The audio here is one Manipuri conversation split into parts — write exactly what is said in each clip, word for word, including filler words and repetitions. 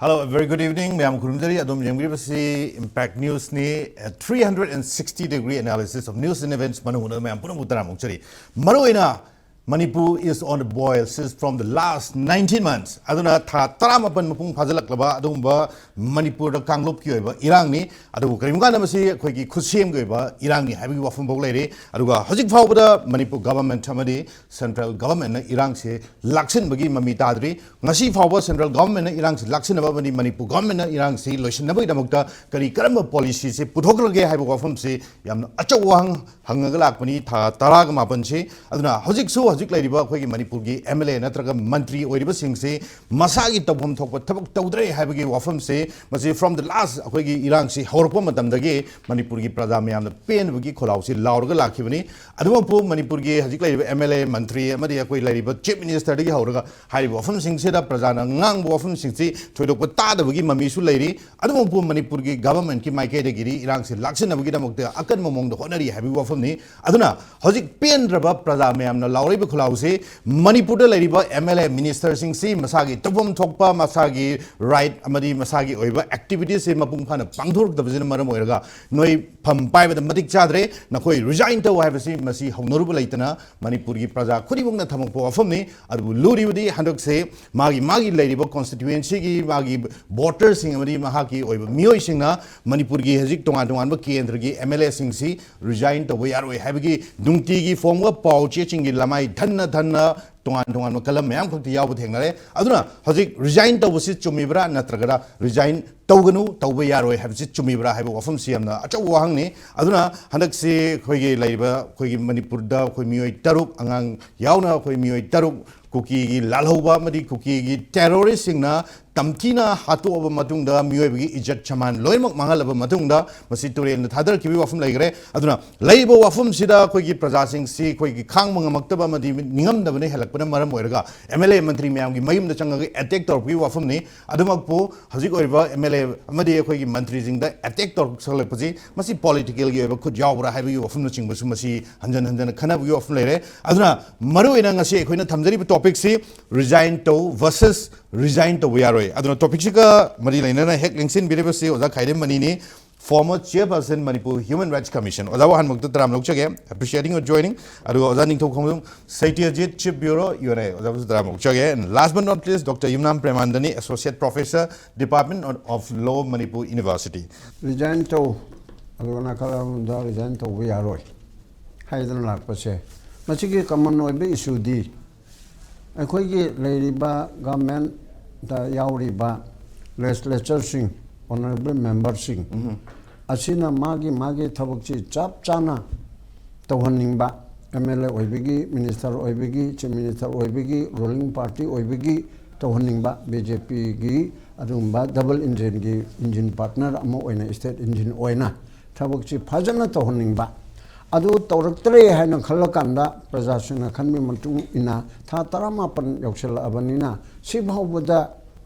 Hello, a very good evening. ꯃꯌꯥꯝ ꯈꯨꯔꯨꯝꯖꯔꯤ꯫ ꯑꯗꯣꯝ ꯌꯦꯡꯕꯤꯔꯤꯕꯁꯤ Impact Newsꯅꯤ꯫ A three hundred and sixty degree analysis of news and events ꯃꯅꯨꯡꯗ ꯃꯌꯥꯝ ꯄꯨꯝꯅꯃꯛꯄꯨ ꯇꯔꯥꯝꯅ ꯑꯣꯛꯆꯔꯤ꯫ ꯃꯔꯨꯑꯣꯏꯅ Manipur is on the boil since from the last nineteen months. ꯑꯗꯨꯅ ꯊꯥ ꯇꯔꯥꯃꯥꯄꯟ ꯃꯄꯨꯡ ꯐꯥꯖꯤꯜꯂꯛꯂꯕ ꯑꯗꯨꯒꯨꯝꯕ ꯃꯅꯤꯄꯨꯔꯗ ꯀꯥꯡꯂꯨꯞꯀꯤ ꯑꯣꯏꯕ ꯏꯔꯥꯡꯅꯤ꯫ ꯑꯗꯨꯕꯨ ꯀꯔꯤꯒꯨꯝꯕ ꯀꯥꯟꯗ ꯃꯁꯤ ꯑꯩꯈꯣꯏꯒꯤ ꯈꯨꯠꯁꯦꯝꯒꯤ ꯑꯣꯏꯕ ꯏꯔꯥꯡꯅꯤ ꯍꯥꯏꯕꯒꯤ ꯋꯥꯐꯝ ꯐꯥꯎ ꯂꯩꯔꯤ꯫ ꯑꯗꯨꯒ ꯍꯧꯖꯤꯛ ꯐꯥꯎꯕꯗ ꯃꯅꯤꯄꯨꯔ ꯒꯚꯔꯟꯃꯦꯟꯠ ꯑꯃꯗꯤ ꯁꯦꯟꯇ꯭ꯔꯦꯜ ꯒꯚꯔꯟꯃꯦꯟꯠꯅ ꯏꯔꯥꯡꯁꯤ ꯂꯥꯛꯁꯤꯟꯕꯒꯤ ꯃꯃꯤ ꯇꯥꯗ꯭ꯔꯤ꯫ ꯉꯁꯤ ꯐꯥꯎꯕ ꯁꯦꯟꯇ꯭ꯔꯦꯜ ꯒꯚꯔꯟꯃꯦꯟꯠꯅ ꯏꯔꯥꯡꯁꯤ ꯂꯥꯛꯁꯤꯟꯅꯕ ꯑꯃꯗꯤ ꯃꯅꯤꯄꯨꯔ ꯒꯚꯔꯟꯃꯦꯟꯠꯅ ꯏꯔꯥꯡꯁꯤ ꯂꯣꯏꯁꯤꯟꯅꯕꯒꯤꯗꯃꯛꯇ ꯀꯔꯤ ꯀꯔꯝꯕ ꯄꯣꯂꯤꯁꯤꯁꯤ ꯄꯨꯊꯣꯛꯈ꯭ꯔꯒꯦ ꯍꯥꯏꯕ ꯋꯥꯐꯝꯁꯤ ꯌꯥꯝꯅ ꯑꯆꯧꯕ ꯋꯥꯍꯪ ꯍꯪꯉꯒ ꯂꯥꯛꯄꯅꯤ ꯊꯥ ꯇꯔꯥꯒ ꯃꯥꯄꯟꯁꯤ꯫ ꯑꯗꯨꯅ ꯍꯧꯖꯤꯛꯁꯨ ꯍꯧꯖꯤꯛ ꯂꯩꯔꯤꯕ ꯑꯩꯈꯣꯏꯒꯤ ꯃꯅꯤꯄꯨꯔꯒꯤ ꯑꯦꯝ ꯑꯦꯜ ꯑꯦ ꯅꯠꯇ꯭ꯔꯒ ꯃꯟꯇ꯭ꯔꯤ ꯑꯣꯏꯔꯤꯕꯁꯤꯡꯁꯤ ꯃꯁꯥꯒꯤ ꯇꯧꯐꯝ ꯊꯣꯛꯄ ꯊꯕꯛ ꯇꯧꯗ꯭ꯔꯦ ꯍꯥꯏꯕꯒꯤ ꯋꯥꯐꯝꯁꯤ ꯃꯁꯤ from the last ꯑꯩꯈꯣꯏꯒꯤ ꯏꯔꯥꯡꯁꯤ ꯍꯧꯔꯛꯄ ꯃꯇꯝꯗꯒꯤ ꯃꯅꯤꯄꯨꯔꯒꯤ ꯄ꯭ꯔꯖꯥ ꯃꯌꯥꯝꯅ ꯄꯦꯟꯗꯕꯒꯤ ꯈꯣꯜꯂꯥꯎꯁꯤ ꯂꯥꯎꯔꯒ ꯂꯥꯛꯈꯤꯕꯅꯤ꯫ ꯑꯗꯨꯃꯛꯄꯨ ꯃꯅꯤꯄꯨꯔꯒꯤ ꯍꯧꯖꯤꯛ ꯂꯩꯔꯤꯕ ꯑꯦꯝ ꯑꯦꯜ ꯑꯦ, ꯃꯟꯇ꯭ꯔꯤ ꯑꯃꯗꯤ ꯑꯩꯈꯣꯏ ꯂꯩꯔꯤꯕ ꯆꯤꯐ ꯃꯤꯅꯤꯁꯇꯔꯗꯒꯤ ꯍꯧꯔꯒ ꯍꯥꯏꯔꯤꯕ ꯋꯥꯐꯝꯁꯤꯡꯁꯤꯗ ꯄ꯭ꯔꯖꯥꯅ ꯉꯥꯡꯕ ꯋꯥꯐꯝꯁꯤꯡꯁꯤ ꯊꯣꯏꯗꯣꯛꯄ ꯇꯥꯗꯕꯒꯤ ꯃꯃꯤꯁꯨ ꯂꯩꯔꯤ꯫ ꯑꯗꯨꯃꯛꯄꯨ ꯃꯅꯤꯄꯨꯔꯒꯤ ꯒꯚꯔꯟꯃꯦꯟꯠꯀꯤ ꯃꯥꯏꯀꯩꯗꯒꯤꯗꯤ ꯏꯔꯥꯡꯁꯤ ꯂꯥꯛꯁꯤꯟꯅꯕꯒꯤꯗꯃꯛꯇ ꯑꯀꯟꯕ ꯃꯑꯣꯡꯗ ꯍꯣꯠꯅꯔꯤ ꯍꯥꯏꯕꯒꯤ ꯋꯥꯐꯝꯅꯤ꯫ ꯑꯗꯨꯅ ꯍꯧꯖꯤꯛ ꯄꯦꯟꯗ꯭ꯔꯕ ꯄ꯭ꯔꯖꯥ ꯃꯌꯥꯝꯅ ꯂꯥꯎꯔꯛꯏꯕ ꯈꯣꯜꯂꯥꯎꯁꯤ ꯃꯅꯤꯄꯨꯔꯗ ꯂꯩꯔꯤꯕ ꯑꯦꯝ ꯑꯦꯜ ꯑꯦ ꯃꯤꯅꯤꯁꯇꯔꯁꯤꯡꯁꯤ ꯃꯁꯥꯒꯤ ꯇꯧꯐꯝ ꯊꯣꯛꯄ ꯃꯁꯥꯒꯤ ꯔꯥꯏꯠ ꯑꯃꯗꯤ ꯃꯁꯥꯒꯤ ꯑꯣꯏꯕ ꯑꯦꯛꯇꯤꯚꯤꯇꯤꯁꯁꯤ ꯃꯄꯨꯡ ꯐꯥꯅ ꯄꯥꯡꯊꯣꯔꯛꯇꯕꯁꯤꯅ ꯃꯔꯝ ꯑꯣꯏꯔꯒ ꯅꯣꯏ ꯐꯝ ꯄꯥꯏꯕꯗ ꯃꯇꯤꯛ ꯆꯥꯗ꯭ꯔꯦ, ꯅꯈꯣꯏ ꯔꯤꯖꯥꯏꯟ ꯇꯧ ꯍꯥꯏꯕꯁꯤ ꯃꯁꯤ ꯍꯧꯅꯔꯨꯕ ꯂꯩꯇꯅ ꯃꯅꯤꯄꯨꯔꯒꯤ ꯄ꯭ꯔꯖꯥ ꯈꯨꯗꯤꯡꯃꯛꯅ ꯊꯝꯃꯛꯄ ꯋꯥꯐꯝꯅꯤ꯫ ꯑꯗꯨꯕꯨ ꯂꯨꯔꯤꯕꯗꯤ ꯍꯟꯗꯛꯁꯦ ꯃꯥꯒꯤ ꯃꯥꯒꯤ ꯂꯩꯔꯤꯕ ꯀꯣꯟꯁꯇꯤꯇ꯭ꯋꯦꯟꯁꯤꯒꯤ ꯃꯥꯒꯤ ꯚꯣꯇꯔꯁꯤꯡ ꯑꯃꯗꯤ ꯃꯍꯥꯛꯀꯤ ꯑꯣꯏꯕ ꯃꯤꯑꯣꯏꯁꯤꯡꯅ ꯃꯅꯤꯄꯨꯔꯒꯤ ꯍꯧꯖꯤꯛ ꯇꯣꯉꯥꯟ ꯇꯣꯉꯥꯟꯕ ꯀꯦꯟꯗ꯭ꯔꯒꯤ ꯑꯦꯝ ꯑꯦꯜ ꯑꯦꯁꯤꯡꯁꯤ ꯔꯤꯖꯥꯏꯟ ꯇꯧꯕ ꯌꯥꯔꯣꯏ ꯍꯥꯏꯕꯒꯤ ꯅꯨꯡꯇꯤꯒꯤ ꯐꯣꯡꯕ ꯄꯥꯎ ꯆꯦꯁꯤꯡꯒꯤ ꯂꯃꯥꯏ ꯊꯟꯅ ꯊꯟꯅ ꯇꯣꯉꯥꯟ ꯇꯣꯉꯥꯟꯕ ꯀꯂꯝ ꯃꯌꯥꯝ ꯈꯛꯇ ꯌꯥꯎꯕ ꯊꯦꯡꯅꯔꯦ꯫ ꯑꯗꯨꯅ ꯍꯧꯖꯤꯛ ꯔꯤꯖꯥꯏꯟ ꯇꯧꯕꯁꯤ ꯆꯨꯝꯃꯤꯕ꯭ꯔꯥ ꯅꯠꯇ꯭ꯔꯒꯅ ꯔꯤꯖꯥꯏꯟ ꯇꯧꯒꯅꯨ, ꯇꯧꯕ ꯌꯥꯔꯣꯏ ꯍꯥꯏꯕꯁꯤ ꯆꯨꯝꯃꯤꯕ꯭ꯔꯥ ꯍꯥꯏꯕ ꯋꯥꯐꯝꯁꯤ ꯌꯥꯝꯅ ꯑꯆꯧꯕ ꯋꯥꯍꯪꯅꯤ꯫ ꯑꯗꯨꯅ ꯍꯟꯗꯛꯁꯤ ꯑꯩꯈꯣꯏꯒꯤ ꯂꯩꯔꯤꯕ ꯑꯩꯈꯣꯏꯒꯤ ꯃꯅꯤꯄꯨꯔꯗ ꯑꯩꯈꯣꯏ ꯃꯤꯑꯣꯏ ꯇꯔꯨꯛ, ꯑꯉꯥꯡ ꯌꯥꯎꯅ ꯑꯩꯈꯣꯏ ꯃꯤꯑꯣꯏ ꯇꯔꯨꯛ ꯀꯨꯀꯤꯒꯤ ꯂꯥꯜꯍꯧꯕ ꯑꯃꯗꯤ ꯀꯨꯀꯤꯒꯤ ꯇꯦꯔꯣꯔꯤꯁꯁꯤꯡꯅ ꯇꯝꯊꯤꯅ ꯍꯥꯠꯇꯣꯛꯑꯕ ꯃꯇꯨꯡꯗ, ꯃꯤꯑꯣꯏꯕꯒꯤ ꯏꯖꯠ ꯁꯃꯥꯟ ꯂꯣꯏꯅꯃꯛ ꯃꯥꯡꯍꯜꯂꯕ ꯃꯇꯨꯡꯗ, ꯃꯁꯤ ꯇꯨꯔꯦꯜꯗ ꯊꯥꯗꯔꯛꯈꯤꯕꯒꯤ ꯋꯥꯐꯝ ꯂꯩꯈ꯭ꯔꯦ꯫ ꯑꯗꯨꯅ ꯂꯩꯔꯤꯕ ꯋꯥꯐꯝꯁꯤꯗ ꯑꯩꯈꯣꯏꯒꯤ ꯄ꯭ꯔꯖꯥꯁꯤꯡꯁꯤ ꯑꯩꯈꯣꯏꯒꯤ ꯈꯥꯡꯕ ꯉꯝꯃꯛꯇꯕ ꯑꯃꯗꯤ ꯅꯤꯡꯉꯝꯗꯕꯅ ꯍꯦꯜꯂꯛꯄꯅ ꯃꯔꯝ ꯑꯣꯏꯔꯒ ꯑꯦꯝ ꯑꯦꯜ ꯑꯦ ꯃꯟꯇ꯭ꯔꯤ ꯃꯌꯥꯝꯒꯤ ꯃꯌꯨꯝꯗ ꯆꯪꯉꯒ ꯑꯦꯇꯦꯛ ꯇꯧꯔꯛꯄꯒꯤ ꯋꯥꯐꯝꯅꯤ꯫ ꯑꯗꯨꯃꯛꯄꯨ ꯍꯧꯖꯤꯛ ꯑꯣꯏꯔꯤꯕ ꯑꯦꯝ ꯑꯦꯜ ꯑꯦ ꯑꯃꯗꯤ ꯑꯩꯈꯣꯏꯒꯤ ꯃꯟꯇ꯭ꯔꯤꯁꯤꯡꯗ ꯑꯦꯇꯦꯛ ꯇꯧꯔꯛꯁꯜꯂꯛꯄꯁꯤ ꯃꯁꯤ ꯄꯣꯂꯤꯇꯤꯀꯦꯜꯒꯤ ꯑꯣꯏꯕ ꯈꯨꯠ ꯌꯥꯎꯕ꯭ꯔꯥ ꯍꯥꯏꯕꯒꯤ ꯋꯥꯐꯝꯅꯆꯤꯡꯕꯁꯨ ꯃꯁꯤ ꯍꯟꯖꯟ ꯍꯟꯖꯟꯅ ꯈꯟꯅꯕꯒꯤ ꯋꯥꯐꯝ ꯂꯩꯔꯦ꯫ ꯑꯗꯨꯅ ꯃꯔꯨꯑꯣꯏꯅ ꯉꯁꯤ ꯑꯩꯈꯣꯏꯅ ꯊꯝꯖꯔꯤꯕ ꯇꯣꯄꯤꯛꯁꯤ ꯔꯤꯖꯥꯏꯟ ꯇꯧ ꯚꯔꯁꯦꯁ ꯔꯤꯖꯥꯏꯟ ꯇꯧꯕ ꯌꯥꯔꯣꯏ꯫ ꯑꯗꯨꯅ ꯇꯣꯄꯤꯛꯁꯤꯒ ꯃꯔꯤ ꯂꯩꯅꯅ ꯍꯦꯛ ꯂꯦꯡꯁꯤꯟꯕꯤꯔꯤꯕꯁꯤ ꯑꯣꯖꯥ ꯈꯥꯏꯔꯦꯝ ꯃꯅꯤꯅꯤ, former chairperson Manipur Human Rights Commission. ꯑꯣꯖꯥꯕꯨ ꯑꯍꯥꯟꯕꯃꯛꯇ ꯇꯔꯥꯝꯅ ꯑꯣꯛꯆꯒꯦ, appreciating your joining. ꯑꯗꯨꯒ ꯑꯣꯖꯥ Ningthoukhongbam Satyajit, Chief Bureau, U N I, ꯑꯣꯖꯥꯕꯨꯁꯨ ꯇꯔꯥꯝꯅ ꯑꯣꯛꯆꯒꯦ. And last but not least, Doctor Yumnam ꯄ꯭ꯔꯦꯃꯥꯟꯗꯅꯤ, Associate Professor, Department of, of Law, Manipur University. Resign ꯇꯧ, ꯑꯗꯨꯒ ꯅꯥꯀꯜ ꯑꯃꯗ ꯔꯤꯖꯥꯏꯟ ꯇꯧꯕ ꯌꯥꯔꯣꯏ ꯍꯥꯏꯗꯅ ꯂꯥꯛꯄꯁꯦ, ꯃꯁꯤꯒꯤ ꯀꯃꯟ ꯑꯣꯏꯕ ꯏꯁꯨꯗꯤ ꯑꯩꯈꯣꯏꯒꯤ ꯂꯩꯔꯤꯕ ꯒꯚꯔꯟꯃꯦꯟꯗ ꯌꯥꯎꯔꯤꯕ ꯂꯦꯖꯤꯁꯂꯦꯆꯔꯁꯤꯡ, ꯑꯣꯅꯔꯦꯕꯜ ꯃꯦꯝꯕꯔꯁꯤꯡ ꯑꯁꯤꯅ ꯃꯥꯒꯤ ꯃꯥꯒꯤ ꯊꯕꯛꯁꯤ ꯆꯞ ꯆꯥꯅ ꯇꯧꯍꯟꯅꯤꯡꯕ, ꯑꯦꯝ ꯑꯦꯜ ꯑꯦ ꯑꯣꯏꯕꯒꯤ, ꯃꯤꯅꯤꯁꯇꯔ ꯑꯣꯏꯕꯒꯤ, ꯆꯤꯐ ꯃꯤꯅꯤꯁꯇꯔ ꯑꯣꯏꯕꯒꯤ, ꯔꯨꯂꯤꯡ ꯄꯥꯔꯇꯤ ꯑꯣꯏꯕꯒꯤ ꯇꯧꯍꯟꯅꯤꯡꯕ, ꯕꯤ ꯖꯦ ꯄꯤꯒꯤ ꯑꯗꯨꯒꯨꯝꯕ ꯗꯕꯜ ꯏꯟꯖꯤꯟꯒꯤ ꯏꯟꯖꯤꯟ ꯄꯥꯔꯠꯅꯔ ꯑꯃ ꯑꯣꯏꯅ, ꯁ꯭ꯇꯦꯠ ꯏꯟꯖꯤꯟ ꯑꯣꯏꯅ ꯊꯕꯛꯁꯤ ꯐꯖꯅ ꯇꯧꯍꯟꯅꯤꯡꯕ꯫ ꯑꯗꯨ ꯇꯧꯔꯛꯇ꯭ꯔꯦ ꯍꯥꯏꯅ ꯈꯜꯂꯀꯥꯟꯗ, ꯄ꯭ꯔꯖꯥꯁꯤꯡꯅ ꯈꯟꯕꯒꯤ ꯃꯇꯨꯡ ꯏꯟꯅ ꯊꯥ ꯇꯔꯥꯃꯥꯄꯟ ꯌꯧꯁꯤꯜꯂꯛꯑꯕꯅꯤꯅ, ꯁꯤ ꯐꯥꯎꯕꯗ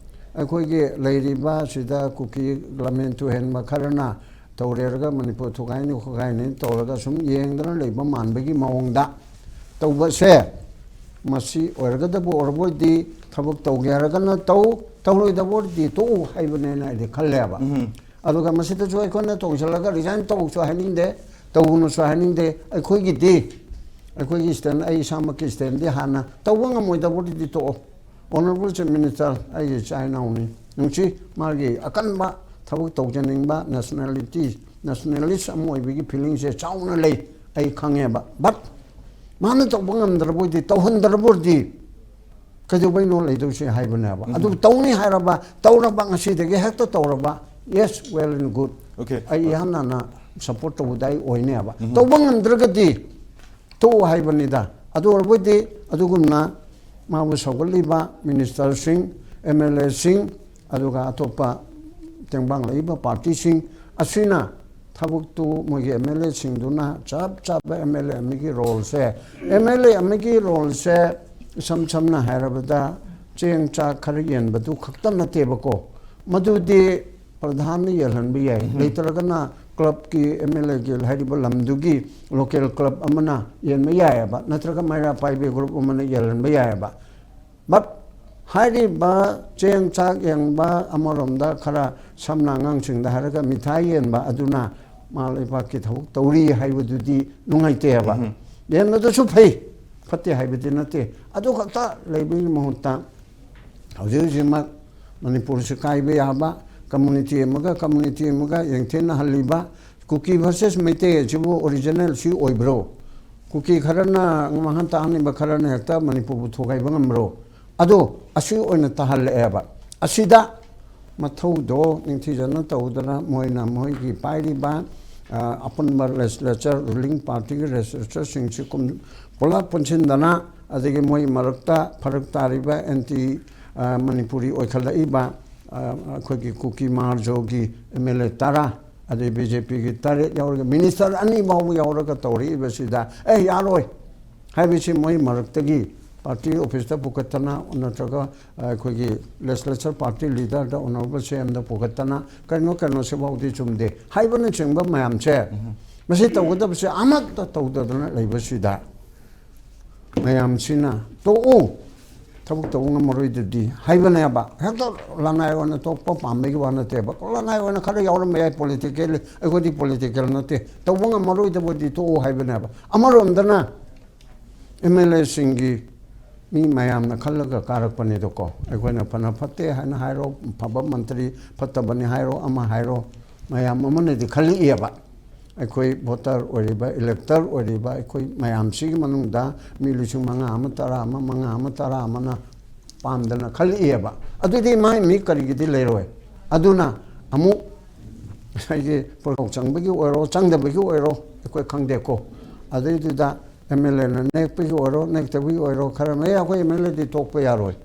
ꯑꯩꯈꯣꯏꯒꯤ ꯂꯩꯔꯤꯕ ꯁꯤꯗ ꯀꯨꯀꯤ ꯂꯝꯍꯦꯟ ꯇꯨꯍꯦꯟꯕ ꯈꯔꯅ ꯇꯧꯔꯦꯔꯒ ꯃꯅꯤꯄꯨꯔ ꯊꯨꯒꯥꯏꯅꯤ ꯈꯣꯠꯀꯥꯏꯅꯤ ꯇꯧꯔꯒ ꯁꯨꯝ ꯌꯦꯡꯗꯅ ꯂꯩꯕ ꯃꯥꯟꯕꯒꯤ ꯃꯑꯣꯡꯗ ꯇꯧꯕꯁꯦ, ꯃꯁꯤ ꯑꯣꯏꯔꯒꯗꯕ ꯑꯣꯏꯔꯕꯣꯏꯗꯤ ꯊꯕꯛ ꯇꯧꯒꯦ ꯍꯥꯏꯔꯒꯅ ꯇꯧ, ꯇꯧꯔꯣꯏꯗꯕ ꯑꯣꯏꯔꯗꯤ ꯇꯣꯛꯎ ꯍꯥꯏꯕꯅꯦꯅ ꯑꯩꯗꯤ ꯈꯜꯂꯦꯕ꯫ ꯑꯗꯨꯒ ꯃꯁꯤꯗꯁꯨ ꯑꯩꯈꯣꯏꯅ ꯇꯣꯡꯁꯤꯜꯂꯒ ꯔꯤꯖꯥꯏꯟ ꯇꯧꯁꯨ ꯍꯥꯏꯅꯤꯡꯗꯦ, ꯇꯧꯒꯅꯨꯁꯨ ꯍꯥꯏꯅꯤꯡꯗꯦ꯫ ꯑꯩꯈꯣꯏꯒꯤꯗꯤ, ꯑꯩꯈꯣꯏꯒꯤ ꯁ꯭ꯇꯦꯟ, ꯑꯩ ꯏꯁꯥꯃꯛꯀꯤ ꯁ꯭ꯇꯦꯟꯗꯤ ꯍꯥꯟꯅ ꯇꯧꯕ ꯉꯝꯃꯣꯏꯗꯕꯗꯨꯗꯤ ꯇꯣꯛꯑꯣ꯫ ꯑꯣꯅꯔꯦꯕꯜ ꯆꯤꯐ ꯃꯤꯅꯤꯁꯇꯔ, ꯑꯩꯒꯤ ꯏꯆꯥ ꯏꯅꯥꯎꯅꯤ, ꯅꯨꯡꯁꯤ, ꯃꯥꯒꯤ ꯑꯀꯟꯕ ꯊꯕꯛ ꯇꯧꯖꯅꯤꯡꯕ, ꯅꯦꯁꯅꯦꯂꯤꯇꯤ, ꯅꯦꯁꯅꯦꯂꯤꯁ ꯑꯃ ꯑꯣꯏꯕꯒꯤ ꯐꯤꯂꯤꯡꯁꯦ ꯆꯥꯎꯅ ꯂꯩ, ꯑꯩ ꯈꯪꯉꯦꯕ꯫ ꯕꯠ ꯃꯥꯅ ꯇꯧꯕ ꯉꯝꯗ꯭ꯔꯕ ꯑꯣꯏꯗꯤ, ꯇꯧꯍꯟꯗ꯭ꯔꯕ ꯑꯣꯏꯔꯗꯤ ꯀꯩꯗꯧꯕꯩꯅꯣ ꯂꯩꯗꯧꯁꯦ ꯍꯥꯏꯕꯅꯦꯕ꯫ ꯑꯗꯨ ꯇꯧꯅꯤ ꯍꯥꯏꯔꯕ, ꯇꯧꯔꯕ, ꯉꯁꯤꯗꯒꯤ ꯍꯦꯛꯇ ꯇꯧꯔꯕ, yes, well and good. Okay. ꯑꯩ ꯏꯍꯥꯟ ꯍꯥꯟꯅ ꯁꯞꯄꯣꯔꯠ ꯇꯧꯕꯗ ꯑꯩ ꯑꯣꯏꯅꯦꯕ꯫ ꯇꯧꯕ ꯉꯝꯗ꯭ꯔꯒꯗꯤ ꯇꯣꯛꯎ ꯍꯥꯏꯕꯅꯤꯗ꯫ ꯑꯗꯨ ꯑꯣꯏꯔꯕꯣꯏꯗꯤ ꯑꯗꯨꯒꯨꯝꯅ ꯃꯥꯕꯨ ꯁꯧꯒꯠꯂꯤꯕ ꯃꯤꯅꯤꯁꯇꯔꯁꯤꯡ, ꯑꯦꯝ ꯑꯦꯜ ꯑꯦꯁꯤꯡ, ꯑꯗꯨꯒ ꯑꯇꯣꯞꯄ ꯇꯦꯡꯕꯥꯡꯂꯛꯏꯕ ꯄꯥꯔꯇꯤꯁꯤꯡ ꯑꯁꯤꯅ ꯊꯕꯛꯇꯨ ꯃꯣꯏꯒꯤ ꯑꯦꯝ ꯑꯦꯜ ꯑꯦꯁꯤꯡꯗꯨꯅ ꯆꯞ ꯆꯥꯕ ꯑꯦꯝ ꯑꯦꯜ ꯑꯦ ꯑꯃꯒꯤ ꯔꯣꯜꯁꯦ, ꯑꯦꯝ ꯑꯦꯜ ꯑꯦ ꯑꯃꯒꯤ ꯔꯣꯜꯁꯦ ꯏꯁꯝ ꯁꯝꯅ ꯍꯥꯏꯔꯕꯗ ꯆꯦꯡ ꯆꯥꯛ ꯈꯔ ꯌꯦꯟꯕꯗꯨ ꯈꯛꯇ ꯅꯠꯇꯦꯕꯀꯣ꯫ ꯃꯗꯨꯗꯤ ꯄ꯭ꯔꯙꯥꯟꯅ ꯌꯦꯜꯍꯟꯕ ꯌꯥꯏ꯫ ꯂꯩꯇ꯭ꯔꯒꯅ ꯀ꯭ꯂꯕꯀꯤ ꯑꯦꯝ ꯑꯦꯜ ꯑꯦꯒꯤ ꯍꯥꯏꯔꯤꯕ ꯂꯝꯗꯨꯒꯤ ꯂꯣꯀꯦꯜ ꯀ꯭ꯂꯕ ꯑꯃꯅ ꯌꯦꯟꯕ ꯌꯥꯏꯑꯕ, ꯅꯠꯇ꯭ꯔꯒ ꯃꯩꯔꯥ ꯄꯥꯏꯕꯤ ꯒ꯭ꯔꯨꯞ ꯑꯃꯅ ꯌꯦꯜꯍꯟꯕ ꯌꯥꯏꯑꯕ꯫ ꯕꯠ ꯍꯥꯏꯔꯤꯕ ꯆꯦꯡ ꯆꯥꯛ ꯌꯦꯟꯕ, ꯑꯃꯔꯣꯝꯗ ꯈꯔ ꯁꯝꯅ ꯑꯉꯥꯡꯁꯤꯡꯗ ꯍꯥꯏꯔꯒ ꯃꯤꯊꯥꯏ ꯌꯦꯟꯕ ꯑꯗꯨꯅ ꯃꯥ ꯂꯩꯕꯥꯛꯀꯤ ꯊꯕꯛ ꯇꯧꯔꯤ ꯍꯥꯏꯕꯗꯨꯗꯤ ꯅꯨꯡꯉꯥꯏꯇꯦꯕ꯫ ꯌꯦꯟꯕꯗꯨꯁꯨ ꯐꯩ, ꯐꯠꯇꯦ ꯍꯥꯏꯕꯗꯤ ꯅꯠꯇꯦ꯫ ꯑꯗꯨ ꯈꯛꯇ ꯂꯩꯕꯒꯤ ꯃꯍꯨꯠꯇ ꯍꯧꯖꯤꯛ ꯍꯧꯖꯤꯛꯃꯛ ꯃꯅꯤꯄꯨꯔꯁꯤ ꯀꯥꯏꯕ ꯌꯥꯕ, ꯀꯝꯃꯨꯅꯤꯇꯤ ꯑꯃꯒ ꯀꯝꯃꯨꯅꯤꯇꯤ ꯑꯃꯒ ꯌꯦꯡꯊꯦꯟꯅꯍꯜꯂꯤꯕ, ꯀꯨꯀꯤ ꯚꯔꯁꯦꯁ ꯃꯩꯇꯩ ꯑꯁꯤꯕꯨ ꯑꯣꯔꯤꯖꯤꯅꯦꯜ ꯁꯤ ꯑꯣꯏꯕ꯭ꯔꯣ? ꯀꯨꯀꯤ ꯈꯔꯅ ꯃꯍꯥꯟ ꯇꯥꯍꯟꯅꯤꯡꯕ ꯈꯔꯅ ꯍꯦꯛꯇ ꯃꯅꯤꯄꯨꯔꯕꯨ ꯊꯨꯒꯥꯏꯕ ꯉꯝꯕ꯭ꯔꯣ? ꯑꯗꯣ ꯑꯁꯤ ꯑꯣꯏꯅ ꯇꯥꯍꯜꯂꯛꯑꯦꯕ꯫ ꯑꯁꯤꯗ ꯃꯊꯧꯗꯣ ꯅꯤꯡꯊꯤꯖꯅ ꯇꯧꯗꯅ ꯃꯣꯏꯅ ꯃꯣꯏꯒꯤ ꯄꯥꯏꯔꯤꯕ, ꯑ, ꯑꯄꯨꯟꯕ ꯂꯦꯖꯤꯁꯂꯦꯆꯔ, ꯔꯨꯂꯤꯡ ꯄꯥꯔꯇꯤꯒꯤ ꯂꯦꯖꯤꯁꯂꯦꯆꯔꯁꯤꯡꯁꯤ ꯀꯨꯝ-, ꯄꯨꯂꯞ ꯄꯨꯟꯁꯤꯟꯗꯅ, ꯑꯗꯒꯤ ꯃꯣꯏ ꯃꯔꯛꯇ ꯐꯔꯛ ꯇꯥꯔꯤꯕ ꯑꯦꯟꯇꯤ, ꯑ, ꯃꯅꯤꯄꯨꯔꯤ ꯑꯣꯏꯈꯠꯂꯛꯏꯕ, ꯑ, ꯑꯩꯈꯣꯏꯒꯤ ꯀꯨꯀꯤ ꯃꯥꯔꯖꯣꯒꯤ ꯑꯦꯝ ꯑꯦꯜ ꯑꯦ ꯇꯔꯥ, ꯑꯗꯩ ꯕꯤ ꯖꯦ ꯄꯤꯒꯤ ꯇꯔꯦꯠ ꯌꯥꯎꯔꯒ, ꯃꯤꯅꯤꯁꯇꯔ ꯑꯅꯤ ꯐꯥꯎꯕ ꯌꯥꯎꯔꯒ ꯇꯧꯔꯛꯏꯕꯁꯤꯗ, "ꯑꯦ, ꯌꯥꯔꯣꯏ" ꯍꯥꯏꯕꯁꯤ ꯃꯣꯏ ꯃꯔꯛꯇꯒꯤ ꯄꯥꯔꯇꯤ ꯑꯣꯐꯤꯁꯇ ꯄꯨꯈꯠꯇꯅ ꯅꯠꯇ꯭ꯔꯒ ꯑꯩꯈꯣꯏꯒꯤ ꯂꯦꯖꯤꯁꯂꯦꯆꯔ ꯄꯥꯔꯇꯤ ꯂꯤꯗꯔꯗ, ꯑꯣꯅꯔꯦꯕꯜ ꯁꯤ ꯑꯦꯝꯗ ꯄꯨꯈꯠꯇꯅ, "ꯀꯩꯅꯣ, ꯀꯩꯅꯣ, ꯁꯤꯐꯥꯎꯗꯤ ꯆꯨꯝꯗꯦ" ꯍꯥꯏꯕꯅꯆꯤꯡꯕ ꯃꯌꯥꯝꯁꯦ, ꯃꯁꯤ ꯇꯧꯒꯗꯕꯁꯦ ꯑꯃꯠꯇ ꯇꯧꯗꯗꯅ ꯂꯩꯕꯁꯤꯗ, ꯃꯌꯥꯝꯁꯤꯅ "ꯇꯣꯛꯎ, ꯊꯕꯛ ꯇꯧꯕ ꯉꯝꯃꯔꯣꯏꯗꯨꯗꯤ" ꯍꯥꯏꯕꯅꯦꯕ꯫ ꯍꯦꯛꯇ ꯂꯅꯥꯏ ꯑꯣꯏꯅ ꯇꯣꯛꯄ ꯄꯥꯝꯕꯒꯤ ꯋꯥ ꯅꯠꯇꯦꯕ꯫ ꯂꯅꯥꯏ ꯑꯣꯏꯅ ꯈꯔ ꯌꯥꯎꯔꯝꯕ ꯌꯥꯏ ꯄꯣꯂꯤꯇꯤꯀꯦꯜ, ꯑꯩꯈꯣꯏꯗꯤ ꯄꯣꯂꯤꯇꯤꯀꯦꯜ ꯅꯠꯇꯦ, ꯇꯧꯕ ꯉꯝꯃꯔꯣꯏꯗꯕꯗꯤ ꯇꯣꯛꯎ ꯍꯥꯏꯕꯅꯦꯕ꯫ ꯑꯃꯔꯣꯝꯗꯅ ꯑꯦꯝ ꯑꯦꯜ ꯑꯦꯁꯤꯡꯒꯤ ꯃꯤ ꯃꯌꯥꯝꯅ ꯈꯜꯂꯒ ꯀꯥꯔꯛꯄꯅꯤꯗꯀꯣ꯫ ꯑꯩꯈꯣꯏꯅ ꯐꯅ ꯐꯠꯇꯦ ꯍꯥꯏꯅ ꯍꯥꯏꯔꯣ, ꯐꯕ ꯃꯟꯇ꯭ꯔꯤ ꯐꯠꯇꯕꯅꯤ ꯍꯥꯏꯔꯣ, ꯑꯃ ꯍꯥꯏꯔꯣ, ꯃꯌꯥꯝ ꯑꯃꯅꯗꯤ ꯈꯜꯂꯛꯑꯦꯕ꯫ ꯑꯩꯈꯣꯏ ꯚꯣꯇꯔ ꯑꯣꯏꯔꯤꯕ, ꯏꯂꯦꯛꯇꯔ ꯑꯣꯏꯔꯤꯕ ꯑꯩꯈꯣꯏ ꯃꯌꯥꯝꯁꯤꯒꯤ ꯃꯅꯨꯡꯗ ꯃꯤ ꯂꯤꯁꯤꯡ ꯃꯉꯥ ꯑꯃ, ꯇꯔꯥ ꯑꯃ, ꯃꯉꯥ ꯑꯃ, ꯇꯔꯥ ꯑꯃꯅ ꯄꯥꯝꯗꯅ ꯈꯜꯂꯛꯑꯦꯕ꯫ ꯑꯗꯨꯗꯤ ꯃꯥꯏ ꯃꯤ ꯀꯔꯤꯒꯤꯗꯤ ꯂꯩꯔꯣꯏ? ꯑꯗꯨꯅ ꯑꯃꯨꯛ ꯉꯁꯥꯏꯒꯤ ꯄꯣꯔꯣꯛ ꯆꯪꯕꯒꯤ ꯑꯣꯏꯔꯣ, ꯆꯪꯗꯕꯒꯤ ꯑꯣꯏꯔꯣ, ꯑꯩꯈꯣꯏ ꯈꯪꯗꯦꯀꯣ꯫ ꯑꯗꯨꯏꯗꯨꯗ ꯑꯦꯝ ꯑꯦꯜ ꯑꯦꯅ ꯅꯦꯛꯄꯒꯤ ꯑꯣꯏꯔꯣ, ꯅꯦꯛꯇꯕꯒꯤ ꯑꯣꯏꯔꯣ, ꯈꯔ ꯂꯩ, "ꯑꯩꯈꯣꯏ ꯑꯦꯝ ꯑꯦꯜ ꯑꯦꯗꯤ ꯇꯣꯛꯄ ꯌꯥꯔꯣꯏ"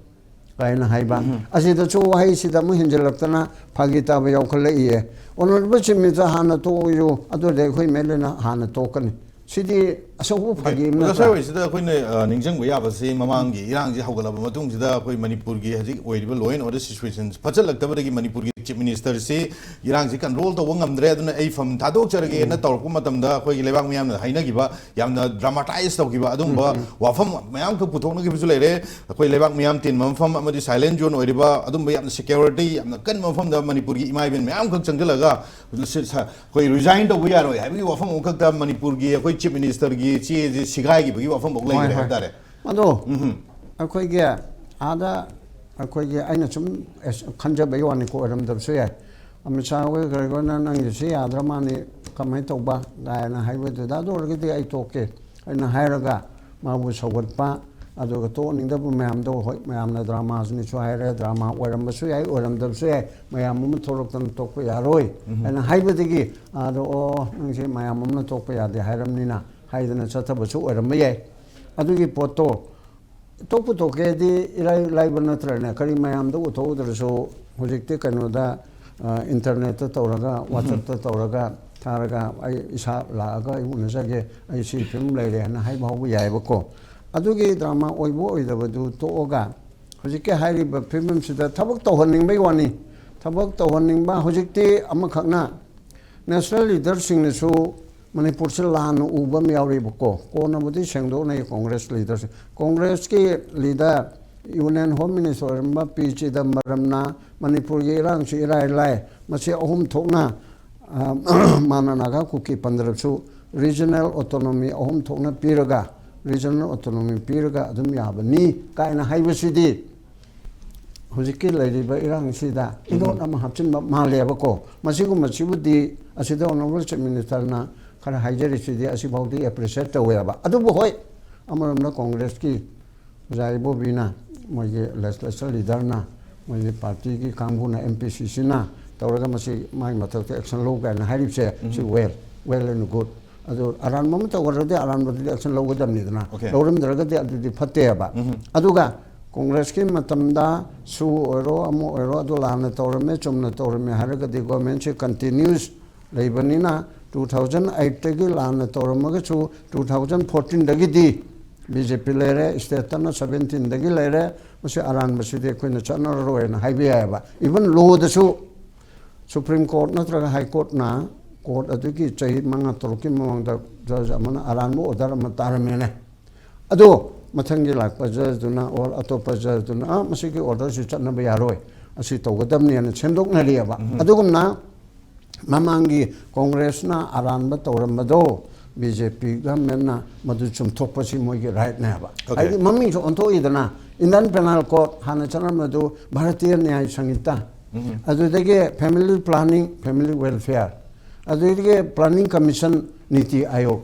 ꯀꯥꯏꯅ ꯍꯥꯏꯕ꯫ ꯑꯁꯤꯗꯁꯨ ꯋꯥꯍꯩꯁꯤꯗ ꯑꯃꯨꯛ ꯍꯦꯟꯖꯜꯂꯛꯇꯅ ꯐꯥꯒꯤ ꯇꯥꯕ ꯌꯥꯎꯈꯠꯂꯛꯏꯌꯦ꯫ "ꯑꯣꯅꯔꯦꯕꯜ ꯆꯤꯐ ꯃꯤꯅꯤꯁꯇꯔ ꯍꯥꯟꯅ ꯇꯣꯛꯑꯣꯌꯨ, ꯑꯗꯨꯗꯤ ꯑꯩꯈꯣꯏ ꯑꯦꯝ ꯑꯦꯜ ꯑꯦꯅ ꯍꯥꯟꯅ ꯇꯣꯛꯀꯅꯤ"꯫ ꯁꯤꯗꯤ ꯑꯆꯧꯕ ꯐꯥꯒꯤ ꯑꯃ ꯑꯣꯖꯥ ꯅꯠꯇ꯭ꯔꯥ? ꯁꯣꯏꯔꯣꯏꯁꯤꯗ ꯑꯩꯈꯣꯏꯅ ꯑ, ꯅꯤꯡꯁꯤꯡꯕ ꯌꯥꯕꯁꯤ, ꯃꯃꯥꯡꯒꯤ ꯏꯔꯥꯡꯁꯤ ꯍꯧꯒꯠꯂꯕ ꯃꯇꯨꯡꯁꯤꯗ ꯑꯩꯈꯣꯏ ꯃꯅꯤꯄꯨꯔꯒꯤ ꯍꯧꯖꯤꯛ ꯑꯣꯏꯔꯤꯕ law and order situation ꯐꯠꯆꯜꯂꯛꯇꯕꯗꯒꯤ ꯃꯅꯤꯄꯨꯔꯒꯤ chief minister ꯁꯤ ꯏꯔꯥꯡꯁꯤ control ꯇꯧꯕ ꯉꯝꯗ꯭ꯔꯦ, ꯑꯗꯨꯅ ꯑꯩ ꯐꯝ ꯊꯥꯗꯣꯛꯆꯔꯒꯦꯅ ꯇꯧꯔꯛꯄ ꯃꯇꯝꯗ ꯑꯩꯈꯣꯏꯒꯤ ꯂꯩꯕꯥꯛ ꯃꯤꯌꯥꯝꯅ ꯍꯥꯏꯅꯈꯤꯕ, ꯌꯥꯝꯅ dramatise ꯇꯧꯈꯤꯕ ꯑꯗꯨꯝꯕ ꯋꯥꯐꯝ ꯃꯌꯥꯝ ꯈꯛ ꯄꯨꯊꯣꯛꯅꯈꯤꯕꯁꯨ ꯂꯩꯔꯦ꯫ ꯑꯩꯈꯣꯏ ꯂꯩꯕꯥꯛ ꯃꯤꯌꯥꯝ ꯇꯤꯟꯕ ꯃꯐꯝ ꯑꯃꯗꯤ silent zone ꯑꯣꯏꯔꯤꯕ ꯑꯗꯨꯝꯕ ꯌꯥꯝꯅ security ꯌꯥꯝꯅ ꯀꯟꯕ ꯃꯐꯝꯗ ꯃꯅꯤꯄꯨꯔꯒꯤ ꯏꯃꯥ ꯏꯕꯦꯟ ꯃꯌꯥꯝ ꯈꯛ ꯆꯪꯁꯤꯜꯂꯒ ꯁꯤ-, ꯁ-, ꯑꯩꯈꯣꯏ resign ꯇꯧꯕ ꯌꯥꯔꯣꯏ ꯍꯥꯏꯕꯒꯤ ꯋꯥꯐꯝ ꯑꯃꯈꯛꯇ ꯃꯅꯤꯄꯨꯔꯒꯤ ꯑꯩꯈꯣꯏ chief minister ꯒꯤ ꯆꯦꯁꯦ ꯁꯤꯒꯥꯏꯈꯤꯕꯒꯤ ꯋꯥꯐꯝꯐꯥꯎ ꯂꯩꯈ꯭ꯔꯦ ꯍꯣꯏ, ꯍꯣꯏ꯫ ꯍꯥꯏꯕ ꯇꯥꯔꯦ꯫ ꯑꯗꯣ ꯑꯩꯈꯣꯏꯒꯤ ꯑꯥꯗ ꯑꯩꯈꯣꯏꯒꯤ, ꯑꯩꯅ ꯁꯨꯝ ꯑꯦꯁ-, ꯈꯟꯖꯕꯒꯤ ꯋꯥꯅꯤꯀꯣ, ꯑꯣꯏꯔꯝꯗꯕꯁꯨ ꯌꯥꯏ꯫ ꯑꯃꯤꯠ ꯁꯥꯍ ꯍꯣꯏ ꯀꯔꯤ ꯍꯣꯏꯅ "ꯅꯪꯒꯤꯁꯤ ꯌꯥꯗ꯭ꯔ ꯃꯥꯅꯤ, ꯀꯃꯥꯏꯅ ꯇꯧꯕ?" ꯀꯥꯏꯅ ꯍꯥꯏꯕꯗꯨꯗ, "ꯑꯗꯨ ꯑꯣꯏꯔꯒꯗꯤ ꯑꯩ ꯇꯣꯛꯀꯦ" ꯑꯩꯅ ꯍꯥꯏꯔꯒ ꯃꯥꯕꯨ ꯁꯧꯒꯠꯄ, ꯑꯗꯨꯒ ꯇꯣꯛꯍꯟꯅꯤꯡꯗꯕ ꯃꯌꯥꯝꯗꯣ, ꯍꯣꯏ, ꯃꯌꯥꯝꯅ drama ꯁꯤꯅꯤꯁꯨ ꯍꯥꯏꯔꯦ, drama ꯑꯣꯏꯔꯝꯕꯁꯨ ꯌꯥꯏ, ꯑꯣꯏꯔꯝꯗꯕꯁꯨ ꯌꯥꯏ, ꯃꯌꯥꯝ ꯑꯃ ꯊꯣꯛꯂꯛꯇꯅ ꯇꯣꯛꯄ ꯌꯥꯔꯣꯏ ꯍꯥꯏꯅ ꯍꯥꯏꯕꯗꯒꯤ, ꯑꯥꯗ, "ꯑꯣ, ꯅꯪꯁꯦ ꯃꯌꯥꯝ ꯑꯃꯅ ꯇꯣꯛꯄ ꯌꯥꯗꯦ ꯍꯥꯏꯔꯝꯅꯤꯅ" ꯍꯥꯏꯗꯅ ꯆꯠꯊꯕꯁꯨ ꯑꯣꯏꯔꯝꯕ ꯌꯥꯏ꯫ ꯑꯗꯨꯒꯤ ꯄꯣꯠꯇꯣ ꯇꯣꯛꯄꯨ ꯇꯣꯛꯀꯦꯗꯤ ꯏꯔꯥꯏ ꯂꯥꯏꯕ ꯅꯠꯇ꯭ꯔꯅꯦ? ꯀꯔꯤ ꯃꯌꯥꯝꯗ ꯎꯠꯊꯣꯛꯎꯗ꯭ꯔꯁꯨ ꯍꯧꯖꯤꯛꯇꯤ ꯀꯩꯅꯣꯗ, ꯑ, internet ꯇ ꯇꯧꯔꯒ, WhatsApp ꯇ ꯇꯧꯔꯒ ꯊꯥꯔꯒ, "ꯑꯩ ꯏꯁꯥ ꯂꯥꯛꯑꯒ ꯑꯩ ꯎꯅꯖꯒꯦ, ꯑꯩ ꯁꯤ ꯐꯤꯕꯝ ꯂꯩꯔꯦ" ꯍꯥꯏꯅ ꯍꯥꯏꯕ ꯍꯧꯕ ꯌꯥꯏꯑꯕꯀꯣ꯫ ꯑꯗꯨꯒꯤ drama ꯑꯣꯏꯕ ꯑꯣꯏꯗꯕꯗꯨ ꯇꯣꯛꯑꯒ ꯍꯧꯖꯤꯛꯀꯤ ꯍꯥꯏꯔꯤꯕ ꯐꯤꯕꯝꯁꯤꯗ ꯊꯕꯛ ꯇꯧꯍꯟꯅꯤꯡꯕꯒꯤ ꯋꯥꯅꯤ꯫ ꯊꯕꯛ ꯇꯧꯍꯟꯅꯤꯡꯕ ꯍꯧꯖꯤꯛꯇꯤ ꯑꯃꯈꯛꯅ national leader ꯁꯤꯡꯅꯁꯨ ꯃꯅꯤꯄꯨꯔꯁꯦ ꯂꯥꯟꯅ ꯎꯕ ꯑꯃ ꯌꯥꯎꯔꯤꯕꯀꯣ꯫ ꯀꯣꯟꯅꯕꯨꯗꯤ ꯁꯦꯡꯗꯣꯛꯅꯩ Congress leader ꯁꯤꯡ꯫ Congress ꯀꯤ leader, Union Home Minister ꯑꯣꯏꯔꯝꯕ ꯄꯤ ꯆꯤꯗꯝꯕꯔꯝꯅ ꯃꯅꯤꯄꯨꯔꯒꯤ ꯏꯔꯥꯡꯁꯤ ꯏꯔꯥꯏ ꯂꯥꯏ, ꯃꯁꯤ ꯑꯍꯨꯝ ꯊꯣꯛꯅ, ꯑ, ꯃꯥꯅ ꯅꯥꯒꯥ ꯀꯨꯀꯤ ꯄꯟꯗ꯭ꯔꯕꯁꯨ regional autonomy ꯑꯍꯨꯝ ꯊꯣꯛꯅ ꯄꯤꯔꯒ, regional autonomy ꯄꯤꯔꯒ ꯑꯗꯨꯝ ꯌꯥꯕꯅꯤ ꯀꯥꯏꯅ ꯍꯥꯏꯕꯁꯤꯗꯤ ꯍꯧꯖꯤꯛꯀꯤ ꯂꯩꯔꯤꯕ ꯏꯔꯥꯡꯁꯤꯗ ꯏꯅꯣꯠ ꯑꯃ ꯍꯥꯞꯆꯤꯟꯕ ꯃꯥꯜꯂꯦꯕꯀꯣ꯫ ꯃꯁꯤꯒꯨꯝꯕꯁꯤꯕꯨꯗꯤ ꯑꯁꯤꯗ Honourable Chief Minister ꯅ ꯈꯔ ꯍꯥꯏꯖꯔꯤꯁꯤꯗꯤ ꯑꯁꯤꯐꯥꯎꯗꯤ appreciate ꯇꯧꯋꯦꯕ꯫ ꯑꯗꯨꯕꯨ ꯍꯣꯏ, ꯑꯃꯔꯣꯝꯗ Congress ꯀꯤ ꯑꯣꯖꯥ ꯏꯕꯣꯕꯤꯅ, ꯃꯣꯏꯒꯤ legislature leader ꯅ, ꯃꯣꯏꯒꯤ party ꯒꯤ ꯀꯥꯡꯕꯨꯅ, M P C C ꯅ ꯇꯧꯔꯒ ꯃꯁꯤ ꯃꯥꯒꯤ ꯃꯊꯛꯇ action ꯂꯧ ꯀꯥꯏꯅ ꯍꯥꯏꯔꯤꯕꯁꯦ, ꯁꯤ well, well and good꯫ ꯑꯗꯨ ꯑꯔꯥꯟꯕ ꯑꯃ ꯇꯧꯈ꯭ꯔꯗꯤ ꯑꯔꯥꯟꯕꯗꯨꯗꯤ action ꯂꯧꯒꯗꯕꯅꯤꯗꯅ꯫ Okay. ꯂꯧꯔꯝꯗ꯭ꯔꯒꯗꯤ ꯑꯗꯨꯗꯤ ꯐꯠꯇꯦꯕ꯫ ꯑꯗꯨꯒ Congress ꯀꯤ ꯃꯇꯝꯗ ꯁꯨ ꯑꯣꯏꯔꯣ, ꯑꯃ ꯑꯣꯏꯔꯣ, ꯑꯗꯨ ꯂꯥꯟꯅ ꯇꯧꯔꯝꯃꯦ, ꯆꯨꯝꯅ ꯇꯧꯔꯝꯃꯦ ꯍꯥꯏꯔꯒꯗꯤ government ꯁꯦ continuous ꯂꯩꯕꯅꯤꯅ ꯇꯨ ꯊꯥꯎꯖꯟ ꯑꯩꯠꯇꯒꯤ ꯂꯥꯟꯅ ꯇꯧꯔꯝꯃꯒꯁꯨ, ꯇꯨ ꯊꯥꯎꯖꯟ ꯐꯣꯔꯇꯤꯟꯗꯒꯤꯗꯤ ꯕꯤ ꯖꯦ ꯄꯤ ꯂꯩꯔꯦ, ꯁ꯭ꯇꯦꯠꯇꯅ ꯁꯕꯦꯟꯇꯤꯟꯗꯒꯤ ꯂꯩꯔꯦ, ꯃꯁꯤ ꯑꯔꯥꯟꯕꯁꯤꯗꯤ ꯑꯩꯈꯣꯏꯅ ꯆꯠꯅꯔꯔꯣꯏꯅ ꯍꯥꯏꯕ ꯌꯥꯏꯑꯕ꯫ ꯏꯚꯟ ꯂꯣꯗꯁꯨ ꯁꯨꯄ꯭ꯔꯤꯝ ꯀꯣꯔꯠ ꯅꯠꯇ꯭ꯔꯒ ꯍꯥꯏ ꯀꯣꯔꯠꯅ ꯀꯣꯔꯠ ꯑꯗꯨꯒꯤ ꯆꯍꯤ ꯃꯉꯥ ꯇꯔꯨꯛꯀꯤ ꯃꯃꯥꯡꯗ ꯖꯖ ꯑꯃꯅ ꯑꯔꯥꯟꯕ ꯑꯣꯔꯗꯔ ꯑꯃ ꯇꯥꯔꯝꯃꯦꯅꯦ꯫ ꯑꯗꯣ ꯃꯊꯪꯒꯤ ꯂꯥꯛꯄ ꯖꯖꯗꯨꯅ ꯑꯣꯔ ꯑꯇꯣꯞꯄ ꯖꯖꯗꯨꯅ, "ꯑ, ꯃꯁꯤꯒꯤ ꯑꯣꯔꯗꯔꯁꯤ ꯆꯠꯅꯕ ꯌꯥꯔꯣꯏ, ꯑꯁꯤ ꯇꯧꯒꯗꯕꯅꯦꯅ" ꯁꯦꯝꯗꯣꯛꯅꯔꯤꯑꯕ꯫ ꯑꯗꯨꯒꯨꯝꯅ ꯃꯃꯥꯡꯒꯤ ꯀꯣꯡꯒ꯭ꯔꯦꯁꯅ ꯑꯔꯥꯟꯕ ꯇꯧꯔꯝꯕꯗꯣ ꯕꯤ ꯖꯦ ꯄꯤ ꯒꯚꯔꯟꯃꯦꯟꯅ ꯃꯗꯨ ꯆꯨꯝꯊꯣꯛꯄꯁꯤ ꯃꯣꯏꯒꯤ ꯔꯥꯏꯠꯅꯦꯕ꯫ Okay. ꯍꯥꯏꯗꯤ ꯃꯃꯤꯡꯁꯨ ꯑꯣꯟꯊꯣꯛꯏꯗꯅ, ꯏꯟꯗꯤꯌꯟ ꯄꯦꯅꯥꯜ ꯀꯣꯗ ꯍꯥꯟꯅ ꯆꯠꯂꯝꯕꯗꯨ ꯚꯥꯔꯇꯤꯌ ꯅ꯭ꯌꯥꯌ ꯁꯪꯍꯤꯇꯥ, ꯑꯗꯨꯗꯒꯤ ꯐꯦꯃꯤꯂꯤ ꯄ꯭ꯂꯥꯅꯤꯡ, ꯐꯦꯃꯤꯂꯤ ꯋꯦꯜꯐꯤꯌꯔ, ꯑꯗꯨꯗꯒꯤ ꯄ꯭ꯂꯥꯅꯤꯡ ꯀꯃꯤꯁꯟ, ꯅꯤꯇꯤ ꯑꯥꯌꯣꯒ,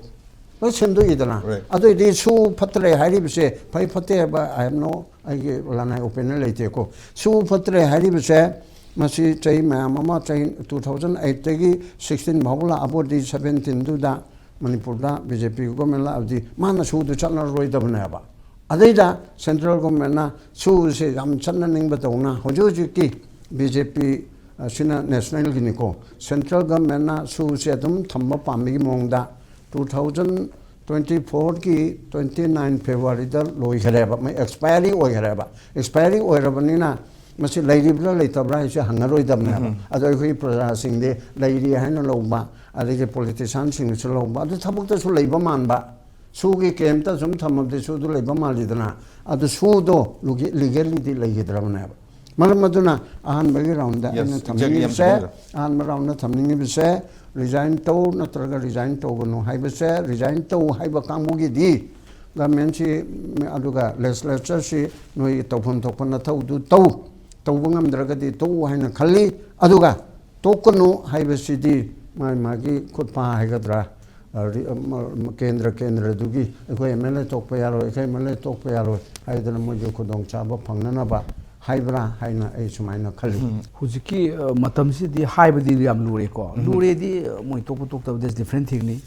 ꯂꯣꯏ ꯁꯦꯝꯗꯣꯛꯏꯗꯅ꯫ Right. ꯑꯗꯨꯏꯗꯤ ꯁꯨ ꯐꯠꯇ꯭ꯔꯦ ꯍꯥꯏꯔꯤꯕꯁꯦ, ꯐꯩ ꯐꯠꯇꯦ ꯍꯥꯏꯕ, I have no, ꯑꯩꯒꯤ ꯂꯅꯥꯏ ꯑꯣꯄꯤꯅꯤꯌꯟ ꯂꯩꯇꯦꯀꯣ꯫ ꯁꯨ ꯐꯠꯇ꯭ꯔꯦ ꯍꯥꯏꯔꯤꯕꯁꯦ, ꯃꯁꯤ ꯆꯍꯤ ꯃꯌꯥꯝ ꯑꯃ, ꯆꯍꯤ ꯇꯨ ꯊꯥꯎꯖꯟ ꯑꯩꯠꯇꯒꯤ ꯁꯤꯛꯁꯇꯤꯟ ꯐꯥꯎꯕ ꯂꯥꯛꯑꯕꯗꯤ, ꯁꯕꯦꯟꯇꯤꯟꯗꯨꯗ ꯃꯅꯤꯄꯨꯔꯗ ꯕꯤ ꯖꯦ ꯄꯤ ꯒꯣꯔꯃꯦꯟ ꯂꯥꯛꯑꯕꯗꯤ ꯃꯥꯅ ꯁꯨꯗꯨ ꯆꯠꯅꯔꯔꯣꯏꯗꯕꯅꯦꯕ꯫ ꯑꯗꯩꯗ ꯁꯦꯟꯇ꯭ꯔꯦꯜ ꯒꯣꯔꯃꯦꯟꯅ ꯁꯨꯁꯦ ꯌꯥꯝ ꯆꯠꯅꯅꯤꯡꯕ ꯇꯧꯅ ꯍꯧꯖꯤꯛ ꯍꯧꯖꯤꯛꯀꯤ ꯕꯤ ꯖꯦ ꯄꯤ ꯑꯁꯤꯅ ꯅꯦꯁꯅꯦꯜꯒꯤꯅꯤꯀꯣ, ꯁꯦꯟꯇ꯭ꯔꯦꯜ ꯒꯣꯔꯃꯦꯟꯅ ꯁꯨꯁꯦ ꯑꯗꯨꯝ ꯊꯝꯕ ꯄꯥꯝꯕꯒꯤ ꯃꯑꯣꯡꯗ ꯇꯨ ꯊꯥꯎꯖꯟ ꯇ꯭ꯋꯦꯟꯇꯤ ꯐꯣꯔꯒꯤ ꯇ꯭ꯋꯦꯟꯇꯤ ꯅꯥꯏꯟ ꯐꯦꯕ꯭ꯔꯨꯋꯥꯔꯤꯗ ꯂꯣꯏꯈꯔꯦꯕ, ꯃꯣꯏ ꯑꯦꯛꯁꯄꯥꯏꯔꯤ ꯑꯣꯏꯈꯔꯦꯕ꯫ ꯑꯦꯛꯁꯄꯥꯏꯔꯤ ꯑꯣꯏꯔꯕꯅꯤꯅ ꯃꯁꯤ ꯂꯩꯔꯤꯕ꯭ꯔꯥ ꯂꯩꯇꯕ꯭ꯔꯥ ꯍꯥꯏꯁꯦ ꯍꯪꯉꯔꯣꯏꯗꯕꯅꯦꯕ꯫ ꯑꯗꯣ ꯑꯩꯈꯣꯏꯒꯤ ꯄ꯭ꯔꯖꯥꯁꯤꯡꯗꯤ ꯂꯩꯔꯤ ꯍꯥꯏꯅ ꯂꯧꯕ, ꯑꯗꯒꯤ ꯄꯣꯂꯤꯇꯤꯁꯤꯌꯥꯟꯁꯤꯡꯅꯁꯨ ꯂꯧꯕ, ꯑꯗꯨ ꯊꯕꯛꯇꯁꯨ ꯂꯩꯕ ꯃꯥꯟꯕ꯫ ꯁꯨꯒꯤ ꯀꯦꯝꯇ ꯁꯨꯝ ꯊꯝꯃꯕꯗꯤ ꯁꯨꯗꯨ ꯂꯩꯕ ꯃꯥꯜꯂꯤꯗꯅ, ꯑꯗꯨ ꯁꯨꯗꯣ ꯂꯤꯒꯦꯂꯤꯗꯤ ꯂꯩꯈꯤꯗ꯭ꯔꯕꯅꯦꯕ꯫ ꯃꯔꯝ ꯑꯗꯨꯅ ꯑꯍꯥꯟꯕꯒꯤ ꯔꯥꯎꯟꯗ Yes, ꯑꯩꯅ exactly, ꯌꯥꯝ ꯊꯝꯅꯤꯡꯉꯤꯕꯁꯦ, ꯆꯨꯝꯃꯦ꯫ ꯑꯍꯥꯟꯕ ꯔꯥꯎꯟꯗ ꯊꯝꯅꯤꯡꯉꯤꯕꯁꯦ, ꯔꯤꯖꯥꯏꯟ ꯇꯧ ꯅꯠꯇ꯭ꯔꯒ ꯔꯤꯖꯥꯏꯟ ꯇꯧꯒꯅꯨ ꯍꯥꯏꯕꯁꯦ, ꯔꯤꯖꯥꯏꯟ ꯇꯧ ꯍꯥꯏꯕ ꯀꯥꯡꯕꯨꯒꯤꯗꯤ ꯒꯃꯦꯟꯁꯤ, ꯑꯗꯨꯒ ꯂꯦꯖꯤꯁꯂꯦꯆꯔꯁꯤ ꯅꯣꯏꯒꯤ ꯇꯧꯐꯝ ꯊꯣꯛꯄ ꯅꯊꯧꯗꯨ ꯇꯧ, ꯇꯧꯕ ꯉꯝꯗ꯭ꯔꯒꯗꯤ ꯇꯣꯛꯎ ꯍꯥꯏꯅ ꯈꯜꯂꯤ꯫ ꯑꯗꯨꯒ ꯇꯣꯛꯀꯅꯨ ꯍꯥꯏꯕꯁꯤꯗꯤ ꯃꯥꯒꯤ ꯃꯥꯒꯤ ꯈꯨꯠꯐꯥ ꯍꯥꯏꯒꯗ꯭ꯔꯥ, ꯑ, ꯔꯤ-, ꯑ, ꯃ-, ꯀꯦꯟꯗ꯭ꯔ ꯀꯦꯟꯗ꯭ꯔꯗꯨꯒꯤ ꯑꯩꯈꯣꯏ ꯑꯦꯝ ꯑꯦꯜ ꯑꯦ ꯇꯣꯛꯄ ꯌꯥꯔꯣꯏ, ꯑꯩꯈꯣꯏ ꯑꯦꯝ ꯑꯦꯜ ꯑꯦ ꯇꯣꯛꯄ ꯌꯥꯔꯣꯏ ꯍꯥꯏꯗꯅ ꯃꯣꯏꯒꯤ ꯈꯨꯗꯣꯡꯆꯥꯕ ꯐꯪꯅꯅꯕ ꯍꯥꯏꯕ꯭ꯔꯥ ꯍꯥꯏꯅ ꯑꯩ ꯁꯨꯃꯥꯏꯅ ꯈꯜꯂꯤ꯫ ꯎꯝ꯫ ꯍꯧꯖꯤꯛꯀꯤ, ꯑ, ꯃꯇꯝꯁꯤꯗꯤ ꯍꯥꯏꯕꯗꯤ ꯌꯥꯝ ꯂꯨꯔꯦꯀꯣ꯫ ꯎꯝ꯫ ꯂꯨꯔꯦꯗꯤ, ꯑ, ꯃꯣꯏ ꯇꯣꯛꯄ ꯇꯣꯛꯇꯕ, that's different thingꯅꯤ꯫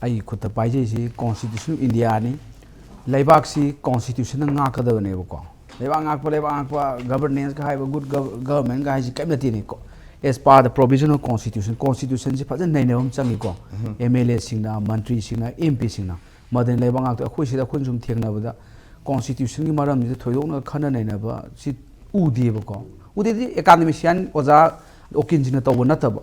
ꯑꯩꯒꯤ ꯈꯨꯠꯇ ꯄꯥꯏꯖꯩꯁꯤ Constitution of Indiaꯅꯤ꯫ ꯂꯩꯕꯥꯛꯁꯤ Constitutionꯅ ꯉꯥꯛꯀꯗꯕꯅꯦꯕꯀꯣ꯫ ꯂꯩꯕꯥꯛ ꯉꯥꯛꯄ, ꯂꯩꯕꯥꯛ ꯉꯥꯛꯄ, ꯒꯕꯔꯅꯦꯟꯁꯀ ꯍꯥꯏꯕ, ꯒꯨꯗ ꯒꯕ-, ꯒꯕꯔꯟꯃꯦꯟꯒ ꯍꯥꯏꯁꯤ ꯀꯔꯤꯝ ꯅꯠꯇꯦꯅꯦꯀꯣ꯫ As per the provision of constitution, constitution ꯁꯤ ꯐꯖꯅ ꯅꯩꯅꯕ ꯑꯃ ꯆꯪꯉꯤꯀꯣ꯫ ꯑꯦꯝ ꯑꯦꯜ ꯑꯦꯁꯤꯡꯅ, ꯃꯟꯇ꯭ꯔꯤꯁꯤꯡꯅ, ꯑꯦꯝ ꯄꯤꯁꯤꯡꯅ, ꯃꯗꯨꯅ ꯂꯩꯕꯥꯛ ꯉꯥꯛꯇ ꯑꯩꯈꯣꯏ ꯁꯤꯗ ꯑꯩꯈꯣꯏꯅ ꯁꯨꯝ ꯊꯦꯡꯅꯕꯗ ꯀꯣꯟꯁꯇꯤꯇ꯭ꯌꯨꯁꯟꯒꯤ ꯃꯔꯝꯁꯤꯗ ꯊꯣꯏꯗꯣꯛꯅ ꯈꯟꯅ ꯅꯩꯅꯕꯁꯤ ꯎꯗꯦꯕꯀꯣ꯫ ꯎꯗꯦꯗꯤ ꯑꯦꯀꯥꯗꯃꯤꯁꯤꯌꯥꯟ ꯑꯣꯖꯥ ꯑꯣꯀꯤꯟꯁꯤꯡꯅ ꯇꯧꯕ ꯅꯠꯇꯕ,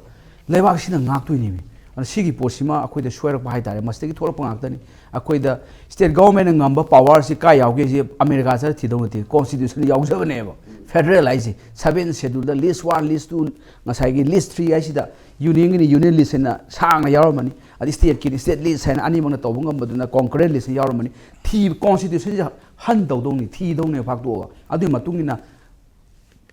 ꯂꯩꯕꯥꯛꯁꯤꯅ ꯉꯥꯛꯇꯣꯏꯅꯦꯃꯤ꯫ ꯑꯗꯨꯅ ꯁꯤꯒꯤ ꯄꯣꯠꯁꯤꯃ ꯑꯩꯈꯣꯏꯗ ꯁꯣꯏꯔꯛꯄ ꯍꯥꯏꯇꯥꯔꯦ꯫ ꯃꯁꯤꯗꯒꯤ ꯊꯣꯛꯂꯛꯄ ꯉꯥꯛꯇꯅꯤ꯫ ꯑꯩꯈꯣꯏꯗ ꯁ꯭ꯇꯦꯠ ꯒꯣꯚꯔꯟꯃꯦꯟꯠꯅ ꯉꯝꯕ ꯄꯋꯥꯔꯁꯤ ꯀꯥꯏ ꯌꯥꯎꯒꯦ ꯍꯥꯏꯁꯦ ꯑꯃꯦꯔꯤꯀꯥ ꯆꯠꯂ ꯊꯤꯗꯧ ꯅꯠꯇꯦ, ꯀꯣꯟꯁꯇꯤꯇ꯭ꯌꯨꯁꯟꯗ ꯌꯥꯎꯖꯕꯅꯦꯕ꯫ ꯐꯦꯗꯔꯦꯜ ꯍꯥꯏꯁꯦ ꯁꯕꯦꯟ ꯁꯦꯗꯨꯜꯗ ꯂꯤꯁ ꯋꯥꯟ, ꯂꯤꯁ ꯇꯨ, ꯉꯁꯥꯏꯒꯤ ꯂꯤꯁ ꯊ꯭ꯔꯤ ꯍꯥꯏꯁꯤꯗ ꯌꯨꯅꯤꯌꯟꯒꯤꯅ ꯌꯨꯅꯤꯌꯟ ꯂꯤꯁ ꯍꯥꯏꯅ ꯁꯥꯡꯅ ꯌꯥꯎꯔꯝꯃꯅꯤ, ꯑꯗꯩ ꯁ꯭ꯇꯦꯠꯀꯤꯅ ꯁ꯭ꯇꯦꯠ ꯂꯤꯁ ꯍꯥꯏꯅ ꯑꯅꯤꯃꯛꯅ ꯇꯧꯕ ꯉꯝꯕꯗꯨꯅ ꯀꯣꯟꯀꯔꯦꯟ ꯂꯤꯁ ꯍꯥꯏꯅ ꯌꯥꯎꯔꯝꯃꯅꯤ꯫ ꯊꯤ ꯀꯣꯟꯁꯇꯤꯇ꯭ꯌꯨꯁꯟꯁꯦ ꯍꯟ ꯇꯧꯗꯧꯅꯤ, ꯊꯤꯗꯧꯅꯦ ꯐꯥꯛꯇꯣꯛꯑꯒ꯫ ꯑꯗꯨꯒꯤ ꯃꯇꯨꯡ ꯏꯟꯅ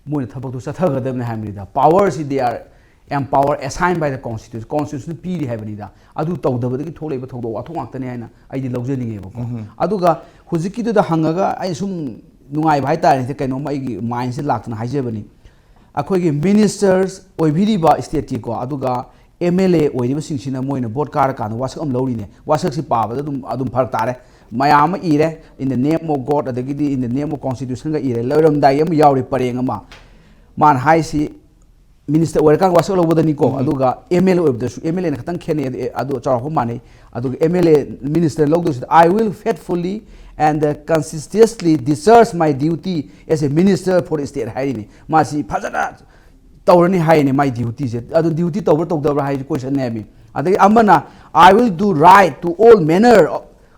ꯃꯣꯏꯅ ꯊꯕꯛꯇꯨ ꯆꯠꯊꯒꯗꯕꯅꯤ ꯍꯥꯏꯕꯅꯤꯗ꯫ ꯄꯋꯥꯔꯁꯤ they are empower assigned by the constitution, constitution ꯄꯤꯔꯤ ꯍꯥꯏꯕꯅꯤꯗ꯫ ꯑꯗꯨ ꯇꯧꯗꯕꯗꯒꯤ ꯊꯣꯛꯂꯛꯏꯕ ꯊꯧꯗꯣꯛ ꯋꯥꯊꯣꯛ ꯉꯥꯛꯇꯅꯤ ꯍꯥꯏꯅ ꯑꯩꯗꯤ ꯂꯧꯖꯅꯤꯡꯉꯦꯕꯀꯣ꯫ ꯑꯗꯨꯒ ꯍꯧꯖꯤꯛꯀꯤꯗꯨꯗ ꯍꯪꯉꯒ ꯑꯩ ꯁꯨꯝ ꯅꯨꯡꯉꯥꯏꯕ ꯍꯥꯏꯇꯥꯔꯦ, ꯀꯩꯅꯣꯝꯃ ꯑꯩꯒꯤ ꯃꯥꯏꯟꯁꯤꯗ ꯂꯥꯛꯇꯅ ꯍꯥꯏꯖꯕꯅꯤ꯫ ꯑꯩꯈꯣꯏꯒꯤ ꯃꯤꯅꯤꯁꯇꯔꯁ ꯑꯣꯏꯕꯤꯔꯤꯕ ꯁ꯭ꯇꯦꯠꯀꯤꯀꯣ, ꯑꯗꯨꯒ ꯑꯦꯝ ꯑꯦꯜ ꯑꯦ ꯑꯣꯏꯔꯤꯕꯁꯤꯡꯁꯤꯅ ꯃꯣꯏꯅ ꯚꯣꯠ ꯀꯥꯔꯀꯥꯟꯗ ꯋꯥꯁꯛ ꯑꯃ ꯂꯧꯔꯤꯅꯦ꯫ ꯋꯥꯁꯛꯁꯤ ꯄꯥꯕꯗ ꯑꯗꯨꯝ, ꯑꯗꯨꯝ ꯐꯔꯛ ꯇꯥꯔꯦ꯫ ꯃꯌꯥꯝ ꯑꯃ ꯏꯔꯦ, "In the name of God" ꯑꯗꯒꯤꯗꯤ "In the name of constitution"ꯒ ꯏꯔꯦ꯫ ꯂꯣꯏꯔꯝꯗꯥꯏ ꯑꯃ ꯌꯥꯎꯔꯤ ꯄꯔꯦꯡ ꯑꯃ꯫ ꯃꯥꯅ ꯍꯥꯏꯁꯤ ꯃꯤꯅꯤꯁꯇꯔ ꯑꯣꯏꯔꯀꯥꯟꯗ ꯋꯥꯁꯛ ꯂꯧꯕꯗꯅꯤꯀꯣ, ꯑꯗꯨꯒ ꯑꯦꯝ ꯑꯦꯜ ꯑꯦ ꯑꯣꯏꯕꯗꯁꯨ, ꯑꯦꯝ ꯑꯦꯜ ꯑꯦꯅ ꯈꯤꯇꯪ ꯈꯦꯠꯅꯩ, ꯑꯗꯨ, ꯑꯗꯨ ꯆꯥꯎꯔꯥꯛꯄ ꯃꯥꯟꯅꯩ꯫ ꯑꯗꯨꯒ ꯑꯦꯝ ꯑꯦꯜ ꯑꯦ ꯃꯤꯅꯤꯁꯇꯔ ꯂꯧꯗꯣꯏꯁꯤꯗ, "I will faithfully and conscientiously discharge my duty as a minister for the state" ꯍꯥꯏꯔꯤꯅꯤ꯫ ꯃꯥꯁꯤ ꯐꯖꯅ ꯇꯧꯔꯅꯤ ꯍꯥꯏꯅꯦ ꯃꯥꯏ ꯗ꯭ꯌꯨꯇꯤꯁꯦ꯫ ꯑꯗꯨ ꯗ꯭ꯌꯨꯇꯤ ꯇꯧꯕ꯭ꯔꯥ ꯇꯧꯗꯕ꯭ꯔꯥ ꯍꯥꯏꯁꯦ ꯀꯣꯏꯁꯟꯅꯦ ꯍꯥꯏꯃꯤ꯫ ꯑꯗꯒꯤ ꯑꯃꯅ, "I will do right to all manner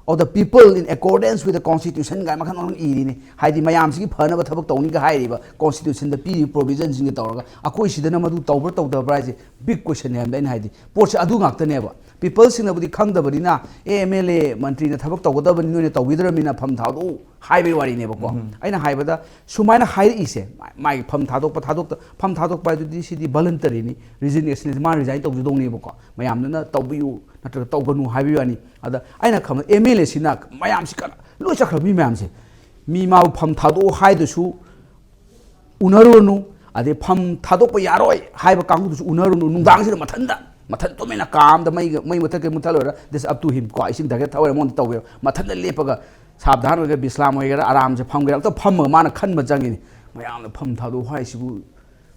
of the people in accordance with the constitution" ꯀꯥꯏꯅ ꯃꯈꯜ ꯃꯈꯜ ꯏꯔꯤꯅꯦ꯫ ꯍꯥꯏꯗꯤ ꯃꯌꯥꯝꯁꯤꯒꯤ ꯐꯅꯕ ꯊꯕꯛ ꯇꯧꯅꯤꯒ ꯍꯥꯏꯔꯤꯕ ꯀꯣꯟꯁꯇꯤꯇ꯭ꯌꯨꯁꯟꯗ ꯄꯤꯔꯤꯕ ꯄ꯭ꯔꯣꯚꯤꯖꯟꯁꯤꯡꯒ ꯇꯧꯔꯒ꯫ ꯑꯩꯈꯣꯏ ꯁꯤꯗꯅ ꯃꯗꯨ ꯇꯧꯕ꯭ꯔꯥ ꯇꯧꯗꯕ꯭ꯔꯥ ꯍꯥꯏꯁꯦ ꯕꯤꯛ ꯀꯣꯏꯁꯟꯅꯦ ꯍꯥꯏꯕꯗ ꯑꯩꯅ ꯍꯥꯏꯗꯤ꯫ ꯄꯣꯠꯁꯦ ꯑꯗꯨ ꯉꯥꯛꯇꯅꯦꯕ꯫ ꯄꯤꯄꯜꯁꯤꯡꯅꯕꯨꯗꯤ ꯈꯪꯗꯕꯅꯤꯅ, "ꯑꯦ, ꯑꯦꯝ ꯑꯦꯜ ꯑꯦ, ꯃꯟꯇ꯭ꯔꯤꯅ ꯊꯕꯛ ꯇꯧꯒꯗꯕꯅꯤ, ꯅꯣꯏꯅ ꯇꯧꯕꯤꯗ꯭ꯔꯕꯅꯤꯅ ꯐꯝ ꯊꯥꯗꯣꯛꯎ" ꯍꯥꯏꯕꯒꯤ ꯋꯥꯔꯤꯅꯦꯕꯀꯣ꯫ ꯑꯩꯅ ꯍꯥꯏꯕꯗ ꯁꯨꯃꯥꯏꯅ ꯍꯥꯏꯔꯛꯏꯁꯦ, ꯃꯥ-, ꯃꯥꯒꯤ ꯐꯝ ꯊꯥꯗꯣꯛꯄ, ꯊꯥꯗꯣꯛꯇ-, ꯐꯝ ꯊꯥꯗꯣꯛꯄ ꯍꯥꯏꯗꯨꯗꯤ ꯁꯤꯗꯤ ꯚꯣꯂꯟꯇꯔꯤꯅꯤ, ꯔꯤꯖꯤꯒꯅꯦꯁꯟ, ꯃꯥ ꯔꯤꯖꯥꯏꯟ ꯇꯧꯖꯗꯧꯅꯦꯕꯀꯣ꯫ ꯃꯌꯥꯝꯗꯨꯅ ꯇꯧꯕꯤꯌꯨ ꯅꯠꯇ꯭ꯔꯒ ꯇꯧꯒꯅꯨ ꯍꯥꯏꯕꯒꯤ ꯋꯥꯅꯤ꯫ ꯑꯗ ꯑꯩꯅ ꯈꯪꯕꯗ ꯑꯦꯝ ꯑꯦꯜ ꯑꯦꯁꯤꯅ ꯃꯌꯥꯝꯁꯤ ꯀꯅꯥ-, ꯂꯣꯏ ꯆꯠꯈ꯭ꯔꯕ ꯃꯤ ꯃꯌꯥꯝꯁꯦ꯫ ꯃꯤ ꯃꯥꯕꯨ ꯐꯝ ꯊꯥꯗꯣꯛꯑꯣ ꯍꯥꯏꯗꯨꯁꯨ ꯎꯅꯔꯨꯔꯅꯨ, ꯑꯗꯩ ꯐꯝ ꯊꯥꯗꯣꯛꯄ ꯌꯥꯔꯣꯏ ꯍꯥꯏꯕ ꯀꯥꯡꯕꯨꯗꯨꯁꯨ ꯎꯅꯔꯨꯅꯨ꯫ ꯅꯨꯡꯗꯥꯡꯁꯤꯗ ꯃꯊꯟꯇ, ꯃꯊꯟ ꯇꯨꯃꯤꯟꯅ ꯀꯥ ꯑꯃꯗ ꯃꯩꯒ-, ꯃꯩ ꯃꯨꯊꯠꯀꯦ ꯃꯨꯊꯠꯂꯣꯏꯔ, that's up to him ꯀꯣ, ꯏꯁꯤꯡ ꯊꯛꯀꯦ ꯊꯛꯑꯣꯏꯔ ꯃꯉꯣꯟꯗ ꯇꯧꯋꯦꯕ꯫ ꯃꯊꯟꯇ ꯂꯦꯞꯄꯒ ꯁꯥꯕꯙꯥꯟ ꯑꯣꯏꯒꯦꯔꯥ, ꯕꯤꯁ꯭ꯔꯥꯝ ꯑꯣꯏꯒꯦꯔꯥ, ꯑꯔꯥꯝꯁꯦ ꯐꯝꯒꯦꯔꯥ, ꯑꯝꯇ ꯐꯝꯃꯒ ꯃꯥꯅ ꯈꯟꯕ ꯆꯪꯉꯤꯅꯤ꯫ ꯃꯌꯥꯝꯅ ꯐꯝ ꯊꯥꯗꯣꯛꯎ ꯍꯥꯏꯁꯤꯕꯨ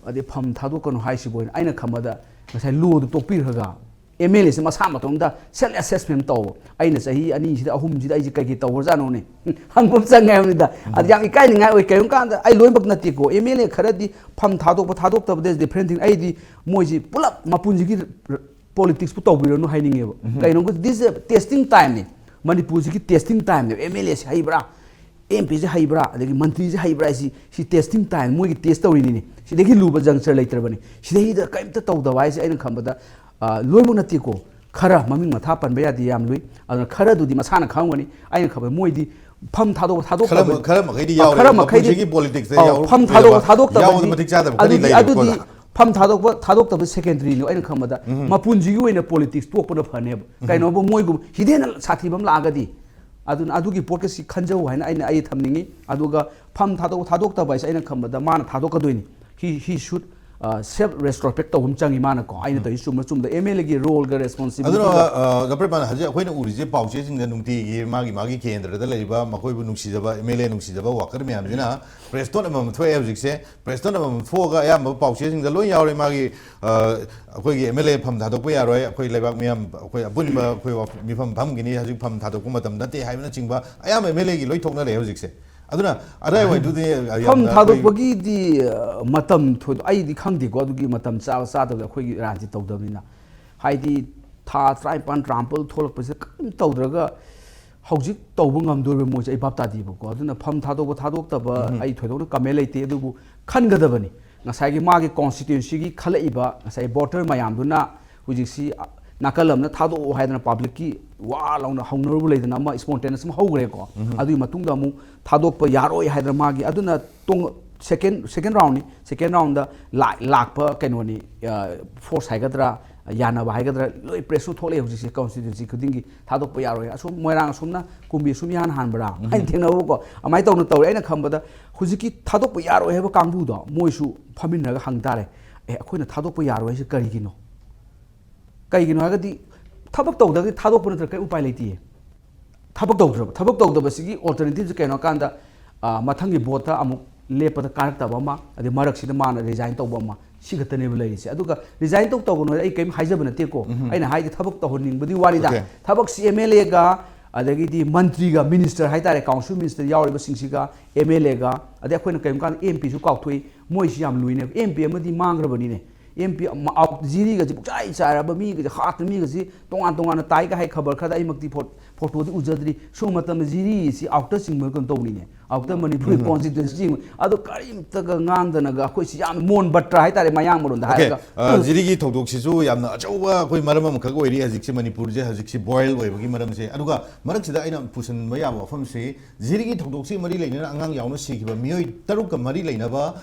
ꯑꯗꯩ ꯐꯝ ꯊꯥꯗꯣꯛꯀꯅꯨ ꯍꯥꯏꯁꯤꯕꯨ ꯑꯣꯏꯅ ꯑꯩꯅ ꯈꯟꯕꯗ ꯉꯁꯥꯏ ꯂꯣꯗꯨ ꯇꯣꯛꯄꯤꯈ꯭ꯔꯒ ꯑꯦꯝ ꯑꯦꯜ ꯑꯦꯁꯦ ꯃꯁꯥ ꯃꯇꯣꯝꯗ ꯁꯦꯜꯐ ꯑꯦꯁꯦꯁꯃꯦꯟ ꯇꯧꯕ, ꯑꯩꯅ ꯆꯍꯤ ꯑꯅꯤꯁꯤꯗ, ꯑꯍꯨꯝꯁꯤꯗ ꯑꯩꯁꯦ ꯀꯩꯀꯩ ꯇꯧꯈ꯭ꯔꯖꯥꯠꯅꯣꯅꯦ? ꯍꯪꯕ ꯑꯃ ꯆꯪꯉꯦ ꯍꯥꯏꯕꯅꯤꯗ꯫ ꯑꯗ ꯌꯥꯝ ꯏꯀꯥꯏꯅꯤꯡꯉꯥꯏ ꯑꯣꯏ꯫ ꯀꯔꯤꯒꯨꯝꯕ ꯀꯥꯟꯗ ꯑꯩ ꯂꯣꯏꯅꯃꯛ ꯅꯠꯇꯦꯀꯣ, ꯑꯦꯝ ꯑꯦꯜ ꯑꯦ ꯈꯔꯗꯤ ꯐꯝ ꯊꯥꯗꯣꯛꯄ ꯊꯥꯗꯣꯛꯇꯕꯗ ꯗꯤꯐ꯭ꯔꯦꯟ ꯊꯤꯡ꯫ ꯑꯩꯗꯤ ꯃꯣꯏꯁꯤ ꯄꯨꯂꯞ ꯃꯄꯨꯟꯁꯤꯒꯤ ꯄꯣꯂꯤꯇꯤꯛꯁꯄꯨ ꯇꯧꯕꯤꯔꯅꯨ ꯍꯥꯏꯅꯤꯡꯉꯦꯕ꯫ ꯀꯩꯅꯣꯒꯤ ꯗꯤꯁ ꯇꯦꯁꯇꯤꯡ ꯇꯥꯏꯝꯅꯤ, ꯃꯅꯤꯄꯨꯔꯁꯤꯒꯤ ꯇꯦꯁꯇꯤꯡ ꯇꯥꯏꯝꯅꯦꯕ꯫ ꯑꯦꯝ ꯑꯦꯜ ꯑꯦꯁꯤ ꯍꯩꯕ꯭ꯔꯥ, ꯑꯦꯝ ꯄꯤꯁꯤ ꯍꯩꯕ꯭ꯔꯥ, ꯑꯗꯒꯤ ꯃꯟꯇ꯭ꯔꯤꯁꯤ ꯍꯩꯕ꯭ꯔꯥ ꯍꯥꯏꯁꯤ, ꯁꯤ ꯇꯦꯁꯇꯤꯡ ꯇꯥꯏꯝ, ꯃꯣꯏꯒꯤ ꯇꯦꯁ ꯇꯧꯔꯤꯅꯤꯅꯦ꯫ ꯁꯤꯗꯒꯤ ꯂꯨꯕ ꯖꯪꯆꯔ ꯂꯩꯇ꯭ꯔꯕꯅꯤ꯫ ꯁꯤꯗꯩꯗ ꯀꯔꯤꯝꯇ ꯇꯧꯗꯕ ꯍꯥꯏꯁꯦ ꯑꯩꯅ ꯈꯟꯕꯗ, ꯑ, ꯂꯣꯏꯅꯃꯛ ꯅꯠꯇꯦꯀꯣ, ꯈꯔ ꯃꯃꯤꯡ ꯃꯊꯥ ꯄꯟꯕ ꯌꯥꯗꯦ, ꯌꯥꯝ ꯂꯨꯏ꯫ ꯑꯗꯨꯅ ꯈꯔꯗꯨꯗꯤ ꯃꯁꯥꯅ ꯈꯪꯉꯝꯒꯅꯤ꯫ ꯑꯩꯅ ꯈꯟꯕꯗ ꯃꯣꯏꯗꯤ ꯐꯝ ꯊꯥꯗꯣꯛꯄ ꯊꯥꯗꯣꯛꯇꯕ, ꯈꯔ ꯃ-, ꯈꯔ ꯃꯈꯩꯗꯤ ꯑ, ꯌꯥꯎꯔꯤ, ꯈꯔ ꯃꯈꯩꯗꯤ, ꯃꯄꯨꯟꯁꯤꯒꯤ ꯄꯣꯂꯤꯇꯤꯛꯁꯇ ꯑ, ꯌꯥꯎ-, ꯐꯝ ꯊꯥꯗꯣꯛꯄ ꯂꯩꯔꯕ, ꯊꯥꯗꯣꯛꯇꯕ ꯌꯥꯎꯕꯗ ꯍꯥꯏꯗꯤ ꯃꯇꯤꯛ ꯆꯥꯗꯕ ꯈꯔꯗꯤ ꯑꯗꯨꯗꯤ, ꯂꯩꯔꯦꯕꯀꯣ꯫ ꯑꯗꯨꯗꯤ ꯐꯝ ꯊꯥꯗꯣꯛꯄ ꯊꯥꯗꯣꯛꯇꯕ ꯁꯦꯀꯦꯟꯗꯔꯤꯅꯤ꯫ ꯑꯩꯅ ꯈꯟꯕꯗ ꯃꯄꯨꯟꯁꯤꯒꯤ ꯑꯣꯏꯅ ꯄꯣꯂꯤꯇꯤꯛꯁ ꯇꯣꯛꯄꯅ ꯐꯅꯦꯕ꯫ ꯀꯩꯅꯣꯕꯨ ꯃꯣꯏꯒꯨꯝ ꯍꯤꯗꯦꯟꯅ ꯁꯥꯊꯤꯕ ꯑꯃ ꯂꯥꯛꯑꯒꯗꯤ, ꯑꯗꯨꯅ ꯑꯗꯨꯒꯤ ꯄꯣꯠꯀꯁꯤ ꯈꯟꯖꯧ ꯍꯥꯏꯅ ꯑꯩꯅ, ꯑꯩ ꯊꯝꯅꯤꯡꯉꯤ꯫ ꯑꯗꯨꯒ ꯐꯝ ꯊꯥꯗꯣꯛ ꯊꯥꯗꯣꯛꯇꯕ ꯍꯥꯏꯁꯦ ꯑꯩꯅ ꯈꯟꯕꯗ ꯃꯥꯅ ꯊꯥꯗꯣꯛꯀꯗꯣꯏꯅꯤ꯫ He, he should, uh, self retrospect ꯇꯧꯕ ꯑꯃ ꯆꯪꯉꯤ ꯃꯥꯅꯀꯣ꯫ ꯑꯩꯅ ꯇꯧꯔꯤ ꯆꯨꯝꯕ ꯆꯨꯝꯗ, ꯑꯦꯝ ꯑꯦꯜ ꯑꯦꯒꯤ ꯔꯣꯜꯒ ꯑꯗꯨꯅ, ꯔꯦꯁꯄꯣꯟꯁꯤꯕꯤꯂꯤꯇꯤꯒ꯫ ꯑ, ꯗꯥ ꯄ꯭ꯔꯦꯝꯕꯥꯜ, ꯍꯧꯖꯤꯛ ꯑꯩꯈꯣꯏꯅ ꯎꯔꯤꯁꯦ ꯄꯥꯎꯆꯦꯁꯤꯡꯗ ꯅꯨꯡꯇꯤꯒꯤ ꯃꯥꯒꯤ, ꯃꯥꯒꯤ ꯀꯦꯟꯗ꯭ꯔꯗ ꯂꯩꯔꯤꯕ ꯃꯈꯣꯏꯕꯨ ꯅꯨꯡꯁꯤꯖꯕ ꯑꯦꯝ ꯑꯦꯜ ꯑꯦ ꯅꯨꯡꯁꯤꯖꯕ ꯋꯥꯀꯔ ꯃꯌꯥꯝꯁꯤꯅ ꯄ꯭ꯔꯦꯁ ꯅꯣꯠ ꯑꯃꯃꯝ ꯊꯣꯛꯑꯦ ꯍꯧꯖꯤꯛꯁꯦ꯫ ꯄ꯭ꯔꯦꯁ ꯅꯣꯠ ꯑꯃꯃꯝ ꯊꯣꯛꯑꯒ ꯑꯌꯥꯝꯕ ꯄꯥꯎꯆꯦꯁꯤꯡꯗ ꯂꯣꯏ ꯌꯥꯎꯔꯦ꯫ ꯃꯥꯒꯤ, ꯑ, ꯑꯩꯈꯣꯏꯒꯤ ꯑꯦꯝ ꯑꯦꯜ ꯑꯦ ꯐꯝ ꯊꯥꯗꯣꯛꯄ ꯌꯥꯔꯣꯏ, ꯑꯩꯈꯣꯏ ꯂꯩꯕꯥꯛ ꯃꯤꯌꯥꯝ, ꯑꯩꯈꯣꯏ ꯑꯄꯨꯟꯕ ꯑꯩꯈꯣꯏ ꯋꯥꯐꯝ, ꯃꯤꯐꯝ ꯐꯝꯒꯅꯤ, ꯍꯧꯖꯤꯛ ꯐꯝ ꯊꯥꯗꯣꯛꯄ ꯃꯇꯝ ꯅꯠꯇꯦ ꯍꯥꯏꯕꯅꯆꯤꯡꯕ ꯑꯌꯥꯝꯕ ꯑꯦꯝ ꯑꯦꯜ ꯑꯦꯒꯤ ꯂꯣꯏ ꯊꯣꯛꯅꯔꯦ ꯍꯧꯖꯤꯛꯁꯦ꯫ ꯑꯗꯨꯅ ꯑꯗꯥꯏꯋꯥꯏꯗꯨꯗꯤ ꯌꯥꯝꯅ ꯐꯝ ꯑꯩꯈꯣꯏ ꯊꯥꯗꯣꯛꯄꯒꯤꯗꯤ, ꯑ, ꯃꯇꯝ ꯊꯣꯏꯗꯣꯛ-, ꯑꯩꯗꯤ ꯈꯪꯗꯦꯀꯣ, ꯑꯗꯨꯒꯤ ꯃꯇꯝ ꯆꯥꯕ ꯆꯥꯗꯕꯗ ꯑꯩꯈꯣꯏꯒꯤ ꯔꯥꯖꯅꯤꯇꯤ ꯇꯧꯗꯕꯅꯤꯅ꯫ ꯍꯥꯏꯗꯤ ꯊꯥ ꯇꯔꯥꯅꯤꯄꯥꯟ, ꯇꯔꯥꯃꯥꯄꯜ ꯊꯣꯛꯂꯛꯄꯁꯤꯗ ꯀꯔꯤꯝ ꯇꯧꯗ꯭ꯔꯒ ꯍꯧꯖꯤꯛ ꯇꯧꯕ ꯉꯝꯗꯣꯔꯤꯕ ꯃꯣꯏꯁꯦ ꯑꯩ ꯚꯥꯞ ꯇꯥꯗꯦꯕꯀꯣ꯫ ꯑꯗꯨꯅ ꯐꯝ ꯊꯥꯗꯣꯛꯄ ꯊꯥꯗꯣꯛꯇꯕ ꯑꯩ ꯊꯣꯏꯗꯣꯛꯅ ꯀꯃꯦꯟ ꯂꯩꯇꯦ, ꯑꯗꯨꯕꯨ ꯈꯟꯒꯗꯕꯅꯤ꯫ ꯉꯁꯥꯏꯒꯤ ꯃꯥꯒꯤ ꯀꯣꯟꯁꯇꯤꯇ꯭ꯌꯨꯟꯁꯤꯒꯤ ꯈꯜꯂꯛꯏꯕ ꯉꯁꯥꯏ ꯚꯣꯇꯔ ꯃꯌꯥꯝꯗꯨꯅ ꯍꯧꯖꯤꯛꯁꯤ, ꯑ, ꯅꯥꯀꯜ ꯑꯃꯅ ꯊꯥꯗꯣꯛꯑꯣ ꯍꯥꯏꯗꯅ ꯄꯕ꯭ꯂꯤꯛꯀꯤ ꯋꯥ ꯂꯥꯎꯅ ꯍꯧꯅꯔꯨꯕ ꯂꯩꯗꯅ, ꯑꯃ ꯁ꯭ꯄꯣꯟꯇꯦꯅꯁ ꯑꯃ ꯍꯧꯈ꯭ꯔꯦꯀꯣ꯫ ꯑꯗꯨꯒꯤ ꯃꯇꯨꯡꯗ ꯑꯃꯨꯛ ꯊꯥꯗꯣꯛꯄ ꯌꯥꯔꯣꯏ ꯍꯥꯏꯗꯅ ꯃꯥꯒꯤ ꯑꯗꯨꯅ ꯇꯣꯡ-, ꯁꯦꯀꯦꯟ, ꯁꯦꯀꯦꯟ ꯔꯥꯎꯟꯅꯤ꯫ ꯁꯦꯀꯦꯟ ꯔꯥꯎꯟꯗ ꯂꯥꯛ-, ꯂꯥꯛꯄ ꯀꯩꯅꯣꯅꯤ, ꯑ, ꯐꯣꯔꯁ ꯍꯥꯏꯒꯗ꯭꯭ꯔꯥ, ꯌꯥꯅꯕ ꯍꯥꯏꯒꯗ꯭ꯔꯥ, ꯂꯣꯏ ꯄ꯭ꯔꯦꯁꯁꯨ ꯊꯣꯛꯂꯛꯑꯦ ꯍꯧꯖꯤꯛꯁꯦ, ꯀꯣꯟꯁꯇꯤꯇ꯭ꯌꯨꯟꯁꯤ ꯈꯨꯗꯤꯡꯒꯤ ꯊꯥꯗꯣꯛꯄ ꯌꯥꯔꯣꯏ, ꯑꯁꯣꯝ ꯃꯣꯏꯔꯥꯡ ꯑꯁꯣꯝꯅ ꯀꯨꯝꯕꯤ ꯑꯁꯨꯝ ꯏꯍꯥꯟ ꯍꯥꯟꯕ꯭ꯔꯥ ꯍꯥꯏꯅ ꯊꯦꯡꯅꯕꯀꯣ꯫ ꯑꯗꯨꯃꯥꯏꯅ ꯇꯧꯅ ꯇꯧꯔꯦ꯫ ꯑꯩꯅ ꯈꯟꯕꯗ ꯍꯧꯖꯤꯛꯀꯤ ꯊꯥꯗꯣꯛꯄ ꯌꯥꯔꯣꯏ ꯍꯥꯏꯕ ꯀꯥꯡꯕꯨꯗꯣ ꯃꯣꯏꯁꯨ ꯐꯝꯃꯤꯟꯅꯔꯒ ꯍꯪ ꯇꯥꯔꯦ, "ꯑꯦ, ꯑꯩꯈꯣꯏꯅ ꯊꯥꯗꯣꯛꯄ ꯌꯥꯔꯣꯏ ꯍꯥꯏꯁꯦ ꯀꯔꯤꯒꯤꯅꯣ?" ꯀꯩꯒꯤꯅꯣ ꯍꯥꯏꯔꯒꯗꯤ ꯊꯕꯛ ꯇꯧꯗ꯭ꯔꯒꯗꯤ ꯊꯥꯗꯣꯛꯄ ꯅꯠꯇ꯭ꯔꯒ ꯀꯔꯤ ꯎꯄꯥꯏ ꯂꯩꯇꯦ꯫ ꯊꯕꯛ ꯇꯧꯗ꯭ꯔꯕ, ꯊꯕꯛ ꯇꯧꯗꯕꯁꯤꯒꯤ ꯑꯣꯜꯇꯔꯅꯦꯇꯤꯞꯁꯦ ꯀꯩꯅꯣ ꯍꯥꯏ ꯀꯥꯟꯗ, ꯑ, ꯃꯊꯪꯒꯤ ꯚꯣꯠꯇ ꯑꯃꯨꯛ ꯂꯦꯞꯄꯗ ꯀꯥꯔꯛꯇꯕ ꯑꯃ, ꯑꯗꯩ ꯃꯔꯛꯁꯤꯗ ꯃꯥꯅ ꯔꯤꯖꯥꯏꯟ ꯇꯧꯕ ꯑꯃ, ꯁꯤ ꯈꯛꯇꯅꯦꯕ ꯂꯩꯔꯤꯁꯦ꯫ ꯑꯗꯨꯒ ꯔꯤꯖꯥꯏꯟ ꯇꯧ ꯇꯧꯒꯅꯨ ꯍꯥꯏ ꯑꯩ ꯀꯔꯤꯝ ꯍꯥꯏꯖꯕ ꯅꯠꯇꯦꯀꯣ꯫ ꯑꯩꯅ ꯍꯥꯏꯗꯤ ꯊꯕꯛ ꯇꯧꯍꯟꯅꯤꯡꯕꯗꯤ ꯋꯥꯔꯤꯗ꯫ ꯊꯕꯛꯁꯤ ꯑꯦꯝ ꯑꯦꯜ ꯑꯦꯒ, ꯑꯗꯒꯤꯗꯤ ꯃꯟꯇ꯭ꯔꯤꯒ, ꯃꯤꯅꯤꯁꯇꯔ ꯍꯥꯏꯇꯥꯔꯦ, ꯀꯥꯎꯟꯁꯤꯜ ꯃꯤꯅꯤꯁꯇꯔ ꯌꯥꯎꯔꯤꯕꯁꯤꯡꯁꯤꯒ, ꯑꯦꯝ ꯑꯦꯜ ꯑꯦꯒ, ꯑꯗꯩ ꯑꯩꯈꯣꯏꯅ ꯀꯔꯤꯒꯨꯝꯕ ꯀꯥꯟꯗ ꯑꯦꯝ ꯄꯤꯁꯨ ꯀꯥꯎꯊꯣꯛꯏ꯫ ꯃꯣꯏꯁꯤ ꯌꯥꯝ ꯂꯨꯏꯅꯦ꯫ ꯑꯦꯝ ꯄꯤ ꯑꯃꯗꯤ ꯃꯥꯡꯈ꯭ꯔꯕꯅꯤꯅꯦ꯫ ꯑꯦꯝ ꯄꯤ ꯖꯤꯔꯤꯒꯁꯤ ꯄꯨꯛꯆꯥꯏ ꯆꯥꯏꯔꯕ, ꯃꯤꯒꯁꯤ ꯍꯥꯠꯇꯅ, ꯃꯤꯒꯁꯤ ꯇꯣꯉꯥꯟ ꯇꯣꯉꯥꯟꯅ ꯇꯥꯏꯒ ꯍꯥꯏ ꯈꯕꯔ ꯈꯔꯗ ꯑꯩꯃꯛꯇꯤ ꯐꯣ-, ꯐꯣꯇꯣꯗꯤ ꯎꯖꯗ꯭ꯔꯤ꯫ ꯁꯨꯝꯕ ꯃꯇꯝꯗ ꯖꯤꯔꯤꯁꯤ ꯑꯥꯎꯇꯔ ꯆꯤꯡꯕ ꯀꯩꯅꯣ ꯇꯧꯕꯅꯤꯅꯦ꯫ ꯑꯥꯎꯇꯔ ꯃꯅꯤꯄꯨꯔꯤ ꯀꯣꯟꯁꯇꯤꯇ꯭ꯋꯦꯟꯁꯤ ꯆꯤꯡꯕ꯫ ꯑꯗꯣ ꯀꯔꯤꯝꯇꯒ ꯉꯥꯡꯗꯅꯒ ꯑꯩꯈꯣꯏꯁꯤ ꯌꯥꯝ ꯃꯣꯟ ꯕꯠꯇ꯭ꯔꯥ ꯍꯥꯏꯇꯥꯔꯦ, ꯃꯌꯥꯡ ꯃꯔꯣꯟꯗ ꯍꯥꯏꯔꯒ꯫ ꯑ, ꯖꯤꯔꯤꯒꯤ ꯊꯧꯗꯣꯛꯁꯤꯁꯨ ꯌꯥꯝꯅ ꯑꯆꯧꯕ ꯑꯩꯈꯣꯏ ꯃꯔꯝ ꯑꯃꯈꯛ ꯑꯣꯏꯔꯤ ꯍꯧꯖꯤꯛꯁꯦ, ꯃꯅꯤꯄꯨꯔꯁꯦ ꯍꯧꯖꯤꯛꯁꯤ ꯕꯣꯏꯜ ꯑꯣꯏꯕꯒꯤ ꯃꯔꯝꯁꯦ꯫ ꯑꯗꯨꯒ ꯃꯔꯛꯁꯤꯗ ꯑꯩꯅ ꯄꯨꯁꯤꯟꯕ ꯌꯥꯕ ꯋꯥꯐꯝꯁꯤ, ꯖꯤꯔꯤꯒꯤ ꯊꯧꯗꯣꯛꯁꯤ ꯃꯔꯤ ꯂꯩꯅꯅ ꯑꯉꯥꯡ ꯌꯥꯎꯅ ꯁꯤꯈꯤꯕ ꯃꯤꯑꯣꯏ ꯇꯔꯨꯛꯀ ꯃꯔꯤ ꯂꯩꯅꯕ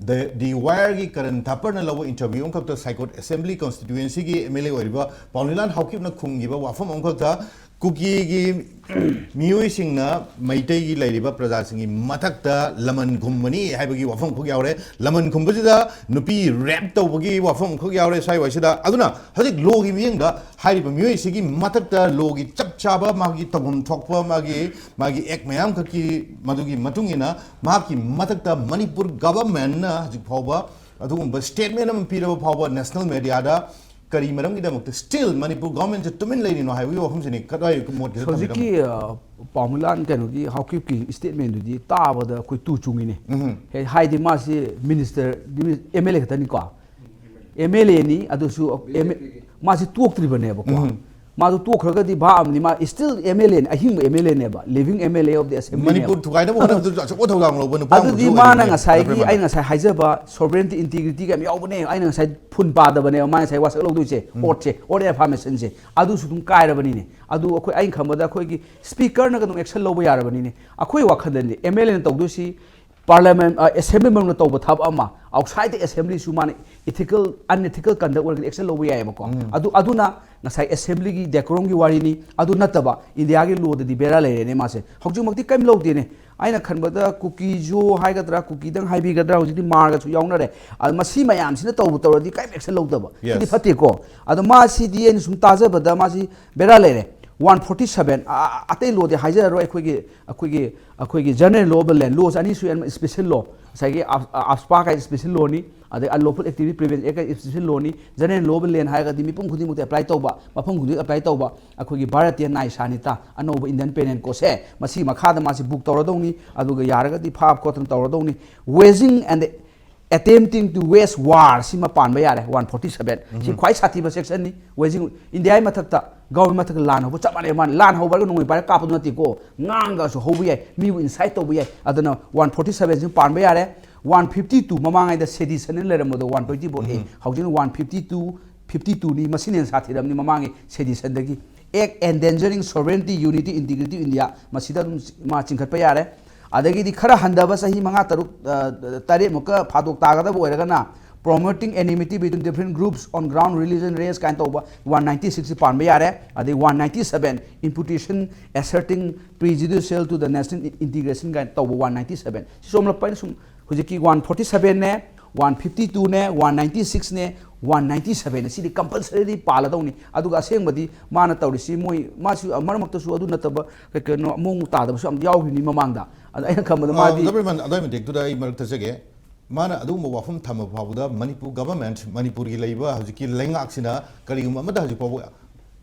ꯗ-, ꯗꯤ ꯋꯥꯏꯌꯔꯒꯤ ꯀꯔꯟ ꯊꯥꯄꯔꯅ ꯂꯧꯕ ꯏꯟꯇꯔꯚ꯭ꯌꯨ ꯑꯃꯈꯛꯇ ꯁꯥꯏꯀꯣꯠ ꯑꯦꯁꯦꯝꯕ꯭ꯂꯤ ꯀꯣꯟꯁꯇꯤꯇ꯭ꯌꯨꯑꯦꯟꯁꯤꯒꯤ ꯑꯦꯝ ꯑꯦꯜ ꯑꯦ ꯑꯣꯏꯔꯤꯕ ꯄꯥꯎꯅꯤꯂꯥꯟ ꯍꯥꯎꯀꯤꯞꯅ ꯈꯨꯝꯈꯤꯕ ꯋꯥꯐꯝ ꯑꯃꯈꯛꯇ, ꯀꯨꯀꯤꯒꯤ ꯃꯤꯑꯣꯏꯁꯤꯡꯅ ꯃꯩꯇꯩꯒꯤ ꯂꯩꯔꯤꯕ ꯄ꯭ꯔꯖꯥꯁꯤꯡꯒꯤ ꯃꯊꯛꯇ ꯂꯃꯟ ꯈꯨꯝꯕꯅꯤ ꯍꯥꯏꯕꯒꯤ ꯋꯥꯐꯝ ꯑꯃꯈꯛ ꯌꯥꯎꯔꯦ꯫ ꯂꯃꯟ ꯈꯨꯝꯕꯁꯤꯗ ꯅꯨꯄꯤ ꯔꯦꯞ ꯇꯧꯕꯒꯤ ꯋꯥꯐꯝ ꯑꯃꯈꯛ ꯌꯥꯎꯔꯦ ꯁ꯭ꯋꯥꯏ ꯋꯥꯏꯁꯤꯗ꯫ ꯑꯗꯨꯅ ꯍꯧꯖꯤꯛ ꯂꯣꯒꯤ ꯃꯤꯠꯌꯦꯡꯗ ꯍꯥꯏꯔꯤꯕ ꯃꯤꯑꯣꯏꯁꯤꯒꯤ ꯃꯊꯛꯇ ꯂꯣꯒꯤ ꯆꯞ ꯆꯥꯕ ꯃꯥꯒꯤ ꯇꯧꯐꯝ ꯊꯣꯛꯄ ꯃꯥꯒꯤ, ꯃꯥꯒꯤ ꯑꯦꯛ ꯃꯌꯥꯝꯈꯛꯀꯤ ꯃꯗꯨꯒꯤ ꯃꯇꯨꯡ ꯏꯟꯅ ꯃꯍꯥꯛꯀꯤ ꯃꯊꯛꯇ ꯃꯅꯤꯄꯨꯔ ꯒꯚꯔꯟꯃꯦꯟꯠꯅ ꯍꯧꯖꯤꯛ ꯐꯥꯎꯕ ꯑꯗꯨꯒꯨꯝꯕ ꯁ꯭ꯇꯦꯠꯃꯦꯟꯠ ꯑꯃ ꯄꯤꯔꯕ ꯐꯥꯎꯕ ꯅꯦꯁꯅꯦꯜ ꯃꯦꯗꯤꯌꯥꯗ ꯀꯔꯤ ꯃꯔꯝꯒꯤꯗꯃꯛꯇ ꯁ꯭ꯇꯤꯜ ꯃꯅꯤꯄꯨꯔ ꯒꯚꯔꯟꯃꯦꯟꯠꯁꯦ ꯇꯨꯃꯤꯟ ꯂꯩꯔꯤꯅꯣ ꯍꯥꯏꯕꯒꯤ ꯋꯥꯐꯝꯁꯤꯅꯤ꯫ ꯀꯗꯥꯏ ꯃꯣꯠꯀꯤꯗ ꯊꯝꯕꯤꯔꯝꯃꯣ? ꯍꯧꯖꯤꯛꯀꯤ, ꯑ, ꯄꯥꯎꯃꯤꯂꯥꯟ ꯀꯩꯅꯣꯒꯤ ꯍꯥꯎꯀꯤꯞꯀꯤ ꯁ꯭ꯇꯦꯠꯃꯦꯟꯠꯗꯨꯗꯤ ꯇꯥꯕꯗ ꯑꯩꯈꯣꯏ ꯇꯨ ꯆꯨꯡꯉꯤꯅꯦ꯫ ꯎꯝ꯫ ꯍꯦ, ꯍꯥꯏꯗꯤ ꯃꯥꯁꯤ ꯃꯤꯅꯤꯁꯇꯔ, ꯑꯦꯝ ꯑꯦꯜ ꯑꯦ ꯈꯛꯇꯅꯤꯀꯣ꯫ ꯑꯦꯝ ꯑꯦꯜ ꯑꯦꯅꯤ, ꯑꯗꯨꯁꯨ ꯑꯦꯝ-, ꯃꯥꯁꯤ ꯇꯣꯛꯇ꯭ꯔꯤꯕꯅꯦꯕꯀꯣ꯫ ꯎꯝ꯫ ꯃꯥꯗꯣ ꯇꯣꯛꯈ꯭ꯔꯒꯗꯤ ꯚꯥꯞ ꯑꯃꯅꯤ, ꯃꯥ ꯁ꯭ꯇꯤꯜ ꯑꯦꯝ ꯑꯦꯜ ꯑꯦꯅꯤ, ꯑꯍꯤꯡꯕ ꯑꯦꯝ ꯑꯦꯜ ꯑꯦꯅꯦꯕ, living M L A of the ꯑꯦꯁꯦꯝꯕ꯭ꯂꯤꯅꯦꯕ꯫ ꯃꯅꯤꯄꯨꯔ ꯊꯨꯒꯥꯏꯅꯕ ꯍꯣꯠꯅꯕꯗꯁꯨ ꯑꯆꯧꯕ ꯊꯧꯗꯥꯡ ꯂꯧꯕ ꯅꯨꯄꯥ ꯑꯗꯨꯗꯤ ꯑꯃꯁꯨ ꯃꯥꯅ ꯑꯣꯏꯔꯤꯅꯦ, ꯉꯁꯥꯏꯒꯤ, ꯗꯥꯛꯇꯔ ꯄ꯭ꯔꯦꯃꯥꯅꯟꯗ꯫ ꯑꯩꯅ ꯉꯁꯥꯏ ꯍꯥꯏꯖꯕ sovereignty, integrity ꯀ ꯌꯥꯝ ꯌꯥꯎꯕꯅꯦ, ꯑꯩꯅ ꯉꯁꯥꯏ ꯐꯨꯟ ꯄꯥꯗꯕꯅꯦꯕ, ꯃꯥꯅ ꯉꯁꯥꯏ ꯋꯥꯁꯛ ꯂꯧꯗꯣꯏꯁꯦ, ꯎꯝ꯫ ꯑꯣꯠꯁꯦ, ꯑꯣꯠ ꯑꯦꯐꯥꯔꯃꯦꯁꯟꯁꯦ, ꯑꯗꯨꯁꯨ ꯑꯗꯨꯝ ꯀꯥꯏꯔꯕꯅꯤꯅꯦ꯫ ꯑꯗꯨ ꯑꯩꯈꯣꯏ, ꯑꯩꯅ ꯈꯟꯕꯗ ꯑꯩꯈꯣꯏꯒꯤ ꯁ꯭ꯄꯤꯀꯔꯅꯒ ꯑꯗꯨꯝ ꯑꯦꯛꯁꯟ ꯂꯧꯕ ꯌꯥꯔꯕꯅꯤꯅꯦ꯫ ꯑꯩꯈꯣꯏ ꯋꯥꯈꯜꯗꯗꯤ ꯑꯦꯝ ꯑꯦꯜ ꯑꯦꯅ ꯇꯧꯗꯣꯏꯁꯤ ꯄꯥꯔꯂꯤꯌꯥꯃꯦꯟ, ꯑ, ꯑꯦꯁꯦꯝꯕ꯭ꯂꯤ ꯃꯅꯨꯡꯗ ꯇꯧꯕ ꯊꯕꯛ ꯑꯃ, ꯑꯥꯎꯠꯁꯥꯏꯗ ꯗ ꯑꯦꯁꯦꯝꯕ꯭ꯂꯤꯁꯨ ꯃꯥꯅ ꯏꯊꯤꯀꯦꯜ, ꯑꯟꯏꯊꯤꯀꯦꯜ ꯀꯟꯗꯛ ꯑꯣꯏꯔꯒꯗꯤ ꯑꯦꯛꯁꯟ ꯂꯧꯕ ꯌꯥꯏꯑꯕꯀꯣ꯫ ꯎꯝ꯫ ꯑꯗꯨ, ꯑꯗꯨꯅ ꯉꯁꯥꯏ ꯑꯦꯁꯦꯝꯕ꯭ꯂꯤꯒꯤ ꯗꯦꯀꯣꯔꯝꯒꯤ ꯋꯥꯔꯤꯅꯤ, ꯑꯗꯨ ꯅꯠꯇꯕ ꯏꯟꯗꯤꯌꯥꯒꯤ ꯂꯣꯗꯗꯤ ꯕꯦꯔꯥ ꯂꯩꯔꯦꯅꯦ ꯃꯥꯁꯦ꯫ ꯍꯧꯖꯤꯛꯃꯛꯇꯤ ꯀꯔꯤꯝ ꯂꯧꯗꯦꯅꯦ꯫ ꯑꯩꯅ ꯈꯟꯕꯗ ꯀꯨꯀꯤꯁꯨ ꯍꯥꯏꯒꯗ꯭ꯔꯥ, ꯀꯨꯀꯤꯗꯪ ꯍꯥꯏꯕꯤꯒꯗ꯭ꯔꯥ, ꯍꯧꯖꯤꯛꯇꯤ ꯃꯥꯔꯒꯁꯨ ꯌꯥꯎꯅꯔꯦ꯫ ꯑꯗ ꯃꯁꯤ ꯃꯌꯥꯝꯁꯤꯅ ꯇꯧꯕ ꯇꯧꯔꯗꯤ ꯀꯔꯤꯝ ꯑꯦꯛꯁꯟ ꯂꯧꯗꯕ꯫ ꯁꯤꯗꯤ Yes. ꯐꯠꯇꯦꯀꯣ꯫ ꯑꯗꯣ ꯃꯥꯁꯤꯗꯤ ꯑꯩꯅ ꯁꯨꯝ ꯇꯥꯖꯕꯗ ꯃꯥꯁꯤ ꯕꯦꯔꯥ ꯂꯩꯔꯦ꯫ ꯋꯥꯟ ꯐꯣꯔꯇꯤ ꯁꯕꯦꯟ, ꯑꯇꯩ ꯂꯣꯗꯤ ꯍꯥꯏꯖꯔꯔꯣꯏ, ꯑꯩꯈꯣꯏꯒꯤ ꯑꯩꯈꯣꯏꯒꯤ ꯑꯩꯈꯣꯏꯒꯤ ꯖꯦꯅꯔꯦꯜ ꯂꯣ ꯑꯣꯐ ꯂꯦꯟ, ꯂꯣꯁꯦ ꯑꯅꯤ ꯁꯨꯏ, ꯁ꯭ꯄꯦꯁꯦꯜ ꯂꯣ, ꯉꯁꯥꯏꯒꯤ ꯑꯥꯞꯁꯄꯥ ꯀꯥꯏ ꯁ꯭ꯄꯦꯁꯦꯜ ꯂꯣꯅꯤ, ꯑꯗꯩ unlawful activity prevent act special ꯂꯣꯅꯤ꯫ ꯖꯦꯅꯔꯦꯜ ꯂꯣ ꯑꯣꯐ ꯂꯦꯟ ꯍꯥꯏꯔꯒꯗꯤ ꯃꯤꯄꯨꯝ ꯈꯨꯗꯤꯡꯃꯛꯇ ꯑꯦꯄ꯭ꯂꯥꯏ ꯇꯧꯕ, ꯃꯐꯝ ꯈꯨꯗꯤꯡꯃꯛꯇ ꯑꯦꯄ꯭ꯂꯥꯏ ꯇꯧꯕ ꯑꯩꯈꯣꯏꯒꯤ ꯚꯥꯔꯇꯤꯌ ꯅꯥꯏ ꯁꯥꯅꯤꯇꯥ ꯑꯅꯧꯕ ꯏꯟꯗꯤꯌꯟ ꯄꯦꯅꯦꯟ ꯀꯣꯗꯁꯦ, ꯃꯁꯤꯒꯤ ꯃꯈꯥꯗ ꯃꯥꯁꯤ ꯕꯨꯛ ꯇꯧꯔꯗꯧꯅꯤ꯫ ꯑꯗꯨꯒ ꯌꯥꯔꯒꯗꯤ ꯐꯥꯕ ꯈꯣꯠꯇꯅ ꯇꯧꯔꯗꯧꯅꯤ꯫ Waging and attempting to wage war ꯁꯤꯃ ꯄꯥꯟꯕ ꯌꯥꯔꯦ, ꯋꯥꯟ ꯐꯣꯔꯇꯤ ꯁꯕꯦꯟ꯫ ꯁꯤ ꯎꯝ꯫ ꯈ꯭ꯋꯥꯏ ꯁꯥꯊꯤꯕ ꯁꯦꯛꯁꯟꯅꯤ꯫ Waging, ꯏꯟꯗꯤꯌꯥꯒꯤ ꯃꯊꯛꯇ, ꯒꯚꯔꯟꯃꯦꯟ ꯃꯊꯛꯇ ꯂꯥꯟ ꯍꯧꯕ ꯆꯞ ꯃꯥꯟꯅꯩ꯫ ꯃꯥꯅ ꯂꯥꯟ ꯍꯧꯕ ꯍꯥꯏꯔꯒ ꯅꯣꯡꯃꯩ ꯄꯥꯏꯔꯒ ꯀꯥꯞꯄꯗꯨ ꯅꯠꯇꯦꯀꯣ, ꯉꯥꯡꯉꯒꯁꯨ ꯍꯧꯕ ꯌꯥꯏ, ꯃꯤꯕꯨ ꯏꯟꯁꯥꯏꯠ ꯇꯧꯕ ꯌꯥꯏ꯫ ꯑꯗꯨꯅ ꯋꯥꯟ ꯐꯣꯔꯇꯤ ꯁꯕꯦꯟꯁꯤ ꯄꯥꯟꯕ ꯌꯥꯔꯦ꯫ ꯋꯥꯟ ꯐꯤꯐꯇꯤ ꯇꯨ, ꯃꯃꯥꯡꯉꯩꯗ ꯁꯦꯗꯤꯁꯟꯅ ꯂꯩꯔꯝꯕꯗꯣ, ꯋꯥꯟ ꯇ꯭ꯋꯦꯟꯇꯤ ꯐꯣꯔ ꯑꯦ, ꯎꯝ꯫ ꯍꯧꯖꯤꯛꯅ ꯋꯥꯟ ꯐꯤꯐꯇꯤ ꯇꯨ, ꯐꯤꯐꯇꯤ ꯇꯨꯅꯤ, ꯃꯁꯤꯅ ꯍꯦꯟꯅ ꯁꯥꯊꯤꯔꯕꯅꯤ ꯃꯃꯥꯡꯒꯤ ꯁꯦꯗꯤꯁꯟꯗꯒꯤ꯫ Act endangering sovereignty, unity, integrity of India, ꯃꯁꯤꯗ ꯑꯗꯨꯝ ꯃꯥ ꯆꯤꯡꯈꯠꯄ ꯌꯥꯔꯦ꯫ ꯑꯗꯒꯤꯗꯤ ꯈꯔ ꯍꯟꯊꯕ ꯆꯍꯤ ꯃꯉꯥ, ꯇꯔꯨꯛ, ꯑ, ꯇꯔꯦꯠꯃꯨꯛꯀ ꯐꯥꯗꯣꯛ ꯇꯥꯒꯗꯕ ꯑꯣꯏꯔꯒꯅ, promoting enmity between different groups on ground, religion, race ꯀꯥꯏꯅ ꯇꯧꯕ ꯋꯥꯟ ꯅꯥꯏꯟꯇꯤ ꯁꯤꯛꯁꯁꯤ ꯄꯥꯟꯕ ꯌꯥꯔꯦ꯫ ꯑꯗꯩ one ninety seven, imputation asserting prejudicial to the national integration ꯀꯥꯏꯅ ꯇꯧꯕ ꯋꯥꯟ ꯅꯥꯏꯟꯇꯤ ꯁꯕꯦꯟ꯫ ꯁꯤ ꯁꯣꯝꯂꯞꯄ ꯑꯩꯅ ꯁꯨꯝ ꯍꯧꯖꯤꯛꯀꯤ ꯋꯥꯟ ꯐꯣꯔꯇꯤ ꯁꯕꯦꯟꯅꯦ, ꯋꯥꯟ ꯐꯤꯐꯇꯤ ꯇꯨꯅꯦ, ꯋꯥꯟ ꯅꯥꯏꯟꯇꯤ ꯁꯤꯛꯁꯅꯦ, ꯋꯥꯟ ꯅꯥꯏꯟꯇꯤ ꯁꯕꯦꯟꯅꯦ꯫ ꯁꯤꯗꯤ ꯀꯝꯄꯜꯁꯔꯤꯗꯤ ꯄꯥꯜꯂꯗꯧꯅꯤ꯫ ꯑꯗꯨꯒ ꯑꯁꯦꯡꯕꯗꯤ ꯃꯥꯅ ꯇꯧꯔꯤꯁꯤ, ꯃꯣꯏ, ꯃꯥꯁꯨ ꯃꯔꯛ ꯃꯔꯛꯇꯁꯨ ꯑꯗꯨ ꯅꯠꯇꯕ ꯀꯩ ꯀꯩꯅꯣ ꯃꯑꯣꯡ ꯇꯥꯗꯕꯁꯨ ꯌꯥꯝ ꯌꯥꯎꯈꯤꯕꯅꯤ ꯃꯃꯥꯡꯗ꯫ ꯑꯗ ꯑꯩꯅ ꯈꯟꯕꯗ ꯑ, ꯃꯥꯗꯤ ꯗꯥ ꯕꯤꯃꯟ, ꯑꯗꯨꯋꯥꯏ ꯃꯇꯦꯛꯇꯨꯗ ꯑꯩ ꯃꯔꯛ ꯊꯠꯆꯒꯦ꯫ ꯃꯥꯅ ꯑꯗꯨꯒꯨꯝꯕ ꯋꯥꯐꯝ ꯊꯝꯕ ꯐꯥꯎꯕꯗ ꯃꯅꯤꯄꯨꯔ ꯒꯚꯔꯟꯃꯦꯟꯠ, ꯃꯅꯤꯄꯨꯔꯒꯤ ꯂꯩꯕ ꯍꯧꯖꯤꯛꯀꯤ ꯂꯩꯉꯥꯛꯁꯤꯅ ꯀꯔꯤꯒꯨꯝꯕ ꯑꯃꯗ ꯍꯧꯖꯤꯛ ꯐꯥꯎꯕ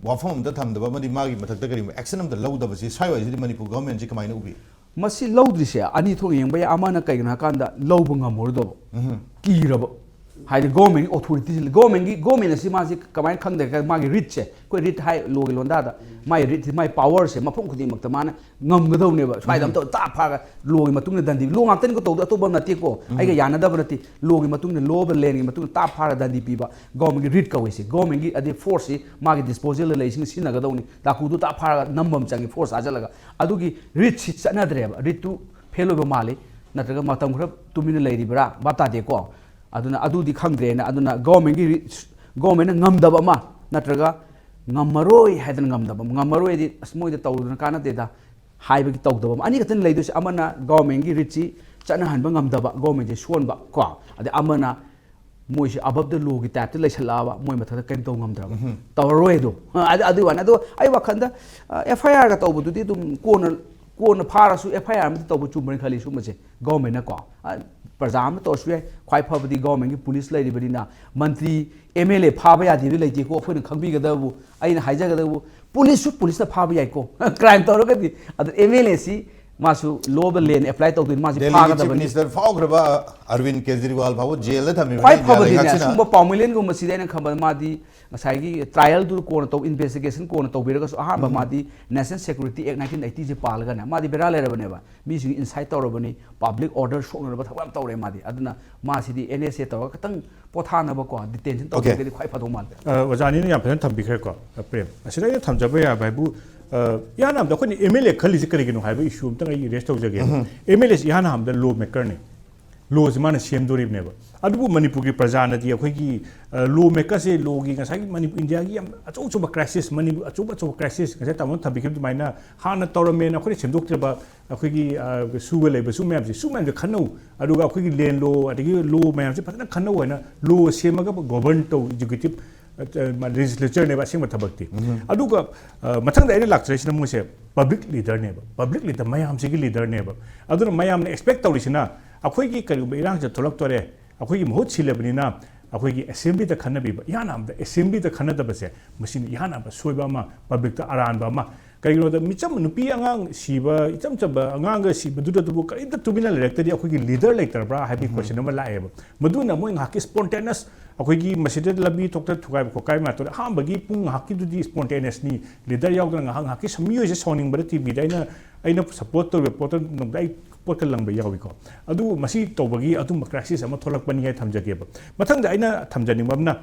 ꯋꯥꯐꯝ ꯑꯃꯗ ꯊꯝꯗꯕ ꯑꯃꯗꯤ ꯃꯥꯒꯤ ꯃꯊꯛꯇ ꯀꯔꯤꯒꯨꯝꯕ ꯑꯦꯛꯁꯟ ꯑꯃꯗ ꯂꯧꯗꯕꯁꯤ, ꯁ꯭ꯋꯥꯏꯋꯥꯏꯁꯤꯗꯤ ꯃꯅꯤꯄꯨꯔ ꯒꯚꯔꯟꯃꯦꯟꯠꯁꯤ ꯀꯃꯥꯏꯅ ꯎꯕꯤ? ꯃꯁꯤ ꯂꯧꯗ꯭ꯔꯤꯁꯦ ꯑꯅꯤ ꯊꯣꯛꯅ ꯌꯦꯡꯕ ꯌꯥꯏ꯫ ꯑꯃꯅ ꯀꯩꯒꯤꯅꯣ ꯍꯥꯏꯀꯥꯟꯗ ꯂꯧꯕ ꯉꯝꯃꯔꯣꯏꯗꯕ, ꯎꯝ꯫ ꯀꯤꯔꯕ꯫ ꯍꯥꯏꯗꯤ ꯒꯣꯔꯃꯦꯟꯒꯤ ꯑꯣꯊꯣꯔꯤꯇꯤ, ꯒꯣꯔꯃꯦꯟꯒꯤ, ꯒꯣꯔꯃꯦꯟ ꯑꯁꯤ ꯃꯥꯁꯤ ꯀꯃꯥꯏꯅ ꯈꯪꯗꯦ? ꯃꯥꯒꯤ ꯔꯤꯠꯁꯦ, ꯑꯩꯈꯣꯏ ꯔꯤꯠ ꯍꯥꯏ ꯂꯣꯒꯤ ꯂꯣꯟꯗꯥꯗ, ꯃꯥꯒꯤ ꯔꯤꯠ, ꯃꯥꯒꯤ ꯄꯥꯋꯔꯁꯦ ꯃꯐꯝ ꯈꯨꯗꯤꯡꯃꯛꯇ ꯃꯥꯅ ꯉꯝꯒꯗꯧꯅꯦꯕ꯫ ꯁ꯭ꯋꯥꯏꯗ ꯎꯝ꯫ ꯑꯝꯇ ꯇꯥ ꯐꯥꯒ ꯂꯣꯒꯤ ꯃꯇꯨꯡꯗ ꯗꯟꯗꯤ, ꯂꯣ ꯉꯥꯛꯇꯅꯤꯀꯣ ꯇꯧꯗꯣꯏ, ꯑꯇꯣꯞꯄ ꯑꯃ ꯅꯠꯇꯦꯀꯣ, ꯎꯝ꯫ ꯑꯩꯒ ꯌꯥꯅꯗꯕ ꯅꯠꯇꯦ꯫ ꯂꯣꯒꯤ ꯃꯇꯨꯡꯗ, ꯂꯣ ꯑꯣꯐ ꯂꯦꯟꯒꯤ ꯃꯇꯨꯡꯗ ꯇꯥ ꯐꯥꯔ ꯗꯟꯗꯤ ꯄꯤꯕ ꯒꯣꯔꯃꯦꯟꯒꯤ ꯔꯤꯠ ꯀꯧꯏꯁꯦ꯫ ꯒꯣꯔꯃꯦꯟꯒꯤ ꯑꯗꯩ ꯐꯣꯔꯁꯁꯤ ꯃꯥꯒꯤ ꯗꯤꯁꯄꯣꯖꯦꯜꯗ ꯂꯩꯁꯤꯡ ꯁꯤꯖꯤꯟꯅꯒꯗꯧꯅꯤ꯫ ꯗꯥꯀꯨꯗꯨ ꯇꯥ ꯐꯥꯔꯒ ꯅꯝꯕ ꯑꯃ ꯆꯪꯉꯤ, ꯐꯣꯔꯁ ꯊꯥꯖꯤꯜꯂꯒ꯫ ꯑꯗꯨꯒꯤ ꯔꯤꯠꯁꯤ ꯆꯠꯅꯗ꯭ꯔꯦꯕ꯫ ꯔꯤꯠꯇꯨ ꯐꯦꯜ ꯑꯣꯏꯕ ꯃꯥꯜꯂꯤ, ꯅꯠꯇ꯭ꯔꯒ ꯃꯇꯝ ꯈꯔ ꯇꯨꯃꯤꯟꯅ ꯂꯩꯔꯤꯕ꯭ꯔꯥ ꯚꯥꯞ ꯇꯥꯗꯦꯀꯣ꯫ ꯑꯗꯨꯅ ꯑꯗꯨꯗꯤ ꯈꯪꯗ꯭ꯔꯦꯅ꯫ ꯑꯗꯨꯅ ꯒꯣꯔꯃꯦꯟꯒꯤ ꯔꯤ-, ꯒꯣꯔꯃꯦꯟꯅ ꯉꯝꯗꯕ ꯑꯃ, ꯅꯠꯇ꯭ꯔꯒ ꯉꯝꯃꯔꯣꯏ ꯍꯥꯏꯗꯅ ꯉꯝꯗꯕ ꯑꯃ, ꯉꯝꯃꯔꯣꯏꯗꯤ "ꯑꯁ, ꯃꯣꯏꯗ ꯇꯧꯔꯨꯗꯅ ꯀꯥꯟꯅꯗꯦꯗ" ꯍꯥꯏꯕꯒꯤ ꯇꯧꯗꯕ ꯑꯃ, ꯑꯅꯤ ꯈꯛꯇꯅꯤ ꯂꯩꯗꯣꯏꯁꯦ꯫ ꯑꯃꯅ ꯒꯣꯔꯃꯦꯟꯒꯤ ꯔꯤꯠꯁꯤ ꯆꯠꯅꯍꯟꯕ ꯉꯝꯗꯕ, ꯒꯣꯔꯃꯦꯟꯁꯦ ꯁꯣꯟꯕ ꯀꯣ, ꯑꯗꯩ ꯑꯃꯅ ꯃꯣꯏꯁꯤ above the law ꯒꯤ type ꯇ ꯂꯩꯁꯜꯂꯛꯑꯕ, ꯃꯣꯏ ꯃꯊꯛꯇ ꯀꯔꯤꯝ ꯇꯧ ꯉꯝꯗ꯭ꯔꯕ꯫ ꯇꯧꯔꯔꯣꯏ ꯑꯗꯣ꯫ ꯑ, ꯑꯗꯨ, ꯑꯗꯨꯒꯤ ꯋꯥꯅꯤ꯫ ꯑꯗꯣ ꯑꯩ ꯋꯥꯈꯜꯗ, ꯑ, F I R ꯒ ꯇꯧꯕꯗꯨꯗꯤ ꯑꯗꯨꯝ ꯀꯣꯟꯅ, ꯀꯣꯟꯅ ꯐꯥꯔꯁꯨ F I R ꯑꯃꯗꯤ ꯇꯧꯕ ꯆꯨꯝꯕꯅꯤ ꯈꯜꯂꯤ ꯁꯨꯝꯕꯁꯦ꯫ Government ꯅꯀꯣ, ꯑ, ꯄ꯭ꯔꯖꯥ ꯑꯃ ꯇꯧꯔꯁꯨ ꯌꯥꯏ꯫ ꯈ꯭ꯋꯥꯏ ꯐꯕꯗꯤ government ꯀꯤ police ꯂꯩꯔꯤꯕꯅꯤꯅ, Mantri, M L A ꯐꯥꯕ ꯌꯥꯗꯦꯗꯤ ꯂꯩꯇꯦꯀꯣ꯫ ꯑꯩꯈꯣꯏꯅ ꯈꯪꯕꯤꯒꯗꯕꯕꯨ, ꯑꯩꯅ ꯍꯥꯏꯖꯒꯗꯕꯕꯨ, police ꯁꯨ police ꯅ ꯐꯥꯕ ꯌꯥꯏꯀꯣ꯫ Crime ꯇꯧꯔꯒꯗꯤ꯫ ꯑꯗ M L A ꯁꯤ ꯃꯥꯁꯨ law of the land apply ꯇꯧꯗꯣꯏꯅꯤ, ꯃꯥꯁꯤ ꯗꯦꯜꯂꯤꯒꯤ chief ꯐꯥꯒꯗꯕꯅꯤ꯫ Minister ꯐꯥꯎꯈ꯭ꯔꯕ ꯑꯔꯕꯤꯟ ꯀꯦꯖꯔꯤꯋꯥꯜ ꯐꯥꯎꯕ ꯖꯦꯜꯗ ꯊꯝꯃꯤꯕꯅꯤ ꯈ꯭ꯋꯥꯏ ꯏꯟꯗꯤꯌꯥ ꯐꯕꯗꯤꯅꯦ, ꯂꯩꯉꯥꯛꯁꯤꯅ꯫ ꯁꯨꯝꯕ ꯄꯥꯎꯃꯤꯂꯦꯟꯒꯨꯝꯕꯁꯤꯗꯤ ꯑꯩꯅ ꯈꯟꯕꯗ ꯃꯥꯗꯤ ꯉꯁꯥꯏꯒꯤ trial ꯗꯨ ꯀꯣꯟꯅ ꯇꯧ, investigation ꯀꯣꯟꯅ ꯇꯧꯕꯤꯔꯒꯁꯨ, ꯑꯍꯥꯟꯕ ꯃꯥꯗꯤ National Security Act nineteen eighty ꯁꯦ ꯄꯥꯜꯂꯒꯅꯦ, ꯃꯥꯗꯤ ꯕꯦꯔꯥ ꯂꯩꯔꯕꯅꯦꯕ꯫ ꯃꯤꯁꯤꯡ incite ꯇꯧꯔꯕꯅꯤ, public order ꯁꯣꯛꯅꯅꯕ ꯊꯕꯛ ꯌꯥꯝ ꯇꯧꯔꯦ ꯃꯥꯗꯤ꯫ ꯑꯗꯨꯅ ꯃꯥꯁꯤꯗꯤ N S A ꯇꯧꯔꯒ ꯈꯤꯇꯪ ꯄꯣꯊꯥꯅꯕꯀꯣ, detention OK꯫ ꯇꯧꯕꯤꯔꯒꯗꯤ ꯈ꯭ꯋꯥꯏ ꯐꯗꯧ ꯃꯥꯜꯂꯦ꯫ ꯑ, ꯑꯣꯖꯥꯅꯤꯅ ꯌꯥꯝ ꯐꯖꯅ ꯊꯝꯕꯤꯈ꯭ꯔꯦꯀꯣ, ꯑ, ꯄ꯭ꯔꯦꯝ꯫ ꯑꯁꯤꯗ ꯑꯩꯅ ꯊꯝꯖꯕ ꯌꯥꯕ ꯍꯥꯏꯕꯨ, ꯑ, ꯏꯍꯥꯟ ꯍꯥꯟꯕꯗ ꯑꯩꯈꯣꯏꯅ M L A ꯈꯜꯂꯤꯁꯦ ꯀꯔꯤꯒꯤꯅꯣ ꯍꯥꯏꯕ issue ꯑꯝꯇꯪ ꯑꯩ raise ꯇꯧꯖꯒꯦ꯫ M L A ꯁꯤ ꯏꯍꯥꯟ ꯍꯥꯟꯕꯗ law maker ꯅꯤ꯫ Law ꯁꯤ ꯃꯥꯅ ꯁꯦꯝꯗꯣꯔꯤꯕꯅꯦꯕ꯫ ꯑꯗꯨꯕꯨ ꯃꯅꯤꯄꯨꯔꯒꯤ ꯄ꯭ꯔꯖꯥꯅꯗꯤ ꯑꯩꯈꯣꯏꯒꯤ, ꯑ, law maker ꯁꯦ, law ꯒꯤ ꯉꯁꯥꯏꯒꯤ ꯃꯅꯤꯄꯨꯔ, ꯏꯟꯗꯤꯌꯥꯒꯤ ꯌꯥꯝ ꯑꯆꯧ ꯑꯆꯧꯕ crisis, ꯃꯅꯤꯄꯨꯔ ꯑꯆꯧ ꯑꯆꯧꯕ crisis, ꯉꯁꯥꯏ ꯇꯥꯃꯣꯅ ꯊꯝꯕꯤꯈꯤꯕ ꯑꯗꯨꯃꯥꯏꯅ ꯍꯥꯟꯅ ꯇꯧꯔꯝꯃꯦꯅ ꯑꯩꯈꯣꯏꯅ ꯁꯦꯝꯗꯣꯛꯇ꯭ꯔꯤꯕ ꯑꯩꯈꯣꯏꯒꯤ, ꯑ, ꯁꯨꯒ ꯂꯩꯕ ꯁꯨ ꯃꯌꯥꯝꯁꯦ, ꯁꯨ ꯃꯌꯥꯝꯁꯦ ꯈꯟꯅꯧ꯫ ꯑꯗꯨꯒ ꯑꯩꯈꯣꯏꯒꯤ land law, ꯑꯗꯒꯤ law ꯃꯌꯥꯝꯁꯦ ꯐꯖꯅ ꯈꯟꯅꯧ ꯍꯥꯏꯅ law ꯁꯦꯝꯃꯒ govern ꯇꯧ, executive, ꯑ, legislature ꯅꯦꯕ ꯑꯁꯦꯡꯕ ꯊꯕꯛꯇꯤ꯫ ꯑꯗꯨꯒ, ꯑ, ꯃꯊꯪꯗ ꯑꯩꯅ ꯂꯥꯛꯆꯔꯤꯁꯤꯅ ꯃꯣꯏꯁꯦ public leader ꯅꯦꯕ, public leader, ꯃꯌꯥꯝꯁꯤꯒꯤ leader ꯅꯦꯕ꯫ ꯑꯗꯨꯅ ꯃꯌꯥꯝꯅ expect ꯇꯧꯔꯤꯁꯤꯅ ꯑꯩꯈꯣꯏꯒꯤ ꯀꯔꯤꯒꯨꯝꯕ ꯏꯔꯥꯡꯁꯦ ꯊꯣꯛꯂꯛꯇꯣꯔꯦ, ꯑꯩꯈꯣꯏꯒꯤ ꯃꯍꯨꯠ ꯁꯤꯜꯂꯕꯅꯤꯅ ꯑꯩꯈꯣꯏꯒꯤ assembly ꯗ ꯈꯟꯅꯕꯤꯕ, ꯏꯍꯥꯟ ꯍꯥꯟꯕꯗ assembly ꯗ ꯈꯟꯅꯗꯕꯁꯦ, ꯃꯁꯤꯅ ꯏꯍꯥꯟ ꯍꯥꯟꯕ ꯁꯣꯏꯕ ꯑꯃ, public ꯇ ꯑꯔꯥꯟꯕ ꯑꯃ꯫ ꯀꯩꯒꯤꯅꯣꯗ ꯃꯤꯆꯝ ꯅꯨꯄꯤ ꯑꯉꯥꯡ ꯁꯤꯕ, ꯏꯆꯝ ꯆꯝꯕ ꯑꯉꯥꯡꯒ ꯁꯤꯕꯗꯨꯗꯕꯨ ꯀꯔꯤꯝꯇ ꯇꯨꯃꯤꯟꯅ ꯂꯩꯔꯛꯇꯗꯤ ꯑꯩꯈꯣꯏꯒꯤ leader ꯂꯩꯇ꯭ꯔꯕ꯭ꯔꯥ ꯍꯥꯏꯕꯒꯤ question ꯑꯃ ꯂꯥꯛꯑꯦꯕ꯫ ꯃꯗꯨꯅ ꯃꯣꯏ ꯉꯥꯏꯍꯥꯛꯀꯤ spontaneous, ꯑꯩꯈꯣꯏꯒꯤ ꯃꯁꯤꯗ ꯂꯝꯕꯤ ꯊꯣꯛꯇ ꯊꯨꯒꯥꯏꯕ ꯈꯣꯠꯀꯥꯏꯕ ꯉꯥꯛꯇ, ꯑꯍꯥꯟꯕꯒꯤ ꯄꯨꯡ ꯉꯥꯏꯍꯥꯛꯀꯤꯗꯨꯗꯤ spontaneous ꯅꯤ, leader ꯌꯥꯎꯗꯅ ꯉꯥꯏꯍꯥꯛ ꯉꯥꯏꯍꯥꯛꯀꯤ ꯁꯨꯝ ꯃꯤꯑꯣꯏꯁꯦ ꯁꯥꯎꯅꯤꯡꯕꯗ T V ꯗ ꯑꯩꯅ, ꯑꯩꯅ support ꯇꯧꯔꯤꯕ ꯄꯣꯠꯇ ꯅꯣꯡꯃꯗ ꯑꯩ ꯄꯣꯠꯀ ꯂꯪꯕ ꯌꯥꯎꯏꯀꯣ꯫ ꯑꯗꯨꯕꯨ ꯃꯁꯤ ꯇꯧꯕꯒꯤ ꯑꯗꯨꯝꯕ crisis ꯑꯃ ꯊꯣꯛꯂꯛꯄꯅꯤ ꯍꯥꯏꯅ ꯊꯝꯖꯒꯦꯕ꯫ ꯃꯊꯪꯗ ꯑꯩꯅ ꯊꯝꯖꯅꯤꯡꯕ ꯑꯃꯅ,